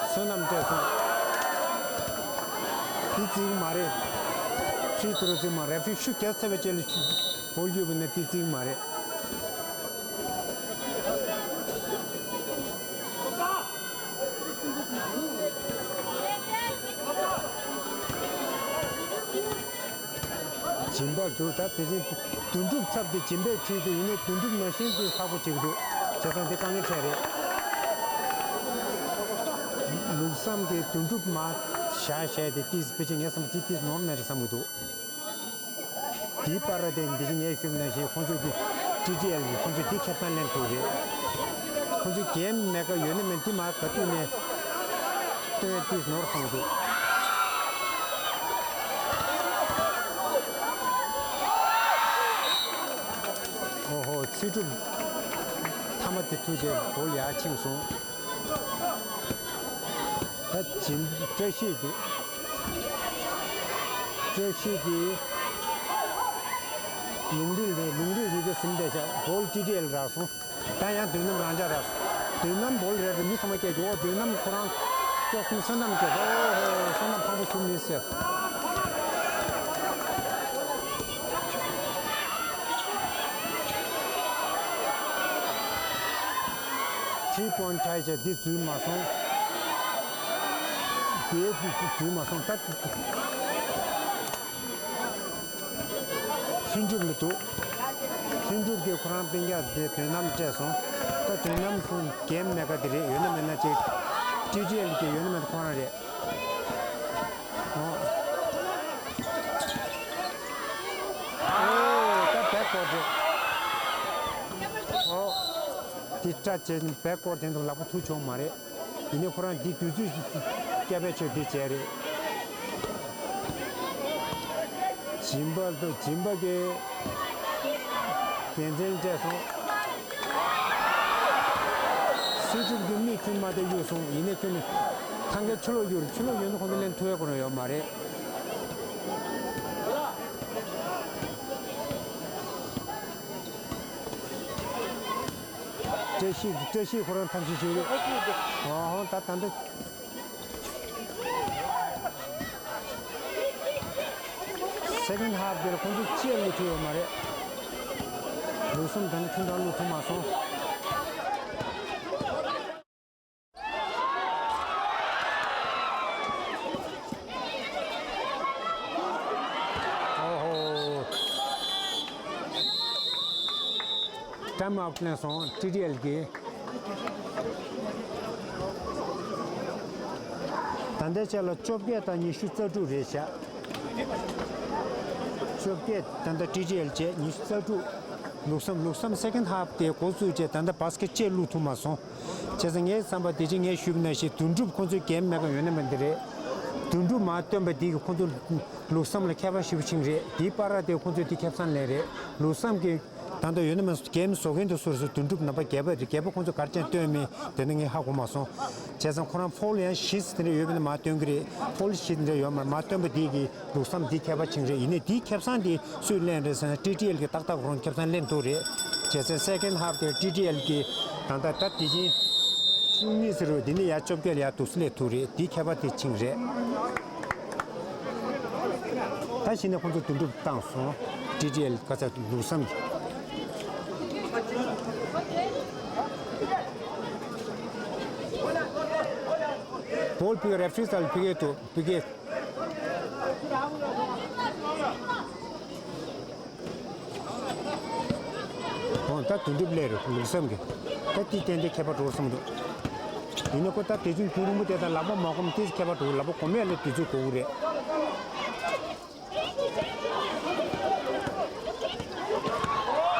བསོད་ནམས་སྤྲད་སོང་། དེ་བརྩི་གི་མ་རེད། ཕི་རི་ཐོ་རུ་བརྩི་མ་རེད། ཕི་རི་ཤུ་རྒྱག་ཚར་བའི་རྗེས་ལ་བོ་ལ་གཡུགས་པ་ན་དེ་བརྩི་གི་མ་རེད། སྦྱིན་པ་འདུག་ད་དེ་རིང་དོན་གྲུབ་ཚབ་དེ་སྦྱིན་པའི་ཁྲིད་དུ་ཡིན་ནའི་དོན་གྲུབ་ནང་བཞིན་དེ་ཁག་པོ་བྱེད་ཀྱི་འདུག་བྱས་ཙང་དེ་དཀའ་ངལ་འཕྲད་རེད། ལུགས་བསམ་གྱི་དོན་གྲུབ་མ་བཞག་བཞག་དེ་ཏིས་ཕལ་ཆེར་ངས་བསམ་ཅི་ཏིས་ནོར་མེད་རེད་བསམ་གྱི་འདུག་དེའི་པར་དེ་འདི་བཞིན་ངས་ཞུས་ནང་བཞིན་ཁོང་ཚོས་དེ་ཊི་ཊི་ཨེལ་གྱིས་ཁོང་ཚོས་དེ་ཁེ་ཕན་ལེན་ཐུབ་རེད། ཁོང་ཚོས་འགན་མེད་ཀ་ཡོད་ན་མེད་དེ་མ་ག་དུས་ནས་སྟོན་ཏིས་ནོར་སོང་འདུག་ཨོ་ཧོ། ཚེ་སྒྲུབ་ཐ་མ་དེ་ཐུག་རྗེས་བོ་ལ་ཡར་ཕྱིན་སོང་། ད་བྱིན་བཀྲ་ཤིས་དེ། བཀྲ་ཤིས་དེ། ལུང་རིགས་རེད། ལུང་རིགས་རིག་གི་ཟིན་བསྡད་ཤག་བོ་ལ་ཊི་ཊི་ཨེལ་རག་སོང་། ད་ཡང་མདུན་ལམ་རང་འཇགས་རག་སོང་། མདུན་ལམ་བོ་ལ་རེད་དེ་མི་ཚང་མ་སྐད་ཀྱི་འོ་མདུན་ལམ་ཁོ་རང་ ཅོག་གསུམ་བསོད་ནམས་ཀྱི། ཨོ་ཧོ། བསོད་ནམས་ཕངས་པོ་ཞུ་མི་ཟེར། ཁྲི་པོན་ཁྲའི་བྱས་འདི་འཛུལ་མ་སོང་། དེའི་འཛུལ་མ་སོང་། ད། ལྷུན་གྲུབ་ལ་འདུག་ལྷུན་གྲུབ་ཀྱིས་ཁོ་རང་སྤུན་ཀྱག་དེ་དོན་རྣམ་སྤྲད་སོང་། ད་དོན་རྣམ་ཁོང་འགན་མེད་ཀ་དེ་རེད། ཡོད་ན་མེད་ན་ཅིག་ཀྲི་ཊི་ཨེལ་གྱི་ཡོད་ན་མེད་ན་ཁོ་རང་རེད། ཨོ། ཨོ། ད་བེག་ཀོར་རེད། ཨོ། དེ་སྐྲ་བྱས་ནས་བེག་ཀོར་དེ་འདུག་ལག་པ་ཐུག་ཆོག་མ་རེད། ཡིན་ནའི་ཁོ་རང་འདི་དུས་ཚོད་སྐྱ་བའི་ཆོས་འདི་བྱས་རེད། སྦྱིན་པ་དང་སྦྱིན་པ་གི་རྒྱལ་མཚན་སྤྲད་སོང་། སྲིད་སྒྲུབ་ཀྱི་མིག་ཁྱོན་མ་དེ་གཡུག་སོང་། ཡིན་ནའི་ཁྱོད་ནི་ཐང་གའི་ཕྱི་ལོགས་གཡུག་རེད། ཕྱི་ལོགས་གཡུག་ན་ཁོང་ཚོ་ལེན་ཐུབ་ཡ་ཁོ་རང་ཡོད་མ་རེད། བཀྲ་ཤིས། བཀྲ་ཤིས་ཁོ་རང་ཐབས་ཤེས་བྱེད་ཀྱི་ཡོད། ཨོ་ཧོ། ད་ད་འདི། སེ་ཀེན་ཌི་ཧཱབ་དེར་ཁོང་ཚོ་ཅི་ཡང་བླུག་ཐུབ་ཡོད་མ་རེད། ལུགས་བསམ་ད་ནི་ཁྱོན་ནས་བླུག་ཐུབ་མ་སོང་། ཨོ་ཧོ། ཊའིམ་ཨའུཊ་ལེན་སོང་། ཀྲི་ཊི་ཨེལ་གྱིས། ད་ལྟའི་ཆ་ལ་བཅོ་བརྒྱད་དང་ཉི་ཤུ་རྩ་དྲུག་རེད་བཞག་བཅོ་བརྒྱད་ད་ལྟ་ཀྲི་ཊི་ཨེལ་བྱས། ཉི་ཤུ་རྩ་དྲུག་ལུགས་བསམ། ལུགས་བསམ་སེ་ཀེན་ཌི་ཧཱབ་དེ་འགོ་བཙུགས་རྗེས་ད་ལྟ་བཱ་སི་ཀེཊ་གཅིག་བླུག་ཐུབ་མ་སོང་། བྱས་ཙང་ངའི་བསམ་པ་དེ་རྗེས་ངས་ཞུས་པ་ནང་བཞིན་དོན་གྲུབ་ཁོང་ཚོའི་གེམ་མེ་ཀར་ཡོད་ན་མེད་ན་འདི་རེད། དོན་གྲུབ་མར་བཏོན་པ་འདི་གིས་ཁོང་ཚོ་ལུགས་བསམ་ལ་ཁྱད་པར་ཞེ་པོ་ཕྱིན་རེད། དེའི་བར་དེ་ཁོང་ཚོས་འདི་ཁེ་བཟང་ལེན་རེད། ལུགས་བསམ་གྱིས་ད་ལྟ་ཡོད་ན་མེད་ན་གེམ་བཟོ་མཁན་དེ་སུ་རེད་ཟེར། དོན་གྲུབ་རྣམ་པ་བརྒྱད་པ་རེད། བརྒྱད་པ་ཁོང་ཚོ་ག་རེ་བྱས་བཏོན་མིན་དེ་ནི་ངས་ཧ་གོ་མ་སོང་། བྱས་ཙང་ཁོ་རང་ཕོལ་ཡང་བཞི་ཙམ་དེ་འདྲ་ཡོད་པ་ཡིན་ན་མར་བཏོན་གྱི་རེད། ཕོལ་བཞི་དེ་འདྲ་ཡོད་མ་རེད། མར་བཏོན་པ་འདི་གིས་ལུགས་བསམ་འདི་ཁྱད་པར་ཕྱིན་རེད། ཡིན་ནའི་འདིའི་ཁེ་བཟང་འདི་སུས་ལེན་རེད་ཟེར་ན་ཀྲི་ཊི་ཨེལ་གྱིས་ཏག་ཏག་ཁོ་རང་ཁེ་བཟང་ལེན་ཐུབ་རེད། བྱས་ཙང་སེ་ཀེན་ཌི་ཧཱབ་དེར་ཀྲི་ཊི་ཨེལ་གྱིས་ད་ལྟ་ད་དེ་བཞིན་བཅུ་གཉིས་ཟེར་རུང་འདི་ནས་ཡར་བཅོ་བརྒྱད་ལ་ཡར་འདུག་སེ་ལེན་ཐུབ་རེད། འདིའི་ཁྱད་པར་དེ་ཕྱིན་རེད། ད་གཞི་ནས་ཁོང་ཚོ་དོན་གྲུབ་བཏང་སོང་། ཀྲི་ཊི་ཨེལ་ག་ས་ལུགས་བསམ་གྱིས། བོལ་ཕུད་རེ་ཕི་རི་རྩ་ལ་ཕུད་ཀྱི་འདུག་ཕུད་ཀྱི། ཨོ་ད་དོན་གྲུབ་སླེབས་རེད། ལུགས་བསམ་གྱིས། ད་དེ་ཏན་ཏན་ཁྱད་པར་འགྲོ་བསམ་འདུག་ཡིན་ན་ཁོ་ད་དེ་བཞིན་རྒྱུན་རིང་པོ་དེ་དང་ལག་པ་མ་སྒོམ་དེ་ཁྱད་པར་འགྲོ། ལག་པ་སྒོམ་ཡ་ལ་དུས་ཚོད་འགོར་གྱི་རེད།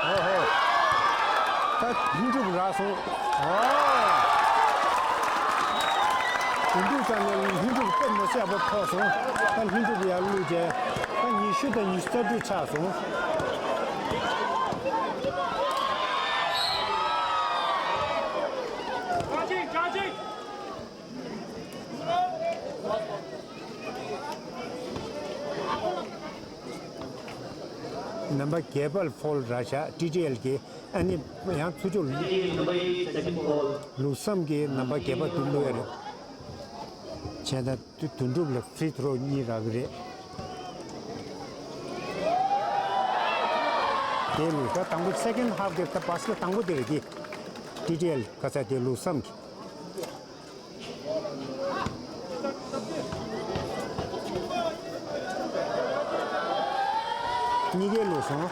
ཨོ་ཧོ། ད་ལྷུན་གྲུབ་རག་སོང་། ཨོ། དོན་གྲུབ་རྩ་ནས་ལྷུན་གྲུབ་དཔེ་མི་སྲིད་ཡག་པོ་ཐོགས་སོང་། ད་ལྷུན་གྲུབ་ཡར་བླུགས་རྗེས་ད་ཉི་ཤུ་དང་ཉི་ཤུ་རྩ་དྲུག་ཆགས་སོང་། རྣམ་པ་བརྒྱད་པ་ལ་ཕོལ་རག་བཞག་ཀྲི་ཊི་ཨེལ་གྱིས། ཨ་ནི་ཡང་ཚུར་ཕྱོགས་ལུགས་བསམ་གྱིས་རྣམ་པ་བརྒྱད་པ་དེ་བླུགས་ཡ་རེད། བྱས་ཙང་དོན་གྲུབ་ལ་ཕི་རི་ཐི་རོ་གཉིས་རག་གི་རེད། དེ་ལུགས་ད་དང་པོ་སེ་ཀེན་ཌི་ཧཱབ་དེ་ད་བཱ་སི་ཀེཊ་དང་པོ་དེ་རེད་དེ། ཀྲི་ཊི་ཨེལ་ག་ས་དེ་ལུགས་བསམ་གྱིས། གཉིས་ཀའི་བླུགས་སོང་།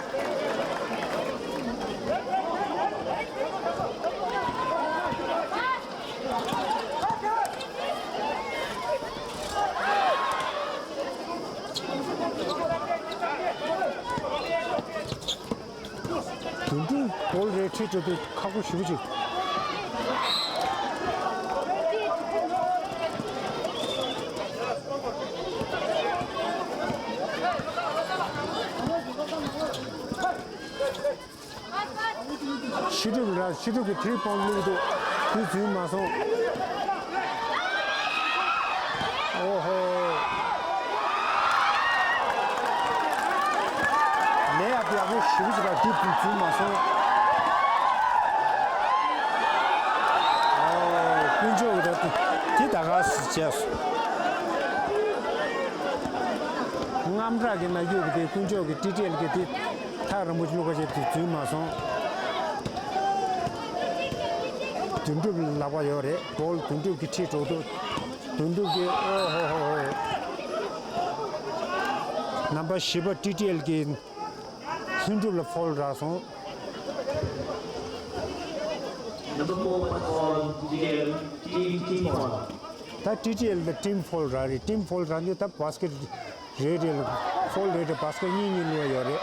དོན་གྲུབ་བོལ་རེ་ཊི་རི་ཊི་འགྲོ་དུས་ཁག་པོ་ཞེ་པོ་ཅིག་ཤི་ཀྲུག་ར། ཤི་ཀྲུག་གི་ཐིག་པོང་བླུགས་འདུག་དེ་འཛུལ་མ་སོང་། ཨོ་ཧོ། ལེ་ཡབ་ཡག་པོ་ཞེ་པོ་ཅིག་ལ་དེ་འཛུལ་མ་སོང་། ཨོ། དཀོན་མཆོག་གི་ད་དེ། དེ་ད་ག་སེ་བྱས་སོང་། རྔམ་དྲག་གི་ན་རྒྱུ་གི་དེ་དཀོན་མཆོག་གི་ཊི་ཊི་ཨེལ་གི་དེ་ཐག་རིང་པོ་ཅིག་བླུགས་པ་བྱས་དེ་འཛུལ་མ་སོང་། དོན་གྲུབ་ལག་པ་ཡོད་རེད། བོལ་དོན་གྲུབ་ཀྱི་ཁྲིད་འགྲོ་འདུག་དོན་གྲུབ་ཀྱི་ཨོ་ཧོ་ཧོ་ཧོ། རྣམ་པ་བཞི་པ་ཊི་ཊི་ཨེལ་གྱི་ལྷུན་གྲུབ་ལ་ཕོལ་རག་སོང་། Number four, foul, T T L, team, team foul. ད་ཊི་ཊི་ཨེལ་ད་ཊིམ་ཕོལ་རག་རེད། ཊིམ་ཕོལ་རག་དུས་ད་བཱ་སི་ཀེ་ཊི་རེ་རེ་ལ་ཕོལ་རེ་རེ་བཱ་སི་ཀེ་ཊི་གཉིས་གཉིས་བླུགས་ཡོད་རེད།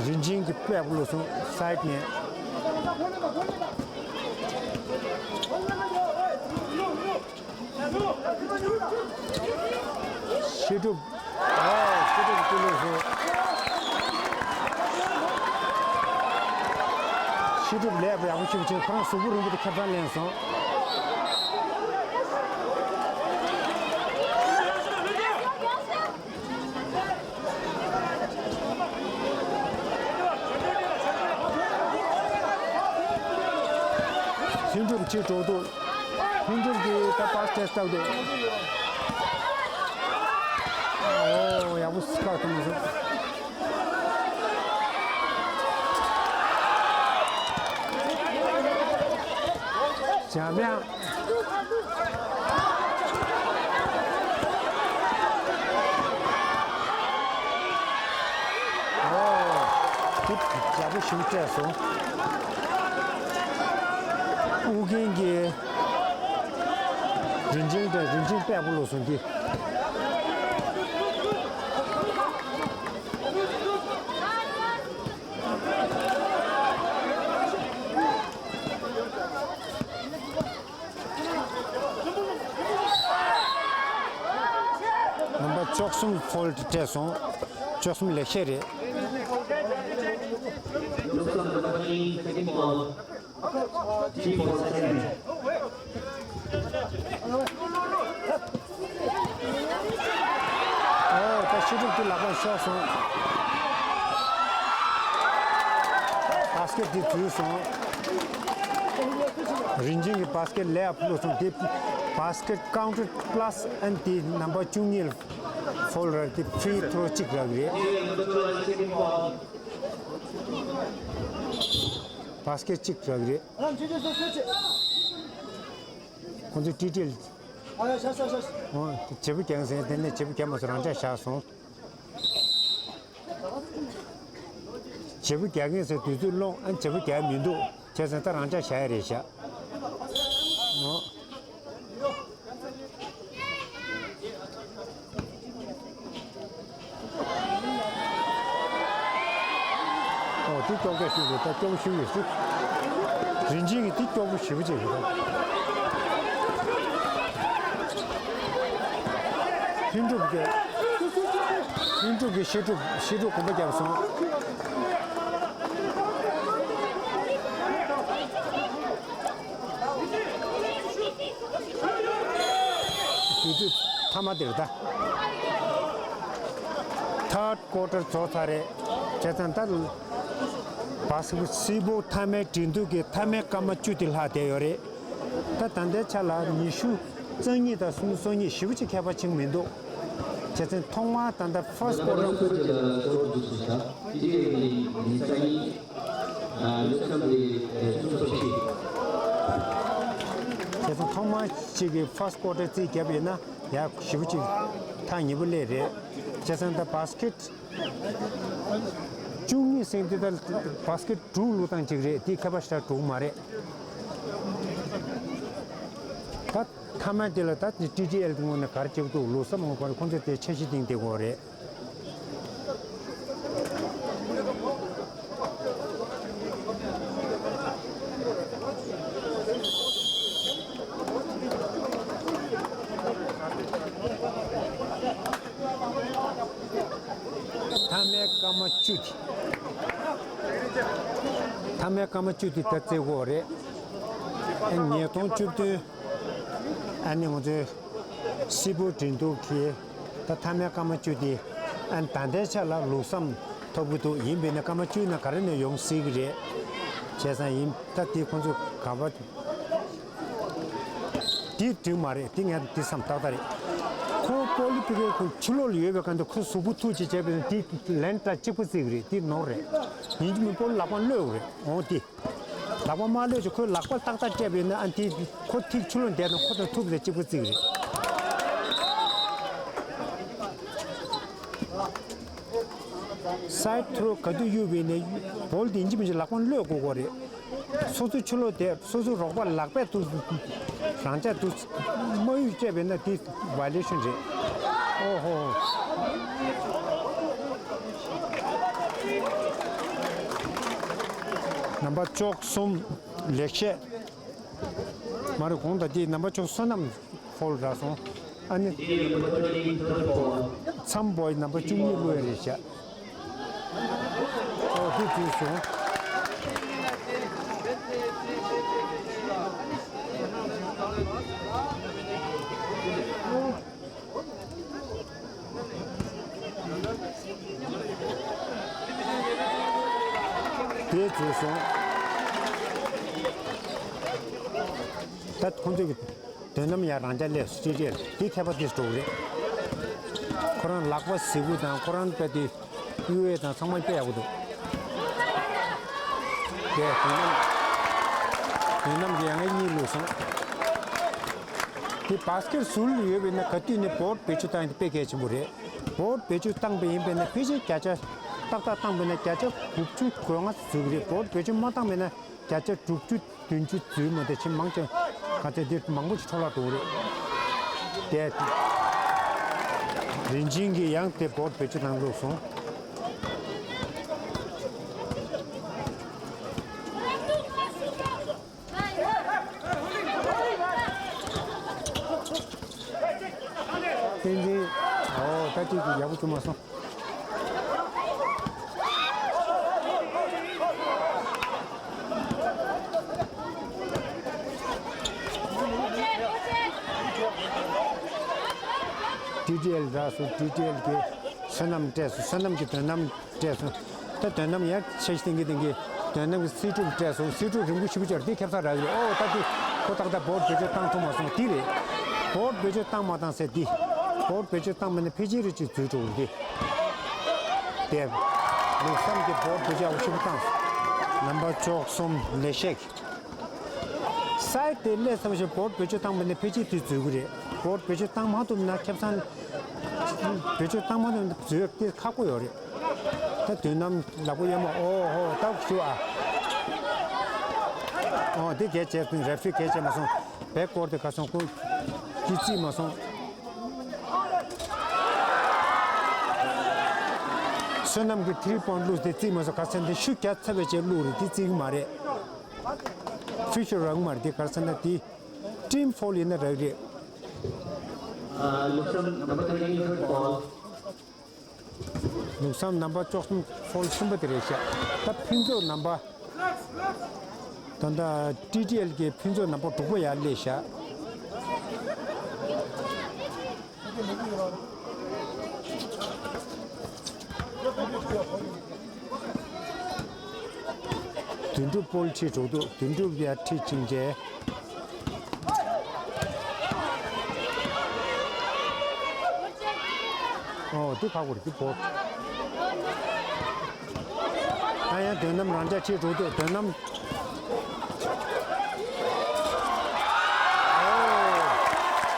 རིན་ཆེན་གྱི་པེབ་བླུགས་སོང་སའིཌ་ནས། བཤད་སྒྲུབ། ཨོ། བཤད་སྒྲུབ་ཀྱི་བླུགས་སོང་། བཤད་སྒྲུབ་ལས་ཡག་པོ་ཞིག་བྱས། ཁོ་རང་གཟུགས་པོ་རིང་པོ་དེ་ཁྱབ་ཚང་ལེན་སོང་། ལྷུན་གྲུབ་ཁྲིད་འགྲོ་འདུག་ལྷུན་གྲུབ་ཀྱིས་ད་པཱ་སི་ཊེ་སི་བཏང་འདུག་ཨོ། ཡག་པོ་སི་ཁ་ཐུབ་མ་སོང་། འཇམ་དབྱངས། ཨོ། དེ་ཡག་པོ་ཞིག་སྤྲད་སོང་། ཨུ་རྒྱན་གྱིས་རིན་ཆེན་དང་རིན་ཆེན་པེབ་བླུགས་སོང་། འདི། རྣམ་པ་བཅུ་གསུམ་ཕོལ་སྤྲད་སོང་། བཅུ་གསུམ་ལེགས་བཤད་རེད། Looks on the screen, second ball. Three for seven. ཨོ། ད་བཤད་སྒྲུབ་ཀྱི་ལག་པ་ཤོར་སོང་། བཱ་སི་ཀེ་ཊི་འདི་འཛུལ་སོང་། རིན་ཆེན་གྱི་བཱ་སི་ཀེ་ཊི་ལེ་ཡབ་བླུགས་སོང་། དེ་བཱ་སི་ཀེ་ཊི་ཀའུན་ཊར་པ་ལ་སི་ཨན་དེ་རྣམ་པ་བཅུ་གཉིས་ལ་ཕོལ་རག་དེ་ཕི་རི་ཐོ་གཅིག་རག་རེད། བཱ་སི་ཀེ་ཊི་གཅིག་རག་རེད། ཁོང་ཚོས་ཊི་ཊི་ཨེལ། ཨོ། བྱེད་པོ་རྒྱག་ཟེར། དེ་ནས་བྱེད་པོ་རྒྱག་མ་སོང་། རང་འཇགས་བཞག་སོང་། བྱེད་པོ་རྒྱག་མཁན་ཚོས་དུས་ཚོད་སློང་། ཨ། བྱེད་པོ་རྒྱག་མི་འདུག་བྱས་ཙང་ད་རང་འཇགས་བཞག་ཡ་རེད་བཞག་ཨོ། ཨོ། དེ་སྐྱོག་སྐྱོག་ཞིག་རེད། ད་སྐྱོག་ཞིག་རེད་ཟེར། རིན་ཆེན་གྱི་དེ་སྐྱོག་པོ་ཞེ་པོ་ཅིག་རེད། ལྷུན་གྲུབ་ཀྱི། ལྷུན་གྲུབ་ཀྱི་བཤད་སྒྲུབ། བཤད་སྒྲུབ་གོམ་པ་བརྒྱབ་སོང་། དུས་ཚོད་མཐའ་མ་དེར་ད། ཐར་ཌི་ཀོ་ཊར་རྫོགས་ཚར་རེད། བྱས་ཙང་ད་བཱ་སི་ཀེ་སི་པོ་མཐའ་མའི་འགྲན་བསྡུར་གྱི་མཐའ་མའི་སྐར་མ་བཅུ་དེ་ལྷག་བསྡད་ཡོད་རེད། ད་ད་ལྟའི་ཆ་ལ་ཉི་ཤུ་རྩ་གཉིས་དང་སུམ་ཅུ་སོ་གཉིས་ཞེ་པོ་ཅིག་ཁྱད་པར་ཕྱིན་མི་འདུག་བྱས་ཙང་ཐོག་མར་ད་ལྟ་ཕར་སི་ཀོ་ཊར། ལ་སྐོར་འདུག་ཟེར་ཤག་ཊི་ཊི་ཨེལ་གྱིས་ཉི་ཤུ་རྩ་གཉིས། ཨ། ལོ་སམ་དེ་སུམ་ཅུ་སོ་བཞི། བྱས་ཙང་ཐོག་མར་གཅིག་གིས་ཕར་སི་ཀོ་ཊར་རྩིས་བརྒྱབ་ཡོད་ན་ཡག་ཞེ་པོ་ཅིག་ཐག་ཉེ་པོ་སླེབས་རེད། བྱས་ཙང་ད་བཱ་སི་ཀེ་ཊི་བཅུ་གཉིས་ཟིན་དུས་ད་བཱ་སི་ཀེ་ཊི་དྲུག་བླུགས་སྟངས་གཅིག་རེད། དེ་ཁྱད་པར་ཞེ་དྲག་འགྲོ་གི་མ་རེད། ད་མཐའ་མ་དེ་ལ་ད་ཊི་ཊི་ཨེལ་དེ་ངོས་ནས་ག་རེ་བྱེད་ཀྱི་འདུག་ལོ་སམ་ངོས་ཁོ་ཚོས་དེ་འཆར་གཞི་བཏིང་བསྡད་ཀྱི་ཡོད་རེད། མཐའ་མའི་སྐར་མ་བཅུ་དེ། མཐའ་མའི་སྐར་མ་བཅུ་དེ་ད་རྩེ་དགོས་རེད། ཨ། ཉིས་སྟོང་བཅུ་བདུན། ཨ་ནི་ང་ཚོའི་སི་པོ་འགྲན་བསྡུར་གྱི་ད་མཐའ་མའི་སྐར་མ་བཅུ་དེ། ཨ། ད་ལྟའི་ཆ་ལ་ལོ་སམ་ཐོབ་ཀྱི་འདུག་ཡིན་པས་ན་སྐར་མ་བཅུ་ནང་ག་རེ་ནས་ཡོང་སྲིད་ཀྱི་རེད། བྱས་ཙང་ཡིན། ད་དེ་ཁོང་ཚོ་ག་པར། དེ་འགྲིག་མ་རེད། དེ་ངས་དེ་བསམ་ཏག་ཏག་རེད། ཁོ་པོ་ལི་ཕི་ཀེ་ཁོ་ཕྱི་ལོགས་ལ་ཡོད་པའི་སྒང་དུ་ཁོ་གཟུགས་པོ་མཐུག་ཅིག་བྱས་པས་ན་དེ་ལན་ད་གཅིག་པ་བརྩི་གི་རེད། དེ་ནོར་རེད། ཡིན་གཅིག་མིན་པོ་ལི་ལག་པ་གློད་དགོས་རེད། འོ་དེ། ལག་པ་མ་གློད་ཅིག་ཁོས་ལག་པ་ཏག་ཏག་སྤྲད་པས་ན་ཨ་དེ་ཁོ་ཐིག་ཕྱི་ལོགས་བསྡད་ན་ཁོ་དང་ཐུག་པས་གཅིག་པ་བརྩི་གི་རེད། སའི་ཐུ་རོ་ག་དུས་གཡུག་པས་ནས་བོ་ལི་དེ་ཡིན་གཅིག་མིན་གཅིག་ལག་པ་གློད་དགོས་ཀྱི་རེད། སོ་སོའི་ཕྱི་ལོགས་དེ་སོ་སོའི་རོགས་པ་ལག་པས་དུ་རང་ཅག་དུ་དམར་ཡུལ་སྤྲད་པས་ན་དེ་ཝའི་ལེ་ཤན་རེད། ཨོ་ཧོ། རྣམ་པ་བཅུ་གསུམ་ལེགས་བཤད། མ་རེད། གོང་ད་དེ་རྣམ་པ་བཅུ་བསོད་ནམས་ཕོལ་རག་སོང་། ཨ་ནི། མཚམས་བོད་རྣམ་པ་བཅུ་གཉིས་བླུགས་ཡ་རེད་ཤག་ཨོ་དེ་དུས་སོང་། དེ་དུས་སོང་། ད་ཁོང་ཚོས། དོན་རྣམ་ཡང་རང་འཇགས་སླེབས་སུ་ཅི་རེད། དེ་མཁས་པ་དེ་འགྲོ་གི་རེད། ཁོ་རང་ལག་པ་གཟེར་པོ་དང་ཁོ་རང་དཔེ་དེ་གཡུག་ཡས་དང་ཚང་མ་དཔེ་ཡག་པོ་འདུག་དེ་དོན་རྣམ་དོན་རྣམ་གྱི་ཡང་ངས་གཉིས་བླུགས་སོང་། དེ་བཱ་སི་ཀེ་ཊི་ཟུར་ལ་ཡོད་པས་ན་ག་དུས་ནས་བོར་ཌི་བེད་སྤྱོད་བཏང་ཡས་དེ་དཔེ་གལ་ཆེན་པོ་རེད། བོར་ཌི་བེད་སྤྱོད་བཏང་པ་ཡིན་པས་ན་ཕལ་ཆེར་བརྒྱ་ཆ་ཏག་ཏག་བཏང་པས་ན་བརྒྱ་ཆ་དགུ་བཅུ་གོ་ལྔ་ཙམ་འཛུལ་གི་རེད། བོར་ཌི་བེད་སྤྱོད་མ་བཏང་པས་ན་བརྒྱ་ཆ་དྲུག་ཅུ། བདུན་ཅུ་ཙམ་མ་གཏོགས་ཕྱིན་མང་ཆེ་ག་ཚད་འདིར་མང་པོ་ཞིག་འཕྲོ་བརླག་འགྲོ་གི་རེད། དེ་རིན་ཆེན་གྱིས་ཡང་དེ་བོར་ཌི་བེད་སྤྱོད་གནང་བླུགས་སོང་། བསྟན་འཛིན། ཨོ་ད་ཅིག་གི་ཡག་པོ་བྱུང་མ་སོང་། ཊི་ཊི་ཨེལ་རག་སོང་། ཊི་ཊི་ཨེལ་གྱིས་བསོད་ནམས་སྤྲད་སོང་། བསོད་ནམས་ཀྱིས་དོན་རྣམ་སྤྲད་སོང་། ད་དོན་རྣམ་ཡར་ཆེ་ཤིང་གི་སྟེང་གི་དོན་རྣམ་གྱི་སེ་ཀྲུག་སྤྲད་སོང་། སེ་ཀྲུག་རིང་པོ་ཞེ་པོ་ཅིག་དེ་ཁེབ་ས་རག་གི་རེད། ཨོ་ད་དེ་ཁོ་ཏག་ཏག་བོར་ཌི་བེད་སྤྱོད་བཏང་ཐུབ་མ་སོང་། དེ་རེད། བོར་ཌི་བེད་སྤྱོད་བཏང་མ་བཏང་ཟེར་དེ། བོར་ཌི་བེད་སྤྱོད་བཏང་མ་ནས་ཕལ་ཆེར་རེ་ཅིག་འཛུལ་འགྲོ་གི་རེད། དེ་ལུགས་བསམ་གྱི་བོར་ཌི་བེད་སྤྱོད་ཡག་པོ་ཞེ་པོ་བཏང་སོང་། རྣམ་པ་བཅུ་གསུམ་ལེགས་བཤད། སའེ་ཌི་དེ་སླེབས་ཚར་བ་ཞིག་བོར་ཌི་བེད་སྤྱོད་བཏང་པ་ནས་ཕལ་ཆེར་དེ་འཛུལ་གི་རེད། བོར་ཌི་བེད་སྤྱོད་བཏང་མ་ཐུབ་ན་ཁེ་བཟང་། བེད་སྤྱོད་བཏང་མ་ཐུབ་ན་འཛུལ་དེ་ཁག་པོ་ཡོད་རེད། ད་དོན་རྣམ་ལག་པ་གཡས་མ། ཨོ་ཧོ་ད་ཞུ་ཨ། ཨོ་དེ་གལ་ཆེ་སོང་། རེ་ཕི་རི་གལ་ཆེ་མ་སོང་། བེག་སྐོར་དེ་ག་སོང་ཁོ། དེ་རྩིས་མ་སོང་། བསོད་ནམས་ཀྱིས་ཐི་རི་པོན་བླུགས་དེ་རྩིས་མ་སོང་། ག་ཚད་འདི་ཤུ་རྒྱག་ཚར་བའི་རྗེས་བླུགས་རེད། དེ་རྩིས་གི་མ་རེད། ཕི་ཤར་རག་མ་རེད། དེ་ག་རེ་ཟེར་ན་དེ་ཊིམ་ཕོལ་ཡིན་ན་རག་རེད། ཨ། ལུགས་བསམ་རྣམ་པ་ཐོན་ཡིན་ཕོལ། ལུགས་བསམ་རྣམ་པ་བཅུ་གསུམ་ཕོལ་གསུམ་པ་དེ་རེད་ཤག་ད་ཕུན་ཚོགས་རྣམ་པ། ད་ལྟ་ཊི་ཊི་ཨེལ་གྱི་ཕུན་ཚོགས་རྣམ་པ་དྲུག་པ་ཡར་སླེབས་ཤག་དོན་གྲུབ་ཕོལ་ཁྲིད་འགྲོ་འདུག་དོན་གྲུབ་ཡར་ཁྲིད་ཕྱིན་རྗེས། ཨོ་འདི་ཁག་པོ་རེད། འདི་བོར། ཨ་ཡང་དོན་རྣམ་རང་འཇགས་ཁྲིད་འགྲོ་འདུག་དོན་རྣམ། ཨོ།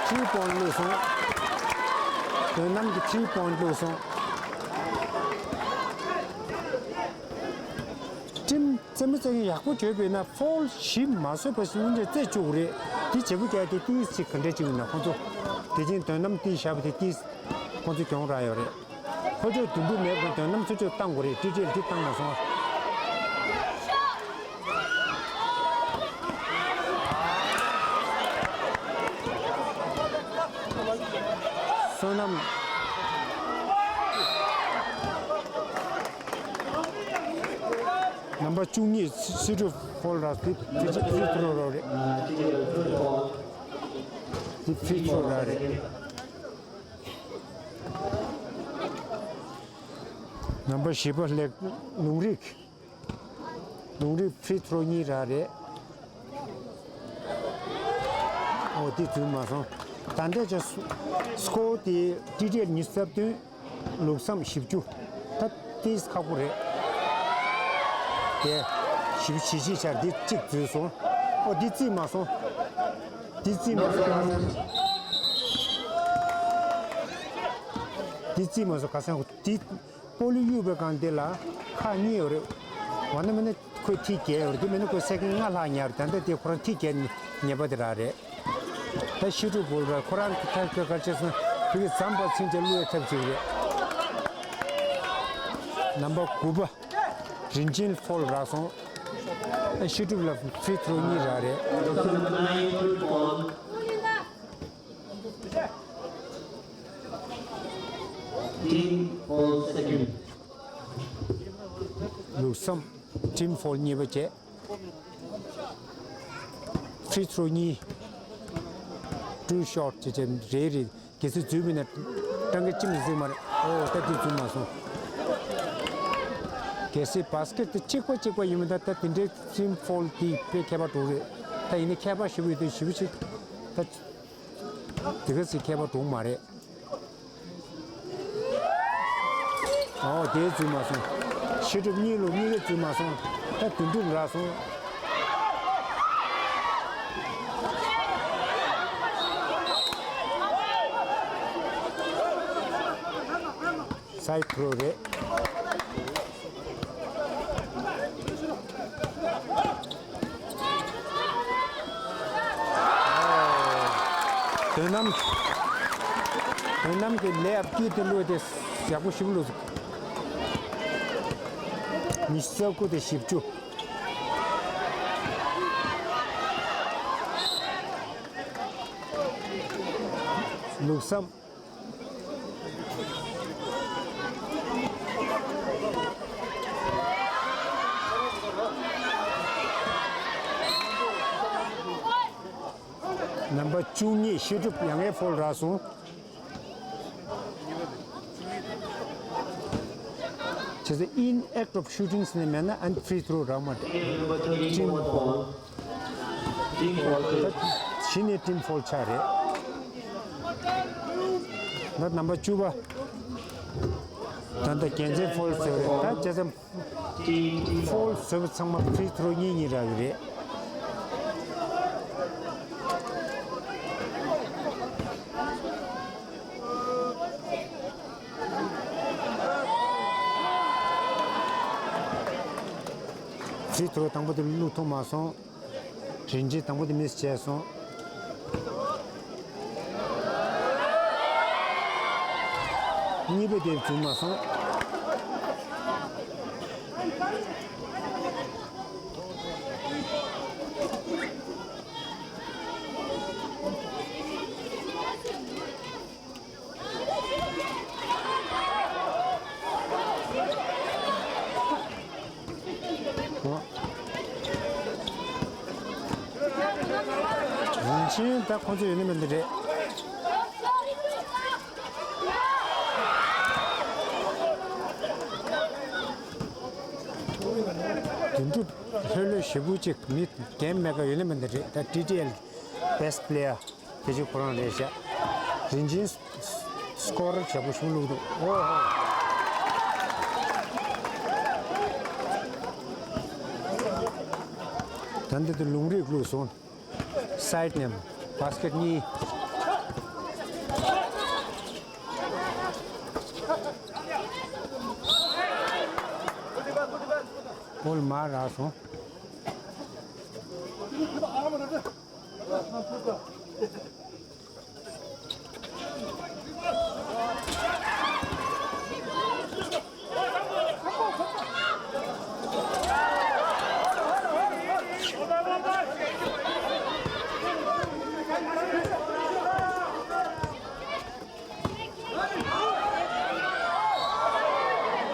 ཐི་རི་པོན་བླུགས་སོང་། དོན་རྣམ་གྱིས་ཐི་རི་པོན་བླུགས་སོང་། ཊིམ་རྩེད་མོ་རྩེ་མཁན་ཡག་པོ་བྱོས་པས་ན་ཕོལ་བཞི་མ་བཟོས་པ་ཞིག་སྔོན་ཆད་རྩེད་བཅུག་རེད། དེ་བྱེད་པོ་རྒྱག་དེ་ཏིས་ཅིག་ག་འདྲས་བྱུང་ན་ཁོང་ཚོ་དེ་བཞིན་དོན་རྣམ་ཏིས་བཞག་པ་དེ་ཏིས་ཁོང་ཚོ་གྱོང་རག་ཡོད་རེད། ཁོ་ཚོས་དུམ་བུ་མེད་པར་དོན་རྣམ་ཚུར་ཕྱོགས་བཏང་དགོས་རེད། ཊི་ཊི་ཨེལ་དེ་བཏང་མ་སོང་། བསོད་ནམས། རྣམ་པ་བཅུ་གཉིས་སི་ཊི་ཕོལ་ར་སི་ཕི་ཕི་ཕི་ཕི་རོ་རོ་རེད། སི་ཕི་ཕི་རོ་ར་རེད། རྣམ་པ་བཞི་པ་ལེགས་ལུང་རིགས། ལུང་རིགས་ཕི་རི་ཐོ་རོ་གཉིས་རག་རེད། ཨོ་དེ་འཛུལ་མ་སོང་། ད་ལྟ་ཅི་སི་ཀོར་དེ་ཊི་ཌི་ཨེལ་ཉི་ཤུ་རྩ་བདུན། ལུགས་བསམ་བཞི་བཅུ། ད་ཏིས་ཁག་པོ་རེད། དེ་བཞི་བཅུ་ཞེ་གཅིག་ཆར་འདི་གཅིག་འཛུལ་སོང་། ཨོ་འདི་རྩིས་མ་སོང་། འདི་རྩིས་མ་སོང་། འདི་རྩིས་མ་སོང་། ཁ་སང་འདི་སྤོ་ལོ་གཡུག་པའི་སྒང་འདི་ལ་ཁག་གཉིས་ཡོད་རེད། འོ་ན་མིན་ན་ཁོས་ཐིག་བརྒྱད་ཡོད་རེད། འདི་མིན་ན་ཁོས་སེ་ཀན་ལྔ་ལྷག་ཉར། ད་ལྟ་དེ་ཁོ་རང་ཐིག་བརྒྱད་ཉེས་པ་དེ་རག་རེད། ད་ཤི་ཀྲུག་བོལ་ར་ཁོ་རང་གི་ཐག་གཅོད་ག་རེ་བྱས་སོང་། ཕ་གི་ཟམ་པ་ཚིན་ཅེ་བླུ་ཡ་ཐབས་ཅིག་རེད། རྣམ་པ་དགུ་པ་རིན་ཆེན་ཕོལ་རག་སོང་། ཨ་ཤི་ཀྲུག་ལ་ཕི་རི་ཐོ་རོ་གཉིས་རག་རེད། Team Paul second. ལུགས་བསམ་ཊིམ་ཕོལ་གཉིས་པ་བྱས། ཕི་རི་ཐོ་རོ་གཉིས། ཊུ་ཤོཊ་བྱས་བྱས་རེ་རེ། གལ་སྲིད་འཛུལ་བ་ཡིན་ན་གྲངས་ཀ་གཅིག་མ་ཟིན་མ་རེད། ཨོ་ད་འདི་འཛུལ་མ་སོང་། གལ་སྲིད་བཱ་སི་ཀེཊ་དེ་གཅིག་པ་གཅིག་པ་ཡིན་མིན་ད་ད་དེ་འདྲའི་ཊིམ་ཕོལ་དེ་དཔེ་ཁྱད་པར་འགྲོ་རེད། ད་ཡིན་ན་ཁྱད་པར་ཞེ་པོ་ཡོད་དུས་ཞེ་པོ་ཅིག་ད་དེ་ག་ཚོད་ཁྱད་པར་འགྲོ་མ་རེད། ཨོ་དེ་འཛུལ་མ་སོང་། ཤི་ཀྲུག་གཉིས་ལོ་གཉིས་ཀ་འཛུལ་མ་སོང་། ད་དོན་གྲུབ་རག་སོང་། སའི་ཐོ་རོ་རེད། དོན་ནམ། དོན་ནམ་གྱི་ལེ་ཨབ་དཀྱུས་དེ་བླུགས་ཏེ་ཡག་པོ་ཞིག་བླུགས། ཉི་ཤུ་རྩ་དགུ་དང་བཞི་བཅུ། ལུགས་བསམ། རྣམ་པ་བཅུ་གཉིས་ཤི་ཀྲུག་ཡང་ཨེ་ཕོལ་རག་སོང་། བྱས་ཙང་in act of shooting ཟེར་ནས་མེད་ན་ཨན་ཕི་རི་ཐོ་རོ་རག་མ་རེད། Number thirty-four Paul. Team Paul. གཞི་ནས་ཊིམ་ཕོལ་ཆགས་རེད། ད་རྣམ་པ་བཅུ་པ། ད་ལྟ་རྒྱལ་མཚན་ཕོལ་བཟོས་རེད། ད་བྱས་ཙང་ཕོལ་བཟོས་པ་ཚང་མ་ཕི་རི་ཐོ་རོ་གཉིས་གཉིས་རག་གི་རེད། ཕི་རི་ཐོ་རོ་དང་པོ་དེ་བླུགས་ཐུབ་མ་སོང་། རིན་ཆེན་དང་པོ་དེ་མིས་བྱས་སོང་། གཉིས་པ་དེ་འཛུལ་མ་སོང་། རིན་ཆེན་ད་ཁོང་ཚོ་ཡོད་ནི་མི་འདི་རེད། དོན་གྲུབ་ལྷོད་ལྷོད་ཞེ་པོ་ཅིག་མི་རྒན་མེད་ཀ་ཡོད་ནི་མི་འདི་རེད། ད་ཊི་ཊི་ཨེལ་best player དེ་ཅིག་ཁོ་རང་རེད་ཤག་རིན་ཆེན་སི་ཀོ་རར་བྱས་པོ་ཞུ་ལུགས་འདུག་ཨོ་ཧོ། ད་འདི་དུ་ལུང་རིགས་བླུགས་སོང་། སའིཌ་ནས་བཱ་སི་ཀེཊ་གཉིས། བོལ་མར་རག་སོང་།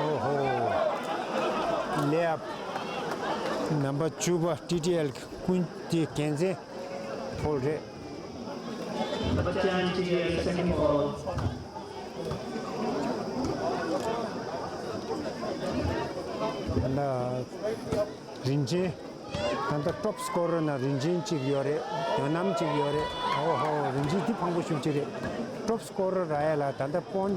ཨོ་ཧོ། ལེ་ཨབ། རྣམ་པ་བཅུ་པ་ཊི་ཊི་ཨེལ་གྱི་ཀུན་གྱི་རྒྱལ་མཚན་ཕོལ་རེད། Number ten, T T L, second foul. ད་ལྟ་ རིན་ཆེན། ད་ལྟ་ཊོབ་སི་ཀོ་རར་ནང་རིན་ཆེན་གཅིག་ཡོད་རེད། དོན་རྣམ་གཅིག་ཡོད་རེད། ཨོ་ཧོ། རིན་ཆེན་འདི་ཕངས་པོ་ཤུགས་ཆེ་རེད། ཊོབ་སི་ཀོ་རར་རག་ཡ་ལ་ད་ལྟ་པོན་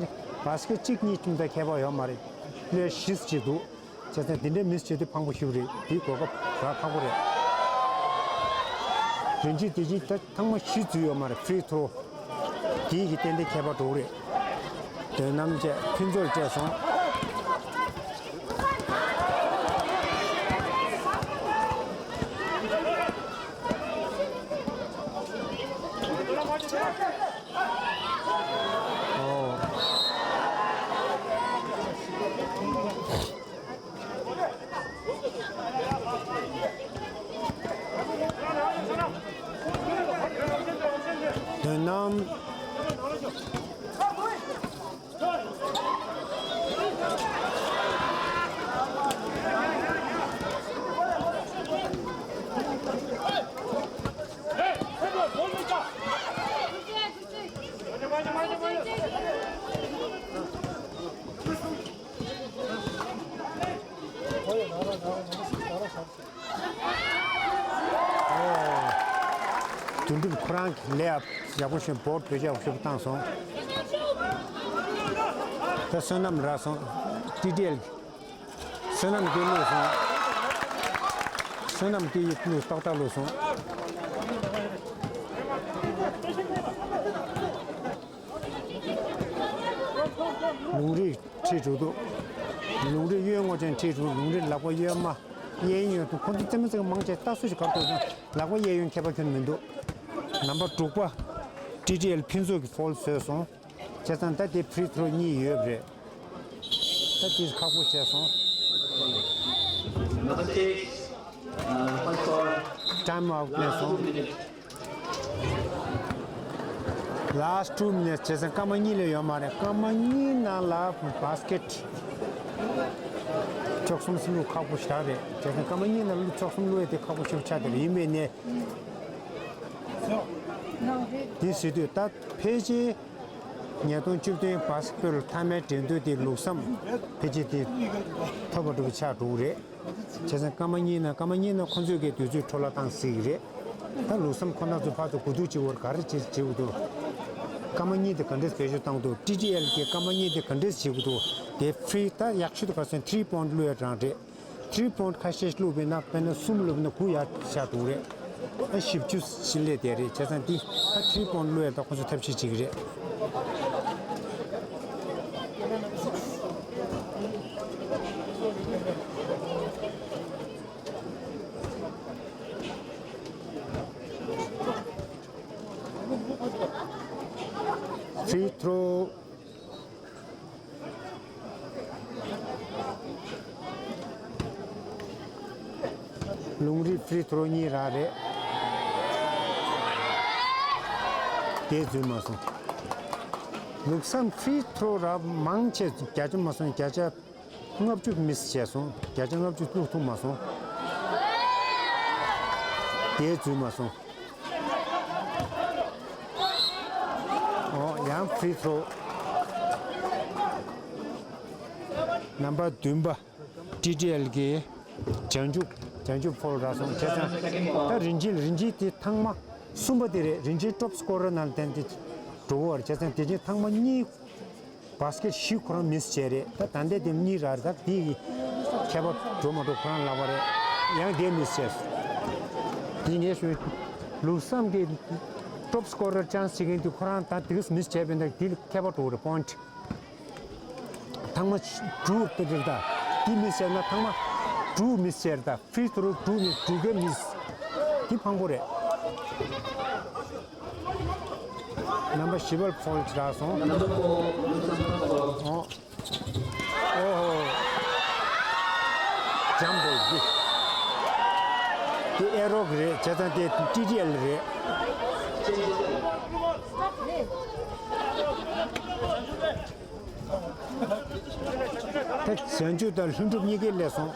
བཱ་སི་ཀེ་ཊི་གཅིག་གཉིས་གསུམ་དང་ཁྱད་པར་ཡོད་མ་རེད། པི་ལེ་ཡར་བཞི་ཙམ་ཅིག་འདུག་བྱས་ཙང་དེ་འདྲའི་མི་བྱེད་དུས་ཕངས་པོ་ཞིག་རེད། དེའི་གོ་སྐབས་རག་ཁག་པོ་རེད། རིན་ཆེན་དེ་བཞིན་ད་ཐེངས་མ་བཞི་འཛུལ་ཡོད་མ་རེད། ཕི་རི་ཐོ་རོ། དེའི་གི་ཏན་ཏན་ཁྱད་པར་འགྲོ་གི་རེད། དོན་རྣམ་བཅས་ཕུན་ཚོགས་སྤྲད་སོང་། ཨོ། དོན་རྣམ། དོན་གྲུབ་ཁོ་རང་གི་ལེ་ཨབ་ཡག་པོ་ཞིག་བོར་འདོད་ཆགས་ཞིག་བཏང་སོང་། ད་བསོད་ནམས་རག་སོང་། ཊི་ཌི་ཨེལ་གི་བསོད་ནམས་སྐྱིད་ལུས་སོང་། བསོད་ནམས་སྐྱིད་ལུས་ཏག་ཏག་ལུས་སོང་། ལུང་རིགས་ཁྲིད་འགྲོ་འདུག་ལུང་རིགས་གཡས་སྔོ་ཅན་ཁྲིད་འགྲོ། ལུང་རིགས་ལག་པ་གཡོན་མ། གཡས་གཡོན་དུ་ཁོ་ཚོ་རྩེད་མོ་རྩེ་གི་མང་ཆེ་ལྟ་སུ་ཞིག་གར་འགྲོ་ན་ལག་པ་གཡས་གཡོན་ཁྱད་པར་ཁྱོན་མི་འདུག་ནམ་པར་དྲུག་པ་ཊི་ཌི་ཨེལ་ཕུན་ཚོགས་ཀྱི་ཕོལ་བཟོས་སོང་། བྱས་ཙང་ད་དེ་ཕི་རི་ཐོ་རོ་གཉིས་ཡོད་རེད། ད་དེ་ཁག་པོ་བྱས་སོང་། Number six, uh, first for ཊའིམ་ཨའུཊ་ལེན་སོང་། Last two minutes. བྱས་ཙང་སྐར་མ་གཉིས་ལས་ཡོད་མ་རེད། སྐར་མ་གཉིས་ནང་ལ་བཱ་སི་ཀེ་ཊི་བཅུ་གསུམ་བླུག་ཁག་པོ་ཞེ་དྲག་རེད། བྱས་ཙང་སྐར་མ་གཉིས་ནང་བླུག་བཅུ་གསུམ་བླུག་ཡས་དེ་ཁག་པོ་ཞེ་པོ་ཆགས་བསྡད་རེད། ཡིན་པས་ནས་དེ་ཟེར་དུས་ད་ཕལ་ཆེར་ཉིས་སྟོང་བཅུ་བདུན་བཱ་སི་ཀེ་ཊི་བྷོལ་མཐའ་མའི་འགྲན་བསྡུར་དེ་ལུགས་བསམ་ཕལ་ཆེར་དེ་ཐོབ་པ་འགྲུབ་པ་ཆགས་འགྲོ་གི་རེད། བྱས་ཙང་སྐར་མ་གཉིས་ནང་སྐར་མ་གཉིས་ནང་ཁོང་ཚོས་ཀྱི་དུས་ཚོད་འཕྲོ་བརླག་བཏང་སྲིད་ཀྱི་རེད། ད་ལུགས་བསམ་ཁོ་ན་ཚོ་ཕར་ཚུར་གོ་བསྡུར་བྱེད་དགོས་ག་རེ་བྱེད་བྱེད་དགོས་འདུག་སྐར་མ་གཉིས་དེ་ག་འདྲས་བེད་སྤྱོད་བཏང་འདུག་ཊི་ཌི་ཨེལ་གྱིས་སྐར་མ་གཉིས་དེ་ག་འདྲས་བྱེད་དགོས་འདུག་དེ་ཕི་རི་ད་ཡག་ཤོས་དུ་ག་སོན་ཐི་རི་པོན་ཊི་བླུགས་ཡ་རང་རེད། ཐི་རི་པོན་ཊི་ཁ་ཤས་བླུགས་པས་ན་དཔེར་ན་གསུམ་བླུགས་པས་ན་དགུ་ཡར་ཆགས་འགྲོ་གི་རེད། ཨ་བཞི་བཅུ་ཕྱིན་སླེབས་བསྡད་རེད། བྱས་ཙང་འདི་ད་ཐི་རི་པོན་ཊི་བླུགས་ཡ་ད་ཁོ་ཚོས་ཐབས་ཤེས་བྱེད་ཀྱི་རེད། ཕི་རི་ཐོ་རོ། ལུང་རིགས་ཕི་རི་ཐོ་རོ་གཉིས་རག་རེད། དེ་འཛུལ་མ་སོང་། ལུགས་བསམ་ཕི་རི་ཐོ་རོ་རག་མང་ཆེ་བརྒྱ་ཆ་མ་སོང་། བརྒྱ་ཆ་ལྔ་བཅུ་མིས་བྱས་སོང་། བརྒྱ་ཆ་ལྔ་བཅུ་བླུག་ཐུབ་མ་སོང་། དེ་འཛུལ་མ་སོང་། ཨོ་ཡང་ཕི་རི་ཐོ་རོ། ནམ་པར་བདུན་པ་ཊི་ཌི་ཨེལ་གྱི་བྱང་ཆུབ། བྱང་ཆུབ་ཕོལ་རག་སོང་། བྱས་ཙང་ད་རིན་ཆེན་རིན་ཆེན་དེ་ཐེངས་མ་གསུམ་པ་དེ་རེད། རིན་ཆེན་ཊོབ་སི་ཀོ་རར་ནང་ལ་བསྡད་དེ་འགྲོ་གི་རེད། བྱས་ཙང་དེ་རྗེས་ཐེངས་མ་གཉིས། བཱ་སི་ཀེ་ཊི་བཞི་ཁོ་རང་མིས་བྱས་རེད། ད་ད་ལྟའི་དེ་གཉིས་རག་རེད། ད་དེ་ཡི་ཁྱད་པར་འགྲོ་མ་འགྲོ་ཁོ་རང་ལབ་པ་རེད། ཡང་དེ་མིས་བྱས། དེ་ངས་ཞུ། ལུགས་བསམ་གྱི་ཊོབ་སི་ཀོ་རར་ཅན་སི་བྱེད་མཁན་དེ་ཁོ་རང་ད་དེ་མིས་བྱས་པས་ན་དེ་ཁྱད་པར་འགྲོ་རེད། པོན་ཊི་ཐེངས་མ་དྲུག་དེ་རེད། ད་དེ་མིས་བྱས་ན་ཐེངས་མ་དྲུག་མིས་བྱས་རེད། ད་ཕི་རི་ཐོ་རོ་དྲུག་མིས། དྲུག་གི་མིས། དེ་ཕངས་པོ་རེད། ནམ་པར་བཞི་པར་ཕོལ་ཅིག་རག་སོང་། ཨོ། ཨོ་ཧོ། འཇམ་པོ་འདི། འདི་ཨེ་རོ་གི་རེད། བྱས་ཙང་དེ་ཊི་ཌི་ཨེལ་རེད། དེ་བྱང་ཆུབ་དང་ལྷུན་གྲུབ་གཉིས་ཀས་སླེབས་སོང་།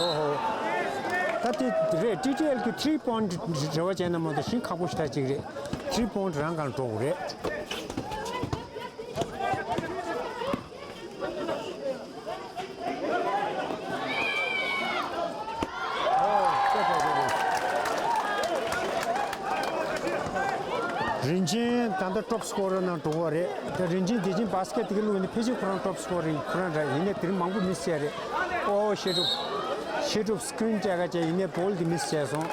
ཨོ་ཧོ། ད་དེ་རེད། ཊི་ཌི་ཨེལ་གྱི་ཐི་རི་པོན་ཊི་རེ་བ་བྱས་ན་མ་གཏོགས་ཤིན་ཁག་པོ་ཞེ་དྲག་ཅིག་རེད། ཐི་རི་པོན་ཊི་རང་གང་འགྲོ་དགོས་རེད། ད་ལྟ་ཊོབ་སི་ཀོ་རར་ནང་འགྲོ་བ་རེད། ད་རིན་ཆེན་བདེ་ཆེན་བྷ་སི་ཀེ་ཊི་དེ་ག་བླུགས་ཡིན་ན་ཕལ་ཆེར་ཁོ་རང་ཊོབ་སི་ཀོ་རར་ཡིན། ཁོ་རང་ར་ཡིན་ནའི་དེ་རིང་མང་པོ་མི་སི་བྱས་རེད། ཨོ་ཤེ་ཊོབ། ཤེ་ཊོབ་སི་ཀི་རིན་བཅག་ག་བྱས་ཡིན་ནའི་བྷོལ་དེ་མི་སི་བྱས་སོང་།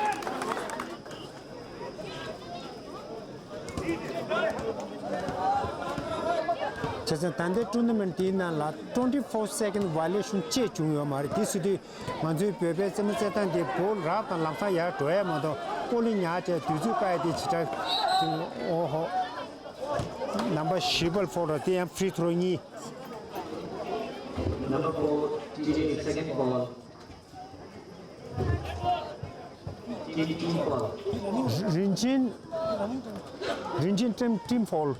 བྱས་ཙང་ད་ལྟའི་ཊུར་ན་མེན་ཊི་དེའི་ནང་ལ་ཊུ་ཝེན་ཊི་ཕོར་སེ་ཀེན་ཌི་བ་ཡོ་ལེ་ཤན་ཅིག་བྱུང་ཡོད་མ་རེད། དེ་སྲིད་དུས་ང་ཚོའི་བོད་པའི་རྩེད་མོ་རྩེད་སྟངས་དེ་བྷོལ་རག་དང་ལམ་སང་ཡར་འགྲོ་ཡ་མ་གཏོགས་ཀོ་ལི་ཉར་བྱས་དུས་ཚོད་བཀག་ཡ་དེ་ཇི་ལྟར། ཨོ་ཧོ། ནམ་བར་བཞི་པར་ཕོལ་རེད། དེ་ཡང་ཕི་རི་ཐོ་རོ་གཉིས། Number four, T J second ball. T T ball. རིན་ཆེན། རིན་ཆེན་ཊིམ་ཊིམ་ཕོལ།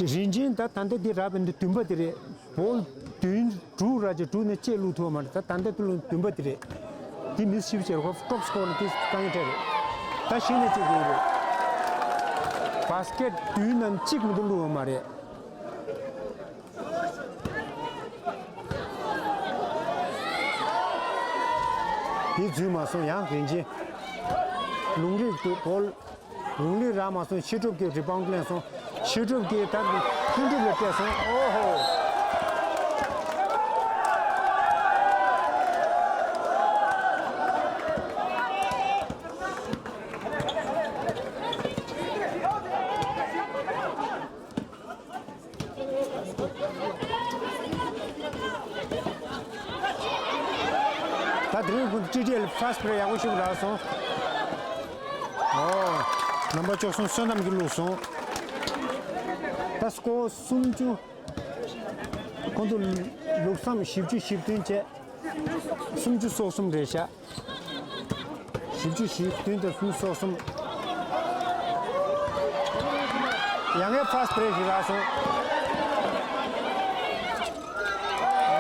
རིན་ཆེན་ད་ད་ལྟ་འདི་རག་པའི་འདི་བདུན་པ་དེ་རེད། བྷོལ་བདུན་དྲུག་རག་ཅིག་དྲུག་ནས་གཅིག་བླུགས་ཐུབ་པ་མ་རེད། ད་ད་ལྟ་དུ་བླུགས་བདུན་པ་དེ་རེད། འདི་མི་སི་ཞིབ་བྱས་རོགས་ཊོབ་སི་ཀོ་ར་དེ་དཀའ་ངལ་འཕྲད་རེད། ད་གཞི་ནས་གཅིག་དགོས་རེད། བྷ་སི་ཀེ་ཊི་བདུན་ནང་གཅིག་མ་གཏོགས་བླུགས་པ་མ་རེད། དེ་འཛུལ་མ་སོང་། ཡང་རིན་ཆེན། ལུང་རིགས་དུ་བྷོལ། ལུང་རིགས་རག་མ་སོང་། ཤེ་ཊོབ་ཀྱིས་རི་བའུན་ཌི་ལེན་སོང་། ཤེ་ཊོབ་ཀྱིས་ད་ལྷུན་གྲུབ་ལ་སྤྲད་སོང་། ཨོ་ཧོ། ད་དེ་རིང་ཁོང་ཊི་ཊི་ཨེལ་ཕར་སི་ཊི་བྷི་རེ་ཡག་པོ་ཞིག་རག་སོང་། ཨོ། ནམ་བར་བཅུ་གསུམ་བསོད་ནམས་ཀྱིས་བླུགས་སོང་། ད་སི་ཀོར་སུམ་ཅུ། ཁོང་ཚོ་ལུགས་བསམ་བཞི་བཅུ་ཞེ་བདུན་བྱས། སུམ་ཅུ་སོ་གསུམ་རེད་ཤག་བཞི་བཅུ་ཞེ་བདུན་དང་སུམ་ཅུ་སོ་གསུམ། ཡང་ངས་ཕར་སི་ཊི་བྷི་རེ་ཞིག་རག་སོང་།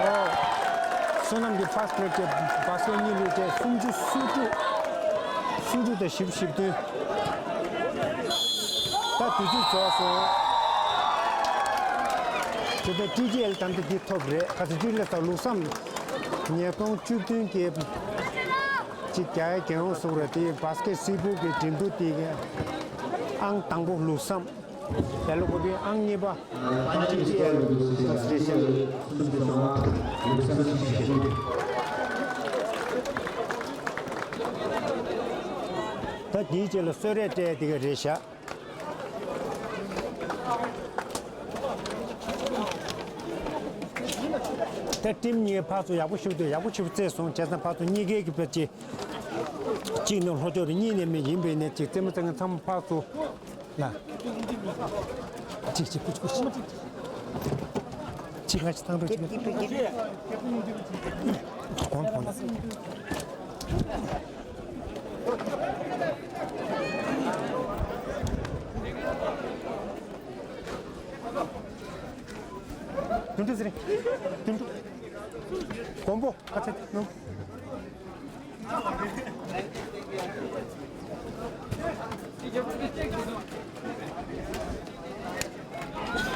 ཨོ། བསོད་ནམས་ཀྱིས་ཕར་སི་ཊི་བྷི་རེ་བྱས། བྷ་སི་ཀེ་ཊི་གཉིས་བླུགས་བྱས། སུམ་ཅུ་སོ་དྲུག་སོ་དྲུག་དང་བཞི་བཅུ་ཞེ་བདུན། ད་དུས་ཚོད་རྫོགས་སོང་། ཇི་ལྟར་ཊི་ཊི་ཨེལ་ད་ལྟ་འདི་ཐོབ་རེད། ཁ་སང་ཅིག་སླེབས་ས་ལུགས་བསམ། ཉིས་སྟོང་བཅུ་བདུན་གྱི་ཅིག་རྒྱ་ཡ་རྒྱལ་ཡོངས་སུ་རེད། དེ་བྷ་སི་ཀེ་ཊི་སིལ་བུ་གི་འགྲན་བསྡུར་དེ་གི་ཨང་དང་པོ་ལུགས་བསམ། དེ་ལ་གོ་དུས་ཨང་གཉིས་པ་ཊི་ཊི་ཨེལ་ཨོ་སི་ཊི་རེ་ལི་ཡ། ད་དེའི་རྗེས་ལ་གསོལ་རས་སྤྲད་དེ་ག་རེད་ཤག་ད་ཊིམ་གཉིས་ཕར་ཚུར་ཡག་པོ་ཞུགས་དུས་ཡག་པོ་ཞིག་རྩེས་སོང་། བྱས་ཙང་ཕར་ཚུར་གཉིས་ཀའི་གི་ཕལ་ཆེར་གཅིག་ནི་ལྷོ་ཕྱོགས་རེད། གཉིས་ནི་མི་ཡིན་པའི་ནས་ཅིག་རྩེད་མོ་རྩེ་མཁན་ཚང་མ་ཕར་ཚུར་ལ། གཅིག་གཅིག་ཀུ་ཅི་ཀུ་ཅི། གཅིག་ང་ཅི་ཐང་འགྲོ་གཅིག་གོང་གོང་། དུང་དུ་ཟེར། དུང་དུ། དགོན་པོ་ཁ་ཚ་ནོ།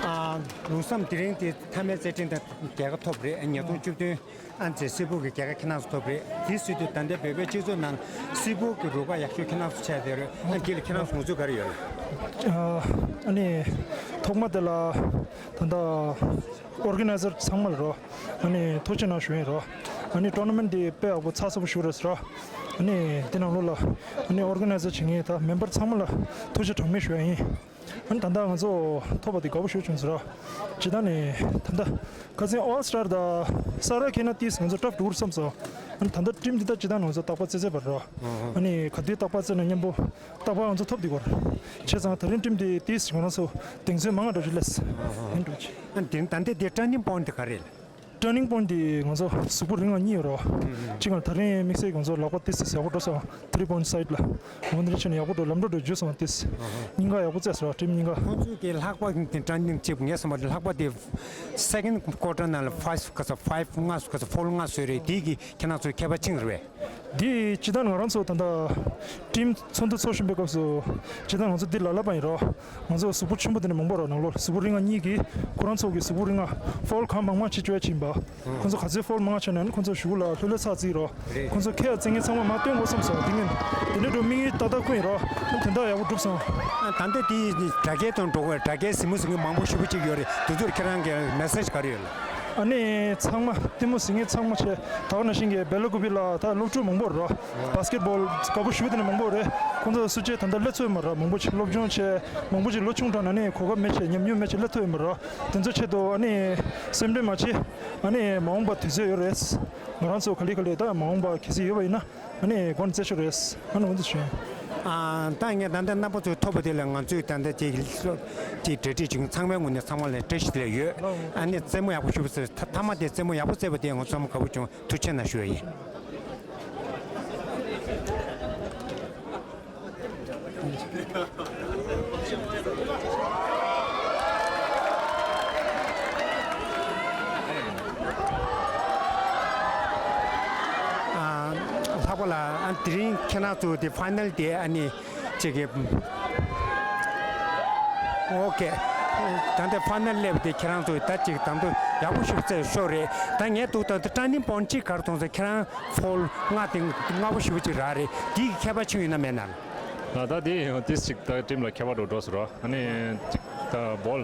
ཨ། ལུགས་བསམ་དེ་རིང་དེ་མཐའ་མའི་རྩེད་འགྲན་དང་རྒྱལ་ཁ་ཐོབ་རེད། ཉིས་སྟོང་བཅུ་བདུན་ཨ་མཆོག་སིལ་བུ་གི་རྒྱལ་ཁ་ཁྱེད་རང་ཚོ་ཐོབ་རེད། དེ་སྲིད་དུ་ད་ལྟའི་བོད་པའི་སྤྱི་ཚོགས་ནང་སིལ་བུ་གི་རུ་ཁག་ཡག་ཤོས་ཁྱེད་རང་ཚོ་ཆགས་བསྡད་རེད། ཨ་འདི་ལ་ཁྱེད་རང་ཚོ་ངོས་འཛིན་ག་རེ་ཡོད་རེད། ཨ་ནི་ཐོག་མ་དེ་ལ་ད་ལྟ་ཨོར་ག་ནའི་ཛར་ཚང་མ་ལ་རོ། ཨ་ནི་ཐུགས་རྗེ་གནང་ཞུ་ཡིན་རོ། ཨ་ནི་ཊོར་ན་མེན་ཊི་འདི་དཔེ་ཡག་པོ་ཚགས་ཚུད་པོ་ཞིག་རེད་ཟེར་རོ། ཨ་ནི་འདི་ནང་ལོགས་ལ་ཨ་ནི་ཨོར་ག་ནའི་ཛར་བྱེད་མཁན་ད་མེམ་བར་ཚང་མ་ལ་ཐུགས་རྗེ་གྲངས་མེད་ཞུ་ཡ་ཡིན། ཨ་ནི་ད་ལྟ་ང་ཚོ་ཐོབ་པ་དེ་དགའ་པོ་ཞེ་པོ་བྱུང་ཟེར་རོ། སྤྱིར་བཏང་ནས་ད་ལྟ་ཁ་སང་ཨོལ་སི་ཊར་དང་ས་ར་ཁེ་ན་ཏིས་ང་ཚོ་ཊབ་འགྲོ་གི་རེད་བསམ་སོང་། ཨ་ནི་ད་ལྟ་ཊིམ་འདི་ད་སྤྱིར་བཏང་ནས་ང་ཚོ་རྟག་པར་རྩེད་རྩེད་པ་རེད་རོ། ཨ་ནི་ག་དུས་རྟག་པར་རྩེད་ན་མཉམ་པོ་རྟག་པར་ང་ཚོ་ཐོབ་བསྡད་ཀྱི་ཡོད་རེད། བྱས་ཙང་ད་རིང་ཊིམ་འདི་ཏིས་ང་རང་ཚོ་གདེང་ཚོད་མང་ང་འདྲ་ཞིག་སླེབས། ཨ་ནི་འགྲོ་ཆེ། ཨ་ནི་དེ་ད་ལྟའི་དེ་ཊར་ནིང་པོ་ཡིན་ཊི་ག་རེད། ཊར་ནིང་པོ་ཡིན་ཊི་འདི་ང་ཚོ་གཟུགས་པོ་རིང་བ་གཉིས་ཡོད་རེད་བ། གཅིག་ང་ད་རིང་དམིགས་བསལ་ང་ཚོ་ལག་པ་ཏིས་ཏིས་ཡག་པོ་འགྲོ་སོང་། ཐི་རི་པོ་ཡིན་ཊི་སའིཌ་ལ། འོ་འདི་འདྲ་བྱས་ནས་ཡག་པོ་འགྲོ། ལམ་འགྲོ་འགྲོ་འཇུ་སོང་ཏིས། སྙིང་ག་ཡག་པོ་བཙལ་སོང་ཊིམ་སྙིང་ག་ཁོང་ཚོའི་གི་ལྷག་པ་དེ་ཊར་ནིང་ཅིག་ངས་བསམ་པ་ལྷག་པ་དེ་སེ་ཀེན་ཌི་ཀོར་ཊར་ནང་ལ་ཕའིབ་ག་ས་ཕའིབ་ལྔ་སུ་ག་ས་ཕོལ་ལྔ་སུ་རེད། དེ་གི་ཁྱེད་རང་ཚོའི་ཁྱད་པར་ཅི་རེད། འདི་སྤྱིར་བཏང་ང་རང་ཚོ་ད་ལྟ་ཊིམ་ཚོགས་འདུ་ཚོགས་བཞིན་པའི་སྐབས་སུ་སྤྱིར་བཏང་ང་ཚོ་འདི་ལ་ལབ་པ་ཡིན་རོ། ང་ཚོ་གཟུགས་པོ་ཆེན་པོ་དེ་ནས་མང་པོ་རོ། ནང་ལོགས་གཟུགས་པོ་རིང་བ་གཉིས་ཀྱིས་ཁོ་རང་ཚོ་གི་གཟུགས་པོ་རིང་བ་ཕོལ་གང་མང་མང་ཅིག་བཅོ་ཡ་ཅིག་ཡིན་པ། ཁོང་ཚོ་ག་ཚོད་ཕོལ་མང་ཆགས་ནས་ཁོང་ཚོ་གཞུག་ལ་ལྷོད་ལྷོད་ཚགས་ཚིག་རོ། རེད། ཁོང་ཚོ་ཁས་བཙན་ངན་ཚང་མ་མ་སྟོན་དགོས་བསམ་སོང་། དེ་ངན་དེ་འདྲ་འགྲོ་དམིགས་ཡུལ་ཏག་ཏག་ཁོ་ཡིན་རོ། ཨ་ད་ལྟ་དེ་དྲ་རྒྱའི་སྟེང་འགྲོ་དགོས། དྲ་རྒྱའི་གཟིགས་མོ་གཟིགས་མཁན་མང་པོ་ཞེ་པོ་ཅིག་ཡོད་རེད། དེ་ཚོར་ཁྱེད་རང་གི་མེ་སེ་ཇི་ག་རེ་ཡོད་ལ། ཨ་ནི་ཚང་མ་ལྟད་མོ་གཟིགས་མཁན་ཚང་མ་བྱས་ད་ག་ནང་བཞིན་གྱི་སྦེ་ལ་ཀུ་པི་ལ་ད་སློབ་ཕྲུག་མང་པོ་རོ། བྷ་སི་ཀེ་ཊི་བྷོལ་དགའ་པོ་ཞེ་པོ་དེ་འདྲ་མང་པོ་རེད། ཁོང་ཚོ་སུ་བྱས་ད་ལྟ་སླེབས་ཚོད་མ་རེད། མང་པོ་ཅིག་སློབ་སྦྱོང་བྱས་མང་པོ་ཅིག་ལོ་ཆུང་དྲགས་ནས་ནི་གོ་སྐབས་མེད་བྱས་ཉམས་མྱོང་མེད་བྱས་སླེབས་ཐུབ་ཡོད་མ་རེད། དེ་ཚོ་ཆེད་དུ་ཨ་ནི་སེམས་ཁྲལ་མ་བྱེད། ཨ་ནི་མ་འོངས་པ་དུས་ཚོད་ཡོད་རེད། ང་རང་ཚོ་ག་ལེ་ག་ལེ་ད་མ་འོངས་པ་གལ་སྲིད་ཡོད་པ་ཡིན་ན་ཨ་ནི་སྒོ་ནས་རྩེ་ཤོག་རེད། ཨ་ནི་འོ་འདི་བྱུང་། ཨ་ད་ངས་ད་ལྟ་རྣམ་པ་ཚོའི་ཐོབ་པ་དེ་ལ་ང་ཚོས་ད་ལྟ་ཅིག་ཅིག་གྲ་སྒྲིག་བྱུང་། ཚང་མའི་ངོས་ནས་ཚང་མ་ལ་བཀྲ་ཤིས་བདེ་ལེགས་ཡོད། ཨ་ནི་རྩེད་མོ་ཡག་པོ་ཞུ་བ་ཟེར། ཐ་མ་དེ་རྩེད་མོ་ཡག་པོ་རྩེས་པ་དེ་ང་ཚོ་ཚང་མ་དགའ་པོ་བྱུང་། ཐུགས་རྗེ་གནང་ཞུ་ཡ་ཡིན། ཨ་ལྷག་པ་ལ་ཨ་དེ་རིང་ཁྱེད་རང་ཚོ་དེ་ཕའི་ནལ་དེ་ཨ་ནི་ཅིག་གི་ཨོ་ཁེ། ད་ལྟ་ཕའི་ནལ་སླེབས་དེ་ཁྱེད་རང་ཚོ་ད་ཅིག་དང་དུ་ཡག་པོ་ཞིག་རྩེ་ཤོག་རེད། ད་ངས་འདུག་ད་ལྟ་ཊར་ནིང་པོའིན་ཊི་གཅིག་ག་རེ་མཐོང་ཟེར། ཁྱེད་རང་ཕོལ་ལྔ་དེ་སྔ་པོ་ཞེ་པོ་ཅིག་རག་རེད། དེ་གི་ཁྱད་པར་ཆེན་ཡོད་ན་མེད་ན། ལ་ད་དེ་ཡང་ཏིས་ཅིག་ད་ཊིམ་ལ་ཁྱད་པར་འགྲོ་འགྲོ་སོང་ར། ཨ་ནི་ཅིག་ད་བོལ་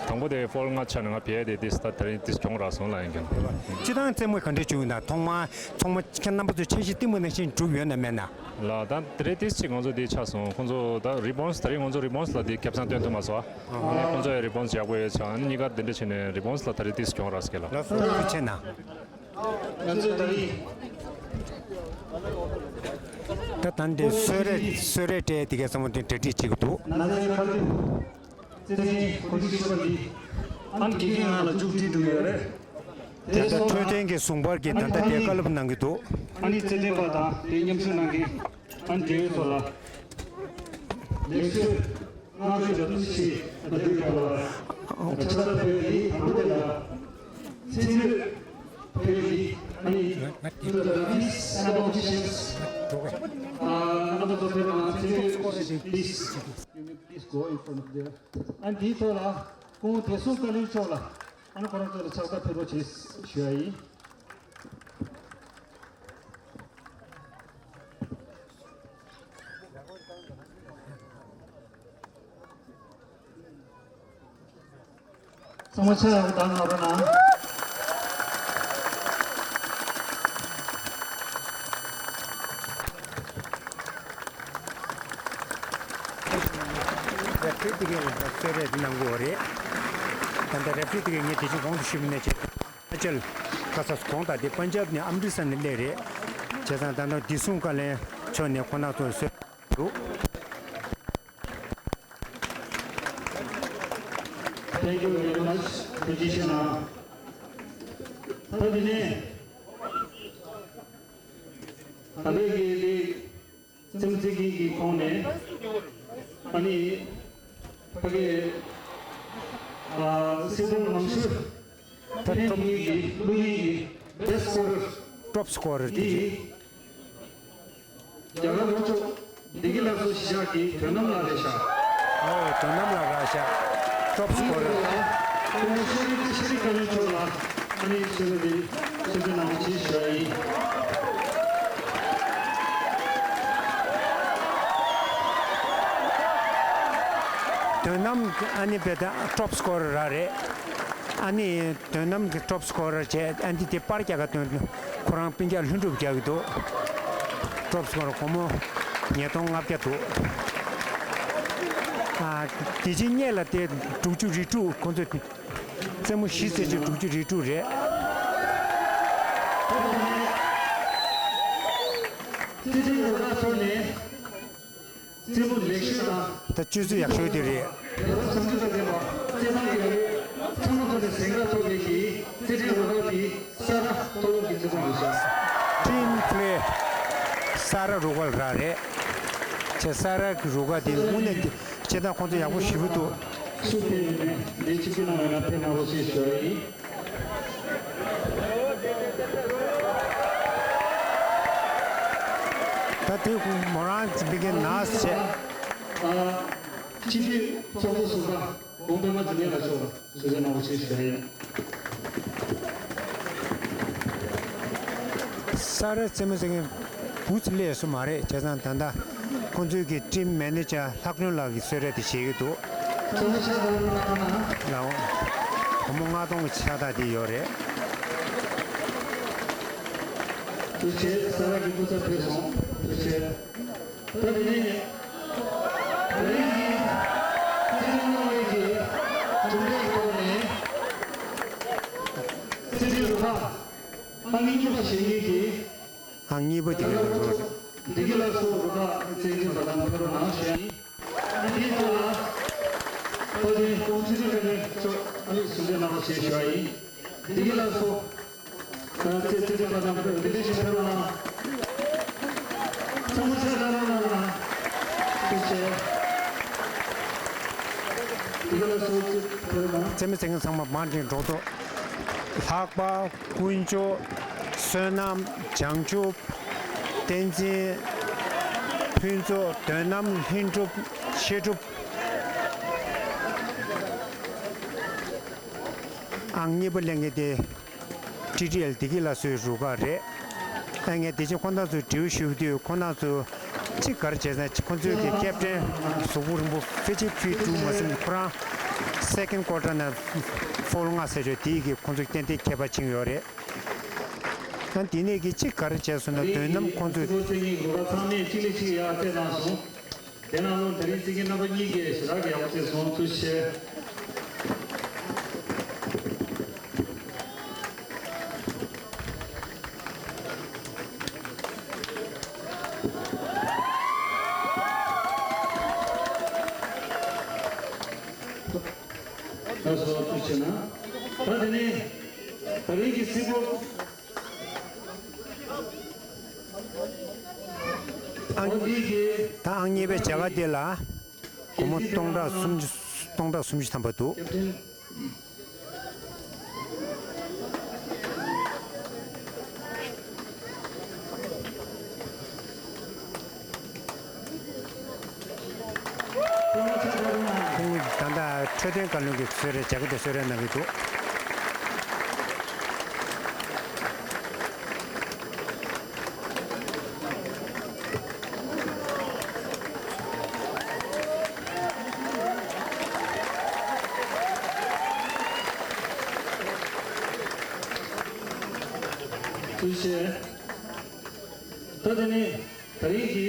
དང་པོ་དེ་ཕོལ་ལྔ་ཆགས་ནས་ང་བལ་དེ་ཏིས་ད་དེ་རིང་ཏིས་གྱོང་རག་སོང་ལ་ཡིན་ཀྱང་། སྤྱིར་བཏང་རྩེད་མོ་ག་འདྲས་བྱུང་ཡོད་ན། ཐོག་མ་ཚང་མ་ཁྱེད་རྣམ་པ་ཚོས་འཆར་གཞི་གཏིང་མོ་ནང་བཞིན་གྲུབ་ཡོད་ན་མེད་ན། ལ་ད་དེ་རིང་ཏིས་ཅིག་ང་ཚོ་དེ་ཆགས་སོང་། ཁོང་ཚོ་ད་རི་བོན་སི་ད་རིང་ང་ཚོ་རི་བོན་སི་ལ་དེ་ཁེ་བཟང་སྟོན་ཐུབ་མ་སོང་། ཨ་ནི་ཁོང་ཚོ་ཡང་རི་བོན་སི་ཡག་པོ་ཡོད་ཆགས། ཨ་ནི་གཉིས་ཀ་དེ་འདྲ་བྱས་ནས་རི་བོན་སི་ལ་ད་རིང་ཏིས་གྱོང་རག་སྐད་ལ། ལགས་སོ། ཐུགས་རྗེ་གནང་། ང་ཚོས་ད་རིང་ད་ད་འདི་གསོལ་རས་གསོལ་རས་སྤྲད་དེ་ག་ཚང་མ་དེ་གྲ་སྒྲིག་བྱེད་ཀྱི་འདུག་ན་ཚ་ཡི་ཁ་ཐུག་རྩེད་འགྲན་གོ་སྒྲིག་ཞུས་པ་འདི་ཨ་ནི་དགེ་རྒན་ང་ལ་མཇུག་སྒྲིལ་འགྲོ་གི་ཡོད་རེད། དེ་ད་འཕྲོད་བསྟེན་གྱི་ཟུང་འབར་གྱིས་ད་ལྟ་དེ་བཀའ་སློབ་གནང་གི་འདུག་ཨ་ནི་རྩེད་འགྲན་པ་དང་དེ་མཉམ་ཞུགས་གནང་མཁན་ཨ་ནི་འབྲེལ་ཡོད་ཚོ་ལ་ལེགས་གསོལ། སྔགས་བརྗོད་བདུད་རྩི་ཆེ་ལ་འདུད་པ་ལ། ཕྱག་ལ་ཕུལ་ཡི་དམ་པོ་དེ་ལ། ཚེ་འདིར་ཕུལ་ཡི་ཨ་ནི་ཕུལ་ལ་ཕིས་ཨ་ནི་ཨོ་ཇི་ཤེས། ཨ་ཨ་ནི་ཚོ་ཕེབས་ན་ཚེ་འདིར་ཕིས། You may please go in front of there. ཨ་ནི་འདིའི་ཐོག་ལ་སྐུ་ངོ་བདེ་སྲུང་བཀའ་བློན་མཆོག་ལ་ཨ་ནི་ཁོ་རང་ཚོ་ལ་ཕྱག་རྟགས་ཕུལ་རོགས་བྱེད་ཞུ་ཡ་ཡིན། ཚང་མ་ཕྱག་ཡག་པོ་བརྡབ་གནང་རོགས་གནང་། རེ་ཕི་རི་དེ་གས་གསོལ་རས་གནང་དགོས་རེད། ད་ལྟ་རེ་ཕི་རི་དེ་གས་ངས་དེ་ཅིག་གོང་དུ་ཞུས་པ་ནས་བྱས། ཨ་ཅལ་ཁ་ས་གོང་དག་དེ་པན་ཇབ་ནས་ཨམ་རི་སར་ནས་སླེབས་རེད། བྱས་ཙང་ད་ལྟ་བདེ་སྲུང་བཀའ་བློན་མཆོག་ནས་ཁོང་རྣམ་ཚོར་གསོལ་རས་འདུག Thank you very much. ཐུགས་རྗེ་ཆེ་གནང་། ད་དེ་ནས་ད་ལྟའི་གི་དེ་རྩེད་མོ་རྩེད་མཁན་གྱི་ཁོངས་ནས་ཨ་ནི་ཕ་གི་ཨ་སྲིད་དོན་ནང་ཆོས་ད་ཐོབ་ངེས་ཀྱི་བླུ་ངེས་ཀྱི་best scorer། ཊོབ་སི་ཀོ་རར་དེ་རེད། རྒྱ་གར་ལྷོ་ཕྱོགས་བདེ་སྐྱིད་སླར་གསོ་གཞིས་ཆགས་ཀྱི་དོན་ནམ་ལགས་རེད་ཤག་ཨོ་དོན་ནམ་ལགས་རེད་ཤག་ཊོབ་སི་ཀོ་རར། སྐུ་ངོ་ཤེས་རིག་ཤེས་རིག་བཀའ་བློན་མཆོག་ལ་ཨ་ནི་ཆེད་དུ་དེ་ཆེད་དུ་གནང་བ་ཅིག་ཞུ་ཡ་ཡིན། དོན་ནམ་ཨ་ནི་བེ་ད་ཊོབ་སི་ཀོ་རར་རེད། ཨ་ནི། དོན་ནམ་གྱི་ཊོབ་སི་ཀོ་རར་བྱས། ཨ་འདི་དེ་པར་རྒྱག་ག་དོན་ཁོ་རང་སྤུན་ཀྱག་ལྷུན་གྲུབ་རྒྱག་གི་འདུག་ཊོབ་སི་ཀོ་རར་སྒོར་མོ་ཉིས་སྟོང་ལྔ་བརྒྱ་འདུག་ཨ་དེ་ཕྱི་སྔོན་ལ་དེ་དྲུག་ཅུ་རེ་དྲུག་ཁོང་ཚོ་རྩེད་མོ་བཞི་རྩེ་ཆོག་དྲུག་ཅུ་རེ་དྲུག་རེད། རྩེད་འགྲན་རུ་ཁག་ཚོ་ནས། རྩེད་མོ་ལེགས་ཤོས་དང་། ད་སྤྱོད་ཚུལ་ཡག་ཤོས་དེ་རེད། རེ་བ་བཟང་སྤྱོད་དང་ལྡན་པ་རྩེད་ཐང་གི་ལམ་ལུགས་ཚང་མ་ཐོག་ནས་གཟེངས་རྟགས་ཐོབ་མཁན་གྱི་རྩེད་འགྲན་རུ་ཁག་གི་ས་རཱ་སྟོད་ལུང་གི་རྩེད་ཐང་རེད་ཤག་ཊིམ་པི་ལེ་ཡར་ས་རཱ་རུ་ཁག་རང་རེད། བྱས་ས་རཱ་གི་རུ་ཁག་དེ་དངོས་གནས་ཀྱི་རྩེད་ཐང་ཁོང་ཚོ་ཡག་པོ་ཞེ་པོ་འདུག་སུ་ཕེབས་ཡོད་མེད་འདི་ཆིབས་བསྒྱུར་གནང་བའི་ནང་ཕེབས་གནང་རོགས་ཞེས་ཞུ་བ་ཡིན། ད་དེ་མོ་རང་ཚོ་བི་གེ་ནས་བྱས། ཨ། སྤྱི་འཐུས་ཚོགས་གཙོ་ཟུར་པ་ཝུན་པད་མ་དགེ་ལེགས་ལགས་མཆོག་ལ་གསོལ་ཇ་གནང་རོགས་ཞེས་ཞུ་བ་ཡིན། ས་ར་རྩེད་མོ་རྩེ་མཁན་བུ་ཚོ་སླེབས་སོང་མ་རེད། བྱས་ཙང་ད་ལྟ་ཁོང་ཚོའི་གི་ཊིམ་མེ་ནེ་ཇར་ལྷག་སྒྲོན་ལགས་ཀྱིས་གསོལ་རས་དེ་བཞེས་ཀྱི་འདུག་ལའོ། སྒོར་མོ་ལྔ་སྟོང་གི་ཕྱག་རྟགས་དེ་ཡོད་རེད། ཐུགས་རྗེ་ཆེ། ས་ར་གི་སྐུ་ཚབ་ཕེབས་སོང་། ཐུགས་རྗེ་ཆེ། ད་དེ་ནས་ད་རིང་གི་རྩེད་འགྲན་གནང་བའི་གི་གྲུབ་འབྲས་ཀྱི་ཐོག་ནས་རྩེད་འགྲན་རུ་ཁག་ཨང་གཉིས་པ་བཞེས་མཁན་གྱི་ཨང་གཉིས་པ་དེ་ག་རེད། བདེ་སྐྱིད་ལགས་སུ་རུ་ཁག་རྩེད་འགྲན་པ་དང་ཕེབས་རོགས་གནང་ཞུ་ཡ་ཡིན། ཨ་འདིའི་ཐོག་ལ་ཕ་ཆེན་ཀོང་ཆུ་ཀ་ནས་ཚོགས་ཨ་ནི་གཟིམ་འཛིན་གནང་རོགས་ཞེས་ཞུ་བ་ཡིན། བདེ་སྐྱིད་ལགས་སུ། ད་རྩེད་རྩེད་འགྲན་པ་རྣམས་བདེ་སྐྱིད་ཞིག་ཕེབས་རོགས་གནང་། ཚང་མ་ཕྱག་བརྐྱངས་རོགས་གནང་། ཐུགས་རྗེ་ཆེ། བདེ་སྐྱིད་ལགས་སུ་རྩེད་ཕེབས་རོགས་གནང་། རྩེད་མོ་རྩེ་མཁན་ཚང་མ་མར་འདྲེན་འགྲོ་དོ། ལྷག་པ། དཀོན་མཆོག་དཀོན་མཆོག་བསོད་ནམས། བྱང་ཆུབ། བསྟན་འཛིན། ཕུན་ཚོགས། དོན་རྣམ། ལྷུན་གྲུབ། བཤད་སྒྲུབ། ཨང་གཉིས་པ་ལེན་མཁན་དེ་ཊི་ཊི་ཨེལ་བདེ་སྐྱིད་ལགས་སུའི་རུ་ཁག་རེད། ཨ་ངས་དེ་རྗེས་ཁོང་རྣམ་ཚོར་འདྲི་བ་ཞུ་དུས་ཁོང་རྣམ་ཚོ་གཅིག་ག་རེ་བྱས་ན་ཁོང་ཚོའི་གི་ཀེབ་ཊེན་གཟུགས་པོ་རིང་པོ་ཕེ་ཆི་ཕུའི་ཀྲུའུ་མ་ཟིན་ཁོ་རང་སེ་ཀེན་ཌི་ཀོ་ཊར་ནང་ཕོལ་ལྔ་ཟེར་ཆོག་དེའི་གི་ཁོང་ཚོ་ཏན་ཏན་ཁྱད་པར་ཕྱིན་ཡོད་རེད། ཨ་དེ་ནས་གི་གཅིག་ག་རེ་བྱས་སོང་ན་དོན་རྣམ་ཁོང་ཚོས། ཚང་མས་གཅིག་ལས་གཅིག་ཡར་རྩེད་གནང་སོང་། དེ་ནང་ལོ་ད་རིང་རྩེད་མཁན་རྣམ་པ་གཉིས་ཀས་ཞེ་དྲག་གི་ཡག་པོ་རྩེས་སོང་། ཐུགས་རྗེ་ཆེ། ལགས་སོ། ཐུགས་རྗེ་གནང་། ད་དེ་ནས་ད་རིང་གི་སྲིད་སྐོར། ཨང་། ད་ཨང་གཉིས་པའི་བྱ་དགའ་དེ་ལ་སྒོར་མོ་སྟོང་ཕྲག་སུམ་ཅུ། སྟོང་ཕྲག་སུམ་ཅུ་ཐམ་པ་འདུག་ཁོང་ད་ལྟ་འཕྲོད་བསྟེན་བཀའ་བློན་གྱིས་གསོལ་རས། བྱ་དགའ་དེ་གསོལ་རས་གནང་གི་འདུག་ཐུགས་རྗེ་ཆེ། ད་དེ་ནས་ད་རིང་གི་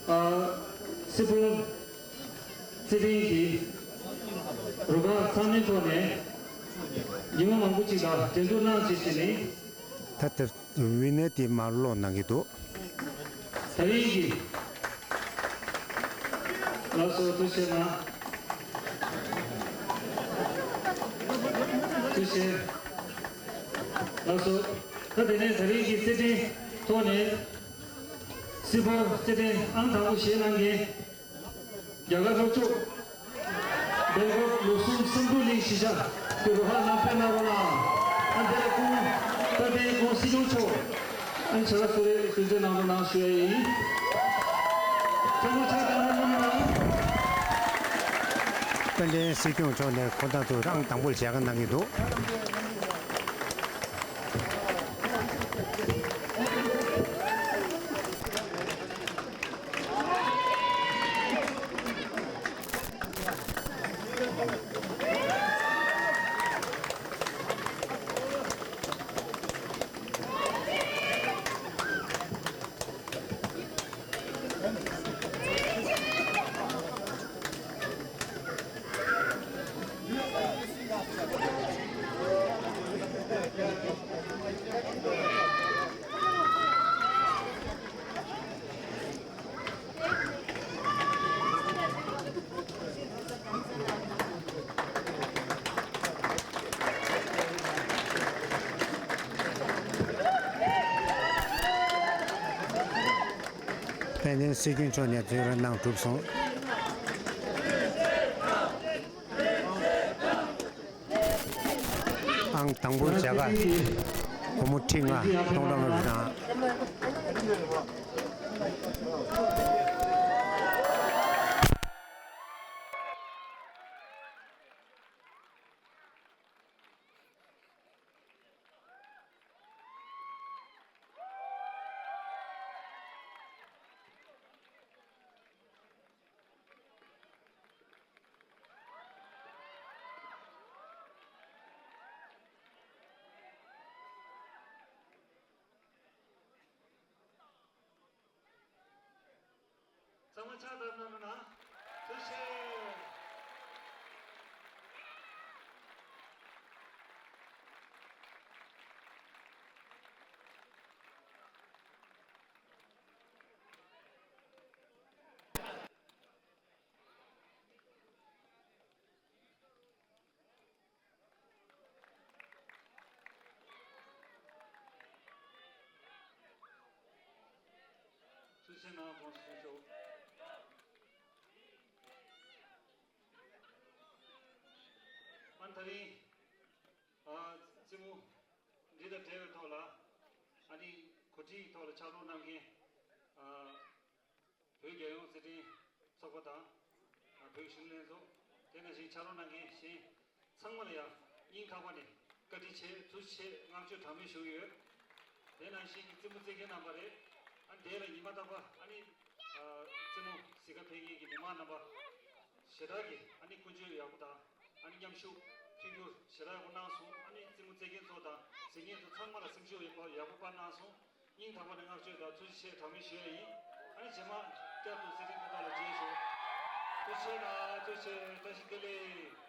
ཨ་སྲིད་སྐོར་རྩེད་འགྲན་གྱི་རུ་ཁག་ཚང་མའི་ཐོག་ནས་ཉི་མ་མང་པོ་ཅིག་ལ་འགྲན་བསྡུར་གནང་བྱས་བྱས་ནས། ད་ལྟ་ཝི་ནར་དེ་མར་སློག་གནང་གི་འདུག་ད་རིང་གི། ལགས་སོ། ཐུགས་རྗེ་གནང་། ཐུགས་རྗེ་ཆེ། ལགས་སོ། ད་དེ་ནས་ད་རིང་གི་རྩེད་འགྲན་ཐོག་ནས་སྲིད་སྐོར་རྩེད་འགྲན་ཨང་དང་པོ་བཞེས་གནང་མཁན། རྒྱ་གར་ལྷོ་ཕྱོགས་སྦེལ་ཀོབ་ལུགས་ཟུང་སམ་བྷོ་ཊ་གླིང་གཞིས་ཆགས་ཀྱི་རུ་ཁག་རྣམས་ཕེབས་གནང་རོགས་གནང་། ཨ་འདི་ལ་སྐུ་ངོ་དཔལ་ལྡན་སྐུ་ངོ་སྲིད་སྐྱོང་མཆོག་ཨ་ནི་བྱ་དགའ་གསོལ་རས་གསོལ་སྩལ་གནང་རོགས་གནང་ཞུ་ཡ་ཡིན། ཚང་མ་ཕྱག་བརྐྱངས་རོགས་གནང་། དཔལ་ལྡན་སྲིད་སྐྱོང་མཆོག་ནས་ཁོང་རྣམ་ཚོ་ཨང་དང་པོར་བྱ་དགའ་གནང་གི་འདུག་དཔལ་ལྡན་སྲིད་སྐྱོང་མཆོག་ནས་རྫུན་ར་གནང་གྲུབ་སོང་། ཨང་དང་པོའི་བྱ་དགའ་སྒོར་མོ་ཁྲི་ལྔ་སྟོང་ཕྲག་ལྔ་བཅུ་དང་། ཚང་མ་ཕྱག་བརྡབ་གནང་རོགས་གནང་། ཐུགས་རྗེ་ཆེ། ཐུགས་རྗེ་གནང་། དགོངས་སུ་ཞུ་ཆོག་ཨ་ནི་ད་རིང་ཨ་རྩེད་མོ་འདི་དང་འབྲེལ་བའི་ཐོག་ལ་ཨ་ནི་གོ་སྒྲིག་ཐོག་ལ་ཕྱག་རོགས་གནང་མཁན་ཨ། བོད་རྒྱལ་ཡོངས་རྩེད་འགྲན་ཚོགས་པ་དང་། བོད་གཞོན་ནུ་ལྷན་ཚོགས། དེ་ནང་བཞིན་ཕྱག་རོགས་གནང་མཁན་གཞན་ཚང་མ་ལ་ཡང་སྙིང་ཐག་པ་ནས་བཀའ་དྲིན་ཆེ། ཐུགས་རྗེ་ཆེ། བསྔགས་བརྗོད་གྲངས་མེད་ཞུ་གི་ཡོད། དེ་ནང་བཞིན་གྱི་རྩེད་མོ་རྩེ་མཁན་རྣམ་པ་རེད། ཨ་ནི་དེ་ལ་ཉི་མ་རྟག་པར་ཨ་ནི་རྩེད་མོ་གཟིགས་ག་ཕེབས་མཁན་གྱི་མི་མང་རྣམ་པ་ཞེ་དྲག་གིས་ཨ་ནི་ཀུན་སྤྱོད་ཡག་པོ་དང་། ཨ་ནི་མཉམ་ཞུགས་མཐུན་འགྱུར་ཞེ་དྲག་ཡག་པོ་གནང་སོང་། ཨ་ནི་རྩེད་མོ་རྩེ་མཁན་ཚོ་དང་གཟིགས་མཁན་ཚོ་ཚང་མ་ལ་སེམས་ཤུགས་ཡག་པོ་ཡག་པོ་སྤར་གནང་སོང་། སྙིང་ཐག་པ་ནས་བསྔགས་བརྗོད་དང་ཐུགས་རྗེ་ཆེ་གྲངས་མེད་ཞུ་ཡ་ཡིན། ཨ་ནི་རྗེས་མ་བསྐྱར་དུ་རྩེད་འགྲན་ཁང་ཁག་ལ་མཇལ་ཞུ། ཐུགས་རྗེ་ཆེ་གནང་། ཐུགས་རྗེ་ཆེ། བཀྲ་ཤིས་བདེ་ལེགས།